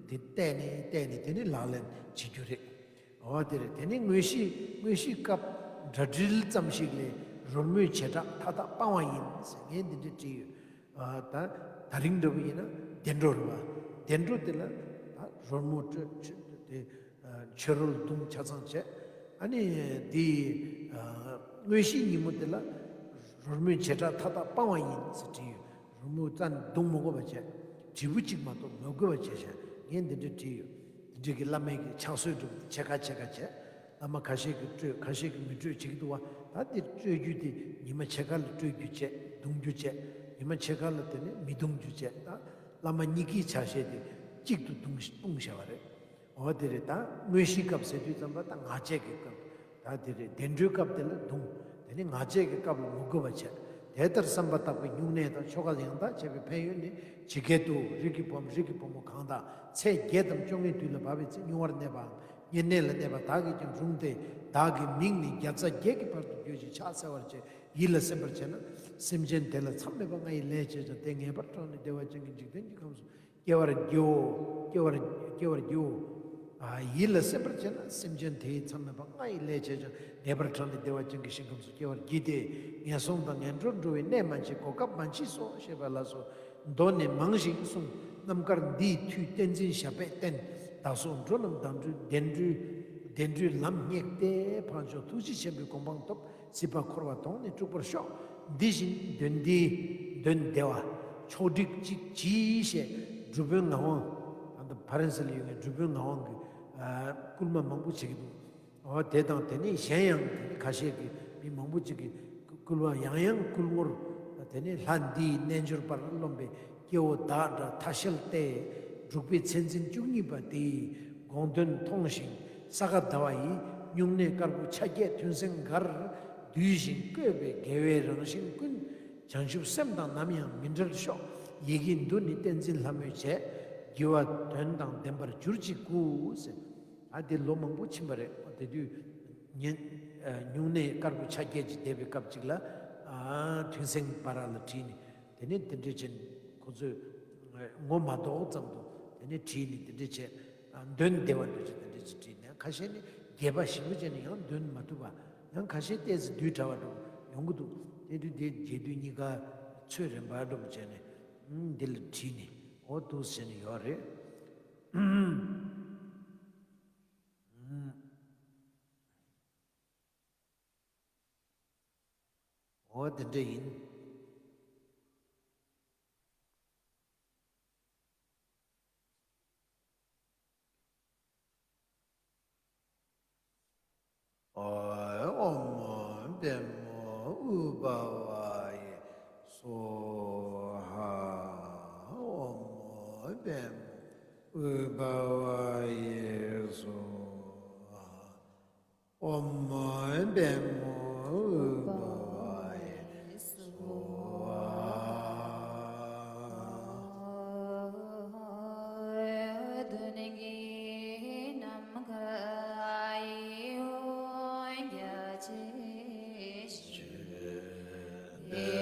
དེ་དེ་བལྟས་ནས་བལྟས་ནས་དེ་ནས་ལག་ལེན་བྱེད་རྒྱུ་རེད། འོ་དེ་རེད། དེ་ནས་དངོས་གཞི་དངོས་གཞིའི་སྐབས་གྲ་སྒྲིག་ཙམ་ཞིག་ལས། རོལ་མོའི་བྱེ་བྲག་མཐའ་དག་སྤང་བ་ཡིན་ཟེར། ངས་འདི་འདྲ་བྲིས་ཡོད། ཨ། ད་ད་རིང་འདྲ་པོ་ཡིན་ན་བདེ་འགྲོ་རེད་བ། བདེ་འགྲོ་དེ་ལ་ད་རོལ་མོ་དཀྲོལ་དེ། ཨ། མཆོད་རོལ་བརྡུང་ཆ་ཚང་བྱས། ཨ་ནི་དེ། ཨ། དངོས་གཞིའི་ཉིན་མོ་དེ་ལ་རོལ་མོའི་བྱེ་བྲག་མཐའ་དག་སྤང་བ་ཡིན་ཟེར་བྲིས་ཡོད། རོལ་མོ་རྩ་ནས་བརྡུང་མ་དགོས་པ་བྱས། དྲིལ་བུ་གཅིག་མ་གཏོགས་མ་དགོས་པ་བྱས་ཤག། ངས་འདི་འདྲ་བྲིས་ཡོད། འདི་འདྲ་གི་བླ་མའི་གི་ཕྱག་སྲོལ་འདྲ་པོ་ཕྱེད་ཀ་ཕྱེད་ཀ་བྱས། བླ་མ་ཁ་ཤས་ཀྱིས་དཀྲོལ། ཁ་ཤས་ཀྱིས་མི་དཀྲོལ་བྱེད་ཀྱི་འདུག་བ། ད་དེ་དཀྲོལ་རྒྱུ་དེ་ཉི་མ་ཕྱེད་ཀ་ལ་དཀྲོལ་རྒྱུ་བྱས། བརྡུང་རྒྱུ་བྱས། ཉི་མ་ཕྱེད་ཀ་ལ་དེ་ནས་མི་བརྡུང་རྒྱུ་བྱས། ད་བླ་མ་གཉིས་ཀའི་ཕྱག་བཞེས་དེ་གཅིག་ཏུ་བརྡུང་སྤུངས་བཞག་པ་རེད། འོ་དེ་རེད། ད་དངོས་གཞིའི་སྐབས་ཟེར་དུས་ཙམ་པ་ད་ངག་བཅད་ཀྱི་སྐབས། ད་དེ་རེད། བདེ་འགྲོའི་སྐབས་དེ་ལ་བརྡུང་། དེ་ནས་ངག་བཅད་ཀྱི་སྐབས་ལ་མི་དགོས་པ་བྱས། དེ་ལྟར་བསམ་པ་དག་པའི་སྨྱུང་གནས་དང་། ཆོ་ག་ཡང་དག་བྱས་པའི་ཕན་ཡོན་ནི། ཇི་སྐད་དུ། རིགས་ཀྱི་བུའམ་རིགས་ཀྱི་བུ་མོ་གང་དག་ཚེས་བརྒྱད་དམ་བཅོ་ལྔའི་དུས་ལ་བབ་པའི་ཚེ་སྨྱུང་བར་གནས་པའམ་བསྙེན་གནས་ལ་གནས་པ་དག་གིས་ཀྱང་རུང་སྟེ། བདག་གི་མིང་ནི་བརྒྱ་རྩ་བརྒྱད་ཀྱི་བར་དུ་བརྗོད་ཅིང་ཕྱག་འཚལ་བར་བྱས། ཡིད་ལ་སེམས་པར་བྱས་ན། སེམས་ཅན་དེ་ལ་མཚམས་མེད་པ་ལྔ་ཡི་ལས་བྱས་ཀྱང་། དེ་ངེས་པར་དྲངས་ནས་བདེ་བ་ཅན་གྱི་འཇིག་རྟེན་གྱི་ཁམས་སུ། སྐྱེ་བར་བགྱིའོ། སྐྱེ་བར་སྐྱེ་བར་བགྱིའོ། ཨ། ཡིད་ལ་སེམས་པར་བྱས་ན། སེམས་ཅན་དེའི་མཚམས་མེད་པ་ལྔ་ཡི་ལས་བྱས་ཀྱང་། ངེས་པར་གྲངས་ལས་འདས་པ་ཅན་གྱི་ཞིང་ཁམས་སུ་སྐྱེ་བར་བགྱིས་ཏེ། ངན་སོང་དང་ངན་འགྲོར་འགྲོ་བའི་གནས་མ་མཆིས། གོ་སྐབས་མ་མཆིས་སོ། ཞེས་པ་ལ་སོགས་མདོ་ནས་མང་ཞིང་གསུངས། རྣམ་དཀར་འདིའི་མཐུས་བསྟན་འཛིན་ཞབས་པད་བརྟན། བདག་སོགས་འགྲོ་རྣམས་བདེ་འགྲོའི་བདེ་འགྲོའི་བདེ་འགྲོའི་ལམ་སྙེགས་ཏེ། འཕགས་མཆོག་ཐུགས་རྗེ་ཆེན་པོའི་གོ་འཕང་ཐོབ། སྲིད་པ་འཁོར་བ་དོང་ནས་སྤྲུགས་པར་ཤོག། འདི་བཞིན་དོན་འདི་དོན་བདེ་བ་ཕྱོགས་བསྒྲིགས་གཅིག་གྱིས་ཞེས་སྒྲུབ་དཔོན་ངག་དབང་། ད་ལྟ་ཕ་རན་སི་ལ་ཡོད་མཁན་སྒྲུབ་དཔོན་ངག་དབང་གིས། ཨ། སྐུལ་མ་མང་པོ་བྱེད་ཀྱི་འདུག། འོ། དེ་དང་དེ་ནས་གཞན་ཡང་དེ་ནས་ཁ་ཤས་ཀྱིས། མི་མང་པོ་ཅིག་གིས་སྐུལ་བ་ཡང་ཡང་བསྐུལ་ངོར། དེ་ནས་ལྷ་འདིའི་རྣལ་འབྱོར་པར་རློམ་པའི་སྐྱེ་བོ་བདག་འདྲ་ཐ་ཤལ་ཏེ། འབྲུག་པའི་མཚན་འཛིན་བཅུ་གཉིས་པ་དེའི་དགོངས་དོན་མཐོང་ཞིང་ས་ག་ཟླ་བ་ཡི་སྨྱུང་གནས་དཀར་པོ་ཆ་བརྒྱད་ཐུན་སེང་གར་འདུས་ཤིང་བཀོད་པའི་དགེ་བའི་རང་བཞིན་ཀུན་བྱང་ཆུབ་སེམས་དང་ནམ་ཡང་མི་འབྲལ་ཤོག། ཡི་གེ་འདི་ནི་བསྟན་འཛིན་ལྷ་མོས་བྱས། བགྱི་བ་དོན་དང་ལྡན་པར་གྱུར་ཅིག་གུ་ཟེར། ཨ། དེ་ལོ་མང་པོ་ཕྱིན་པ་རེད། དེ་དུས་ཉན། ཨ། སྨྱུང་གནས་དཀར་པོ་ཆ་བརྒྱད་ཅིག་བསྡད་པའི་སྐབས་ཅིག་ལ། ཨ། ཐུན་སེང་བར་ལ་བྲིས་ནས། དེ་ནས་དེ་འདྲས་བྱས་ནས་ཁོ་ཚོས་ངོ་མ་ལྡོག་ཙམ་དུ་དེ་ནས་བྲིས་ནས་དེ་འདྲས་བྱས། ཨ། འདོན་བདེ་བ་འདྲ་ཅིག་དེ་འདྲས་ཅིག་བྲིས་ནས། ཁ་ཤས་ནི་རྒྱས་པ་ཞིབ་པོ་བྱས་ནས་ཡང་འདོན་མ་ཐུབ་པ། ཡང་ཁ་ཤས་ཏོག་ཙམ་བསྡུས་དྲགས་པ་འདྲ་པོ་ཡོང་གི་འདུག། དེ་དུས་དེ་རྒྱས་བསྡུས་གཉིས་ཀ་ཚོད་རན་པ་འདྲ་པོ་བྱས་ནས། ཨུམ། འདི་ལ་བྲིས་ནས། འོ། འདུག་ཟེར་ནས་ཡོད་རེད། ཨུམ། འོ། དེ་འདྲ་ཡིན། ཨོཾ་པདྨ་ཨུཏྤལ་ཡེ་སྭཱ་ཧཱ། ཨོཾ་པདྨ་ཨུཏྤལ་ཡེ་སྭཱ་ཧཱ། ཨོཾ་པདྨ་ཨུཏྤལ་ཡེ་སྭཱ་ཧཱ།